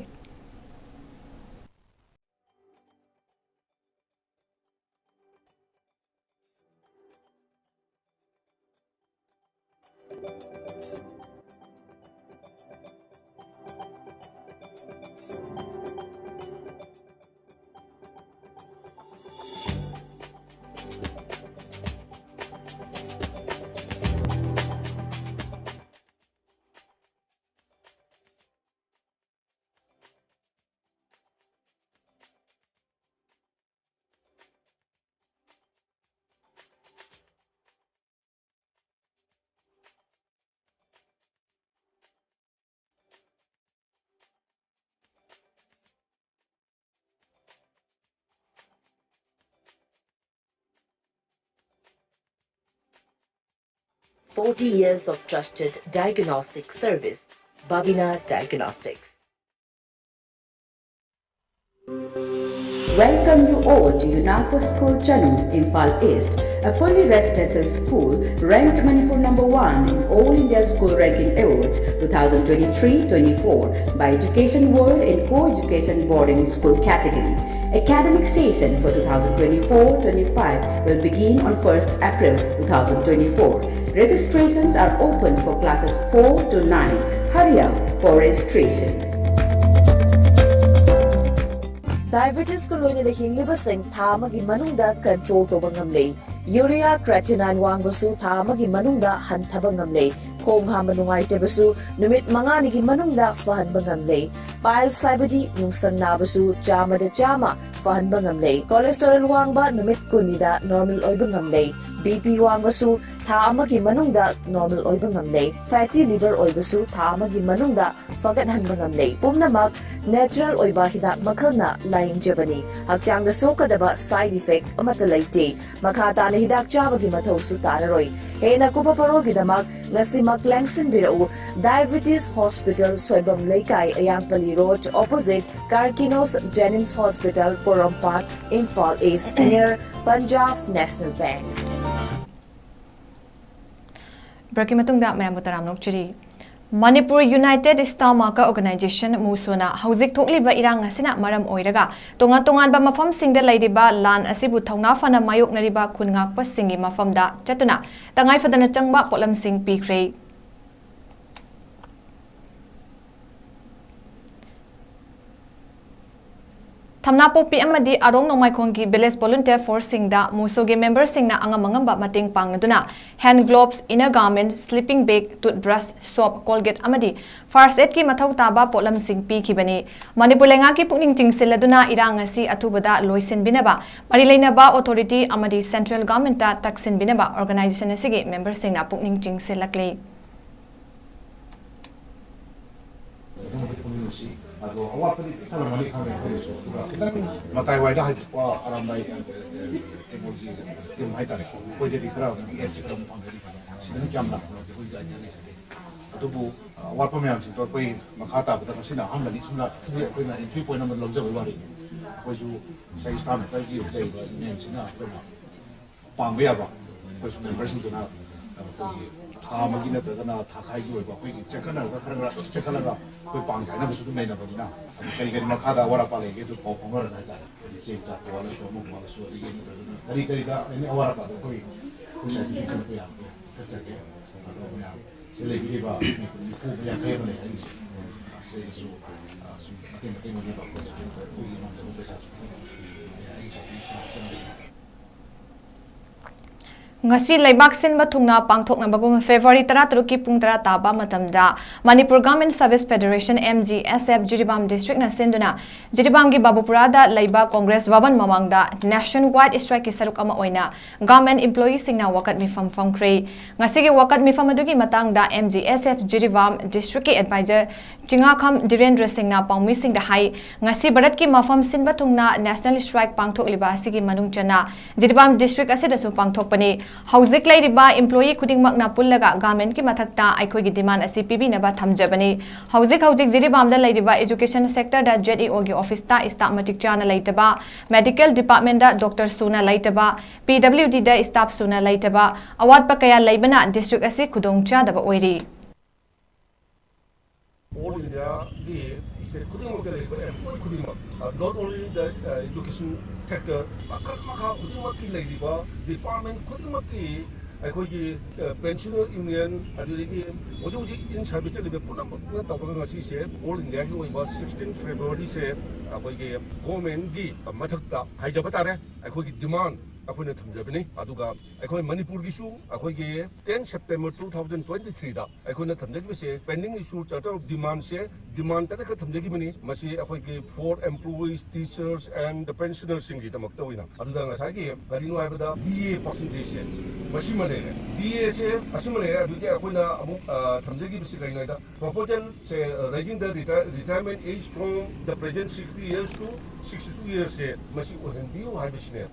forty years of trusted diagnostic service, Babina Diagnostics. Welcome you all to UNACO School Chanu, Imphal East, a fully residential school ranked Manipur number one in All India School Ranking Awards two thousand twenty-three twenty-four by Education World in Co-Education Boarding School category. Academic session for twenty twenty-four twenty-five will begin on first April two thousand twenty-four. Registrations are open for classes four to nine. Hurry up for registration. Diabetes ꯀ ꯂꯣꯏꯅꯅ ꯍꯤꯡꯂꯤꯕꯁꯤꯡ ꯊꯥ ꯑꯃꯒꯤ ꯃꯅꯨꯡꯗ control ꯇꯧꯕ ꯉꯝꯂꯦ꯫ Urea creatinine ꯋꯥꯡꯕꯁꯨ ꯊꯥ ꯑꯃꯒꯤ ꯃꯅꯨꯡꯗ ꯍꯟꯊꯕ ꯉꯝꯂꯦ꯫ ꯈꯣꯡ ꯍꯥꯝꯕ ꯅꯨꯡꯉꯥꯏꯇꯕꯁꯨ ꯅꯨꯃꯤꯠ ꯃꯉꯥꯅꯤꯒꯤ ꯃꯅꯨꯡꯗ ꯐꯍꯟꯕ ꯉꯝꯂꯦ꯫ Piles ꯍꯥꯏꯕꯗꯤ ꯅꯨꯡꯁꯪ ꯅꯥꯕꯁꯨ ꯆꯥꯝꯃꯗ ꯆꯥꯝꯃ ꯐꯍꯟꯕ ꯉꯝꯂꯦ꯫ Cholesterol ꯋꯥꯡꯕ ꯅꯨꯃꯤꯠ ꯀꯨꯟꯅꯤꯗ normal ꯑꯣꯏꯕ ꯉꯝꯂꯦ꯫ BP ꯋꯥꯡꯕꯁꯨ ꯊꯥ ꯑꯃꯒꯤ ꯃꯅꯨꯡꯗ normal ꯑꯣꯏꯕ ꯉꯝꯂꯦ꯫ Fatty liver ꯑꯣꯏꯕꯁꯨ ꯊꯥ ꯑꯃꯒꯤ ꯃꯅꯨꯡꯗ ꯐꯒꯠꯍꯟꯕ ꯉꯝꯂꯦ꯫ ꯄꯨꯝꯅꯃꯛ natural ꯑꯣꯏꯕ ꯍꯤꯗꯥꯛ ꯃꯈꯜꯅ ꯂꯥꯌꯦꯡꯖꯕꯅꯤ꯫ ꯍꯛꯆꯥꯡꯗ ꯁꯣꯛꯀꯗꯕ side effect ꯑꯃꯠꯇ ꯂꯩꯇꯦ꯫ ꯃꯈꯥ ꯇꯥꯅ ꯍꯤꯗꯥꯛ ꯆꯥꯕꯒꯤ ꯃꯊꯧꯁꯨ ꯇꯥꯔꯔꯣꯏ꯫ ꯍꯦꯟꯅ ꯀꯨꯞꯄ ꯄꯔꯣꯜꯒꯤꯗꯃꯛ ꯉꯁꯤꯃꯛ ꯂꯦꯡꯁꯤꯟꯕꯤꯔꯛꯎ꯫ Diabetes Hospital, ꯁꯣꯏꯕꯝ ꯂꯩꯀꯥꯏ, ꯑꯌꯥꯡꯄꯜꯂꯤ Road, opposite Karkinos Jennings Hospital, ꯄꯣꯔꯣꯝꯄꯥꯠ, Imphal East, near Punjab National Bank. Break ꯀꯤ ꯃꯇꯨꯡꯗ ꯃꯌꯥꯝꯕꯨ ꯇꯔꯥꯝꯅ ꯑꯣꯛꯆꯔꯤ꯫ Manipur United Staff Worker Organization, MUSO ꯅ ꯍꯧꯖꯤꯛ ꯊꯣꯛꯂꯤꯕ ꯏꯔꯥꯡ ꯑꯁꯤꯅ ꯃꯔꯝ ꯑꯣꯏꯔꯒ ꯇꯣꯉꯥꯟ ꯇꯣꯉꯥꯟꯕ ꯃꯐꯝꯁꯤꯡꯗ ꯂꯩꯔꯤꯕ ꯂꯥꯟ ꯑꯁꯤꯕꯨ ꯊꯧꯅꯥ ꯐꯅ ꯃꯥꯌꯣꯛꯅꯔꯤꯕ ꯈꯨꯟ ꯉꯥꯛꯄꯁꯤꯡꯒꯤ ꯃꯐꯝꯗ ꯆꯠꯇꯨꯅ ꯇꯉꯥꯏ ꯐꯗꯅ ꯆꯪꯕ ꯄꯣꯠꯂꯝꯁꯤꯡ ꯄꯤꯈ꯭ꯔꯦ꯫ ꯊꯝꯅꯥꯄꯣꯛꯄꯤ ꯑꯃꯗꯤ ꯑꯔꯣꯡ ꯅꯣꯡꯃꯥꯏꯈꯣꯡꯒꯤ village volunteer force ꯁꯤꯡꯗ MUSO ꯒꯤ member ꯁꯤꯡꯅ ꯑꯉꯝ ꯑꯉꯝꯕ ꯃꯇꯦꯡ ꯄꯥꯡꯅꯗꯨꯅ hand gloves, inner garment, sleeping bag, toothbrush, soap, Colgate ꯑꯃꯗꯤ first aid ꯀꯤ ꯃꯊꯧ ꯇꯥꯕ ꯄꯣꯠꯂꯝꯁꯤꯡ ꯄꯤꯈꯤꯕꯅꯤ꯫ ꯃꯅꯤꯄꯨꯔ ꯂꯩꯉꯥꯛꯀꯤ ꯄꯨꯛꯅꯤꯡ ꯆꯤꯡꯁꯤꯜꯂꯗꯨꯅ ꯏꯔꯥꯡ ꯑꯁꯤ ꯑꯊꯨꯕꯗ ꯂꯣꯏꯁꯤꯟꯕꯤꯅꯕ ꯃꯔꯤ ꯂꯩꯅꯕ authority ꯑꯃꯗꯤ central government ꯇ ꯇꯛꯁꯤꯟꯕꯤꯅꯕ organization ꯑꯁꯤꯒꯤ member ꯁꯤꯡꯅ ꯄꯨꯛꯅꯤꯡ ꯆꯤꯡꯁꯤꯜꯂꯛꯂꯤ꯫ ꯑꯗꯣ ꯑꯋꯥꯠꯄꯗꯤ ꯄꯤꯛ ꯊꯜꯂꯝꯒꯅꯤ ꯈꯪꯉꯦ ꯑꯩꯈꯣꯏꯒꯤꯁꯨ꯫ ꯑꯗꯨꯒ ꯈꯤꯇꯪ ꯃꯇꯥꯏ ꯋꯥꯏꯗ ꯍꯥꯏꯗꯣꯛꯄ ꯑꯔꯥꯝꯕꯥꯏ, ꯑ, ꯑ, ꯀꯩꯅꯣꯒꯤ ꯇꯤꯝ ꯍꯥꯏꯇꯥꯔꯦ, ꯑꯩꯈꯣꯏꯗꯗꯤ ꯈꯔ ꯑꯃꯨꯛ ꯑꯦꯖꯁꯦ ꯈꯔ ꯑꯃꯨꯛ ꯐꯪꯒꯅꯤ꯫ ꯁꯤꯗꯅ ꯀꯌꯥꯝ ꯂꯥꯛꯄꯅꯣ ꯑꯩꯈꯣꯏꯒꯤ ꯑꯥꯏꯗꯤꯌꯥ ꯂꯩꯖꯗꯦ꯫ ꯑꯗꯨꯕꯨ, ꯑ, ꯑꯋꯥꯠꯄ ꯃꯌꯥꯝꯁꯤꯡꯗꯣ ꯑꯩꯈꯣꯏ ꯃꯈꯥ ꯇꯥꯕꯗ ꯉꯁꯤꯅ ꯑꯍꯥꯟꯕꯅꯤ, ꯁꯨꯝ ꯂꯥꯛꯄꯗꯤ ꯑꯩꯈꯣꯏꯅ ꯑꯦꯟꯇ꯭ꯔꯤ ꯄꯣꯏꯟ ꯑꯃ ꯂꯧꯖꯕꯒꯤ ꯋꯥꯔꯤꯅꯤ꯫ ꯑꯩꯈꯣꯏꯁꯨ ꯉꯁꯥꯏ ꯁ꯭ꯇꯥꯐ ꯃꯦꯝꯕꯔꯒꯤ ꯂꯩꯔꯤꯕ ꯌꯨꯅꯤꯌꯟꯁꯤꯅ ꯑꯩꯈꯣꯏꯅ ꯄꯥꯡꯕ ꯌꯥꯕ, ꯑꯩꯈꯣꯏꯁꯨ ꯃꯦꯝꯕꯔꯁꯤꯡꯗꯨꯅ ꯑꯩꯈꯣꯏꯒꯤ ꯊꯥ ꯑꯃꯒꯤ ꯅꯠꯇ꯭ꯔꯒꯅ ꯊꯥ ꯈꯥꯏꯒꯤ ꯑꯣꯏꯕ ꯑꯩꯈꯣꯏꯒꯤ ꯆꯦꯟꯈꯠꯅꯔꯒ ꯈꯔ ꯈꯔ ꯑꯗꯨꯝ ꯆꯦꯟꯈꯠꯂꯒ ꯑꯩꯈꯣꯏ ꯄꯥꯡ ꯀꯥꯏꯅꯕꯁꯨ ꯑꯗꯨꯝ ꯂꯩꯅꯕꯅꯤꯅ, ꯑꯗꯨ ꯀꯔꯤ ꯀꯔꯤ ꯃꯈꯥꯗ ꯑꯋꯥꯠ ꯑꯄꯥ ꯂꯩꯒꯦ ꯑꯗꯨ ꯄꯥꯎ ꯐꯥꯎꯅꯔꯒ ꯍꯥꯏꯇꯥꯔꯦ, ꯍꯥꯏꯗꯤ ꯆꯦꯡ ꯆꯥꯛꯄꯨ ꯑꯣꯜꯂꯁꯨ ꯑꯃꯕꯨ ꯑꯣꯜꯂꯁꯨ, ꯑꯗꯒꯤ ꯅꯠꯇ꯭ꯔꯒꯅ ꯀꯔꯤ ꯀꯔꯤꯗ ꯑꯦꯅꯤ ꯑꯋꯥꯠ ꯑꯄꯥꯗꯣ ꯑꯩꯈꯣꯏ ꯑꯩꯈꯣꯏ ꯁꯥꯏꯠꯇꯒꯤ ꯈꯟꯅꯕ ꯌꯥꯕꯒꯦ ꯈꯟꯖꯒꯦ꯫ ꯑꯗꯣ ꯃꯌꯥꯝ ꯁꯤꯗ ꯂꯩꯕꯤꯔꯤꯕ ꯃꯤ ꯅꯤꯐꯨ ꯌꯥꯡꯈꯩ ꯑꯃ ꯂꯩ ꯍꯥꯏꯔꯤꯁꯦ, ꯁꯤꯗꯁꯨ ꯁꯨꯝ ꯃꯇꯦꯡ ꯃꯇꯦꯡ ꯑꯣꯏꯅꯕ ꯑꯩꯈꯣꯏꯒꯤ ꯉꯝꯖꯕ ꯄꯩꯁꯥꯁꯨ ꯑꯩ ꯁꯥꯏꯠꯇꯒꯤ ꯁꯨꯃꯥꯏꯅ ꯆꯪꯖꯒꯦ꯫ ꯉꯁꯤ ꯂꯩꯕꯥꯛ ꯁꯤꯟꯕ ꯊꯨꯡꯅ ꯄꯥꯡꯊꯣꯛꯅꯕꯒꯨꯝ February ꯇꯔꯥꯇꯔꯨꯛꯀꯤ ꯄꯨꯡ ꯇꯔꯥ ꯇꯥꯕ ꯃꯇꯝꯗ Manipur Government Service Federation, M G S F, Jiribam district ꯅ ꯁꯤꯟꯗꯨꯅ ꯖꯤꯔꯤꯕꯥꯝꯒꯤ ꯕꯥꯕꯨꯄꯨꯔꯥꯗ ꯂꯩꯕ Congress Bhavan ꯃꯃꯥꯡꯗ Nation Wide Strike ꯀꯤ ꯁꯔꯨꯛ ꯑꯃ ꯑꯣꯏꯅ government employee ꯁꯤꯡꯅ ꯋꯥꯀꯠ ꯃꯤꯐꯝ ꯐꯝꯈ꯭ꯔꯦ꯫ ꯉꯁꯤꯒꯤ ꯋꯥꯀꯠ ꯃꯤꯐꯝ ꯑꯗꯨꯒꯤ ꯃꯇꯥꯡꯗ M G S F Jiribam district ꯀꯤ advisor ꯆꯤꯡꯉꯥꯈꯝ ꯙꯤꯔꯦꯟꯗ꯭ꯔ ꯁꯤꯡꯅ ꯄꯥꯎꯃꯤꯁꯤꯡꯗ ꯍꯥꯏ, ꯉꯁꯤ ꯚꯥꯔꯠꯀꯤ ꯃꯐꯝ ꯁꯤꯟꯕ ꯊꯨꯡꯅ National Strike ꯄꯥꯡꯊꯣꯛꯂꯤꯕ ꯑꯁꯤꯒꯤ ꯃꯅꯨꯡ ꯆꯟꯅ ꯖꯤꯔꯤꯕꯥꯝ district ꯑꯁꯤꯗꯁꯨ ꯄꯥꯡꯊꯣꯛꯄꯅꯤ꯫ ꯍꯧꯖꯤꯛ ꯂꯩꯔꯤꯕ employee ꯈꯨꯗꯤꯡꯃꯛꯅ ꯄꯨꯜꯂꯒ government ꯀꯤ ꯃꯊꯛꯇ ꯑꯩꯈꯣꯏꯒꯤ demand ꯑꯁꯤ ꯄꯤꯕꯤꯅꯕ ꯊꯝꯖꯕꯅꯤ꯫ ꯍꯧꯖꯤꯛ ꯍꯧꯖꯤꯛ ꯖꯤꯔꯤꯕꯥꯝꯗ ꯂꯩꯔꯤꯕ education sector ꯗ Z E O ꯒꯤ office ꯇ staff ꯃꯇꯤꯛ ꯆꯥꯅ ꯂꯩꯇꯕ, medical department ꯗ doctor ꯁꯨꯅ ꯂꯩꯇꯕ, P W D ꯗ staff ꯁꯨꯅ ꯂꯩꯇꯕ, ꯑꯋꯥꯠꯄ ꯀꯌꯥ ꯂꯩꯕꯅ district ꯑꯁꯤ ꯈꯨꯗꯣꯡ ꯆꯥꯗꯕ ꯑꯣꯏꯔꯤ꯫ All India ꯒꯤ state ꯈꯨꯗꯤꯡꯃꯛꯇ ꯂꯩꯕ employee ꯈꯨꯗꯤꯡꯃꯛ, uh, not only the, uh, education sector, ꯃꯈꯜ ꯃꯈꯥ ꯈꯨꯗꯤꯡꯃꯛꯀꯤ ꯂꯩꯔꯤꯕ department ꯈꯨꯗꯤꯡꯃꯛꯀꯤ ꯑꯩꯈꯣꯏꯒꯤ, uh, pensioner union, ꯑꯗꯨꯗꯒꯤ ꯍꯧꯖꯤꯛ ꯍꯧꯖꯤꯛ in service ꯆꯠꯂꯤꯕ ꯄꯨꯝꯅꯃꯛꯅ ꯇꯧꯔꯒ ꯉꯁꯤꯁꯦ All India ꯒꯤ ꯑꯣꯏꯕ sixteen February ꯁꯦ ꯑꯩꯈꯣꯏꯒꯤ government ꯀꯤ ꯃꯊꯛꯇ ꯍꯥꯏꯖꯕ ꯇꯥꯔꯦ, ꯑꯩꯈꯣꯏꯒꯤ demand ꯑꯩꯈꯣꯏꯅ ꯊꯝꯖꯕꯅꯤ꯫ ꯑꯗꯨꯒ ꯑꯩꯈꯣꯏ ꯃꯅꯤꯄꯨꯔꯒꯤꯁꯨ ꯑꯩꯈꯣꯏꯒꯤ ten September two thousand twenty-threeꯗ ꯑꯩꯈꯣꯏꯅ ꯊꯝꯖꯈꯤꯕꯁꯦ pending issue charter of demandꯁꯦ demand ꯇꯔꯦꯠꯈꯛ ꯊꯝꯖꯈꯤꯕꯅꯤ꯫ ꯃꯁꯤ ꯑꯩꯈꯣꯏꯒꯤ for employees, teachers and the pensionersꯁꯤꯡꯒꯤꯗꯃꯛꯇ ꯑꯣꯏꯅ꯫ ꯑꯗꯨꯗ ꯉꯁꯥꯏꯒꯤ ꯀꯔꯤꯅꯣ ꯍꯥꯏꯕꯗ D A percentageꯁꯦ ꯃꯁꯤꯃ ꯂꯩꯔꯦ꯫ D Aꯁꯦ ꯑꯁꯤꯃ ꯂꯩꯔꯦ꯫ ꯑꯗꯨꯗꯤ ꯑꯩꯈꯣꯏꯅ ꯑꯃꯨꯛ, ꯑ, ꯊꯝꯖꯈꯤꯕꯁꯤ ꯀꯔꯤꯅꯣ ꯍꯥꯏꯗ, proposalꯁꯦ, ꯑ, raising the retire-, retirement age from the present sixty years to sixty-two yearsꯁꯦ ꯃꯁꯤ ꯑꯣꯏꯍꯟꯕꯤꯌꯨ ꯍꯥꯏꯕꯁꯤꯅꯦ꯫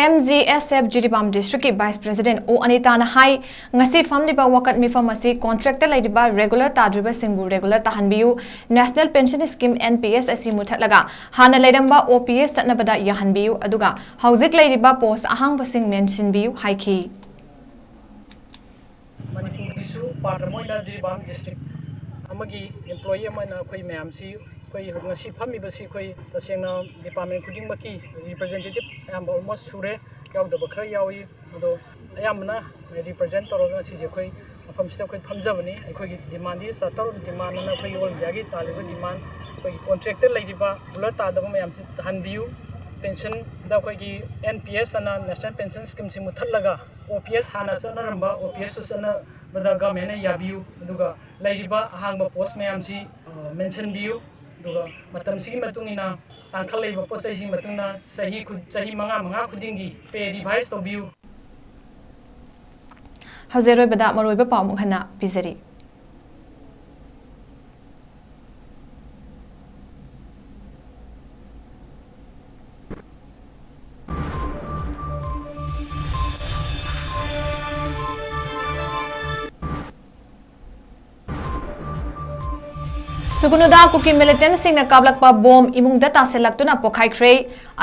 M G S F Jiribam districtꯀꯤ vice president ꯑꯣ ꯑꯅꯤꯇꯥꯅ ꯍꯥꯏ, ꯉꯁꯤ ꯐꯝꯂꯤꯕ ꯋꯥꯀꯠ ꯃꯤꯐꯝ ꯑꯁꯤ contractꯇ ꯂꯩꯔꯤꯕ regular ꯇꯥꯗ꯭ꯔꯤꯕꯁꯤꯡꯕꯨ regular ꯇꯥꯍꯟꯕꯤꯌꯨ, national pension scheme N P S ꯑꯁꯤ ꯃꯨꯊꯠꯂꯒ ꯍꯥꯟꯅ ꯂꯩꯔꯝꯕ O P S ꯆꯠꯅꯕꯗ ꯌꯥꯍꯟꯕꯤꯌꯨ, ꯑꯗꯨꯒ ꯍꯧꯖꯤꯛ ꯂꯩꯔꯤꯕ post ꯑꯍꯥꯡꯕꯁꯤꯡ ꯃꯦꯟꯁꯤꯟꯕꯤꯌꯨ ꯍꯥꯏꯈꯤ꯫ ꯃꯅꯤꯄꯨꯔꯒꯤꯁꯨ part ꯑꯃ ꯑꯣꯏꯅ ꯖꯤꯔꯤꯕꯥꯝ district ꯑꯃꯒꯤ employee ꯑꯃ ꯑꯣꯏꯅ ꯑꯩꯈꯣꯏ ꯃꯌꯥꯝꯁꯤ, ꯑꯩꯈꯣꯏ ꯉꯁꯤ ꯐꯝꯃꯤꯕꯁꯤ ꯑꯩꯈꯣꯏ ꯇꯁꯦꯡꯅ department ꯈꯨꯗꯤꯡꯃꯛꯀꯤ representative ꯑꯌꯥꯝꯕ almost ꯁꯨꯔꯦ, ꯌꯥꯎꯗꯕ ꯈꯔ ꯌꯥꯎꯏ꯫ ꯑꯗꯣ ꯑꯌꯥꯝꯕꯅ represent ꯇꯧꯔꯒ ꯉꯁꯤꯁꯦ ꯑꯩꯈꯣꯏ ꯃꯐꯝꯁꯤꯗ ꯑꯩꯈꯣꯏ ꯐꯝꯖꯕꯅꯤ꯫ ꯑꯩꯈꯣꯏꯒꯤ demandꯗꯤ charter demandꯑꯅ ꯑꯩꯈꯣꯏꯒꯤ all Indiaꯒꯤ ꯇꯥꯜꯂꯤꯕ demand, ꯑꯩꯈꯣꯏꯒꯤ contractꯇ ꯂꯩꯔꯤꯕ regular ꯇꯥꯗꯕ ꯃꯌꯥꯝꯁꯤ ꯇꯥꯍꯟꯕꯤꯌꯨ꯫ Pensionꯗ ꯑꯩꯈꯣꯏꯒꯤ N P S ꯑꯅ national pension schemeꯁꯤ ꯃꯨꯊꯠꯂꯒ O P S ꯍꯥꯟꯅ ꯆꯠꯅꯔꯝꯕ O P S ꯇꯨ ꯆꯠꯅꯕꯗ governmentꯅ ꯌꯥꯕꯤꯌꯨ, ꯑꯗꯨꯒ ꯂꯩꯔꯤꯕ ꯑꯍꯥꯡꯕ post ꯃꯌꯥꯝꯁꯤ, ꯑ, ꯃꯦꯟꯁꯤꯟꯕꯤꯌꯨ, ꯑꯗꯨꯒ ꯃꯇꯝꯁꯤꯒꯤ ꯃꯇꯨꯡ ꯏꯟꯅ ꯇꯥꯡꯈꯠꯂꯛꯏꯕ ꯄꯣꯠ ꯆꯩꯁꯤꯒꯤ ꯃꯇꯨꯡ ꯏꯟꯅ ꯆꯍꯤ ꯈꯨ-, ꯆꯍꯤ ꯃꯉꯥ ꯃꯉꯥ ꯈꯨꯗꯤꯡꯒꯤ pay revise ꯇꯧꯕꯤꯌꯨ꯫ ꯍꯧꯖꯤꯛ ꯑꯔꯣꯏꯕꯗ ꯃꯔꯨꯑꯣꯏꯕ ꯄꯥꯎ ꯑꯃꯨꯛ ꯍꯟꯅ ꯄꯤꯖꯔꯤ꯫ ꯁꯨꯒꯨꯅꯨꯗ ꯀꯨꯀꯤ militantꯁꯤꯡꯅ ꯀꯥꯞꯂꯛꯄ bomb ꯏꯃꯨꯡꯗ ꯇꯥꯁꯤꯜꯂꯛꯇꯨꯅ ꯄꯣꯈꯥꯏꯈ꯭ꯔꯦ꯫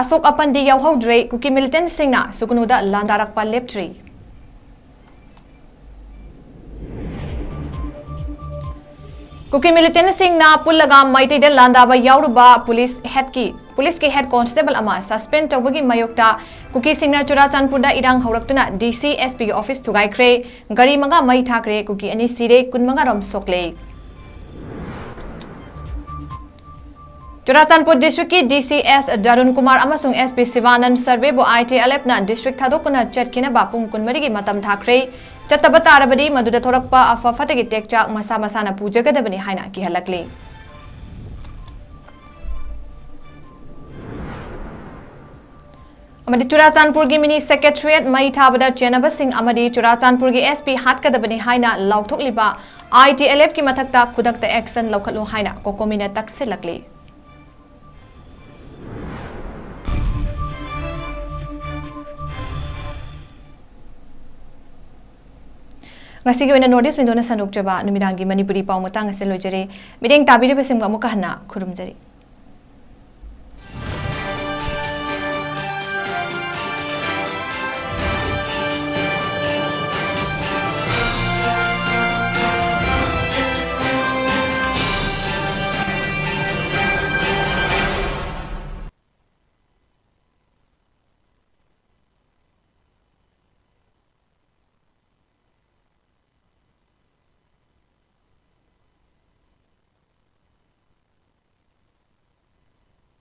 ꯑꯁꯣꯛ ꯑꯄꯟꯗꯤ ꯌꯥꯎꯍꯧꯗ꯭ꯔꯦ꯫ ꯀꯨꯀꯤ militantꯁꯤꯡꯅ ꯁꯨꯒꯨꯅꯨꯗ ꯂꯥꯟꯗꯥꯔꯛꯄ ꯂꯦꯞꯇ꯭ꯔꯤ꯫ ꯀꯨꯀꯤ militantꯁꯤꯡꯅ ꯄꯨꯜꯂꯒ ꯃꯩꯇꯩꯗ ꯂꯥꯟꯗꯥꯕ ꯌꯥꯎꯔꯨꯕ police headꯀꯤ, policeꯀꯤ head constable ꯑꯃ suspend ꯇꯧꯕꯒꯤ ꯃꯥꯌꯣꯛꯇ ꯀꯨꯀꯤꯁꯤꯡꯅ ꯆꯨꯔꯥꯆꯥꯟꯄꯨꯔꯗ ꯏꯔꯥꯡ ꯍꯧꯔꯛꯇꯨꯅ D C, S Pꯒꯤ office ꯊꯨꯒꯥꯏꯈ꯭ꯔꯦ꯫ ꯒꯥꯔꯤ ꯃꯉꯥ ꯃꯩ ꯊꯥꯈ꯭ꯔꯦ꯫ ꯀꯨꯀꯤ ꯑꯅꯤ ꯁꯤꯔꯦ, ꯀꯨꯟꯃꯉꯥ ꯔꯣꯝ ꯁꯣꯛꯂꯦ꯫ ꯆꯨꯔꯥꯆꯥꯟꯄꯨꯔ ꯗꯤꯁꯇ꯭ꯔꯤꯛꯀꯤ ꯗꯤ ꯁꯤ ꯑꯦꯁ ꯗꯔꯨꯟ ꯀꯨꯃꯥꯔ ꯑꯃꯁꯨꯡ ꯑꯦꯁ ꯄꯤ ꯁꯤꯕꯥꯅꯟꯗ ꯁꯔꯕꯦꯕꯨ ꯑꯥꯏ ꯇꯤ ꯑꯦꯜ ꯑꯦꯐꯅ ꯗꯤꯁꯇ꯭ꯔꯤꯛ ꯊꯥꯗꯣꯛꯇꯨꯅ ꯆꯠꯈꯤꯅꯕ ꯄꯨꯡ ꯀꯨꯟꯃꯔꯤꯒꯤ ꯃꯇꯝ ꯊꯥꯈ꯭ꯔꯦ꯫ ꯆꯠꯇꯕ ꯇꯥꯔꯕꯗꯤ ꯃꯗꯨꯗ ꯊꯣꯛꯂꯛꯄ ꯑꯐ ꯐꯠꯇꯒꯤ ꯇꯦꯛꯆꯥꯛ ꯃꯁꯥ ꯃꯁꯥꯅ ꯄꯨꯖꯒꯗꯕꯅꯤ ꯍꯥꯏꯅ ꯀꯤꯍꯜꯂꯛꯂꯤ꯫ ꯑꯃꯗꯤ ꯆꯨꯔꯥꯆꯥꯟꯄꯨꯔꯒꯤ ꯃꯤꯅꯤ ꯁꯦꯀ꯭ꯔꯦꯇꯔꯤꯌꯦꯠ ꯃꯩ ꯊꯥꯕꯗ ꯆꯦꯟꯅꯕꯁꯤꯡ ꯑꯃꯗꯤ ꯆꯨꯔꯥꯆꯥꯟꯄꯨꯔꯒꯤ ꯑꯦꯁ ꯄꯤ ꯍꯥꯠꯀꯗꯕꯅꯤ ꯍꯥꯏꯅ ꯂꯥꯎꯊꯣꯛꯂꯤꯕ ꯑꯥꯏ ꯇꯤ ꯑꯦꯜ ꯑꯦꯐꯀꯤ ꯃꯊꯛꯇ ꯈꯨꯗꯛꯇ ꯑꯦꯛꯁꯟ ꯂꯧꯈꯠꯂꯨ ꯍꯥꯏꯅ ꯀꯣꯀꯣꯃꯤꯅ ꯇꯛꯁꯤꯜꯂꯛꯂꯤ꯫ ꯉꯁꯤꯒꯤ ꯑꯣꯏꯅ North East Window ꯅ ꯁꯟꯗꯣꯛꯆꯕ ꯅꯨꯃꯤꯗꯥꯡꯒꯤ ꯃꯅꯤꯄꯨꯔꯤ ꯄꯥꯎ ꯃꯇꯥꯡ ꯑꯁꯤ ꯂꯣꯏꯖꯔꯦ꯫ ꯃꯤꯠꯌꯦꯡ ꯇꯥꯕꯤꯔꯤꯕꯁꯤꯡꯕꯨ ꯑꯃꯨꯛꯀ ꯍꯟꯅ ꯈꯨꯔꯨꯝꯖꯔꯤ꯫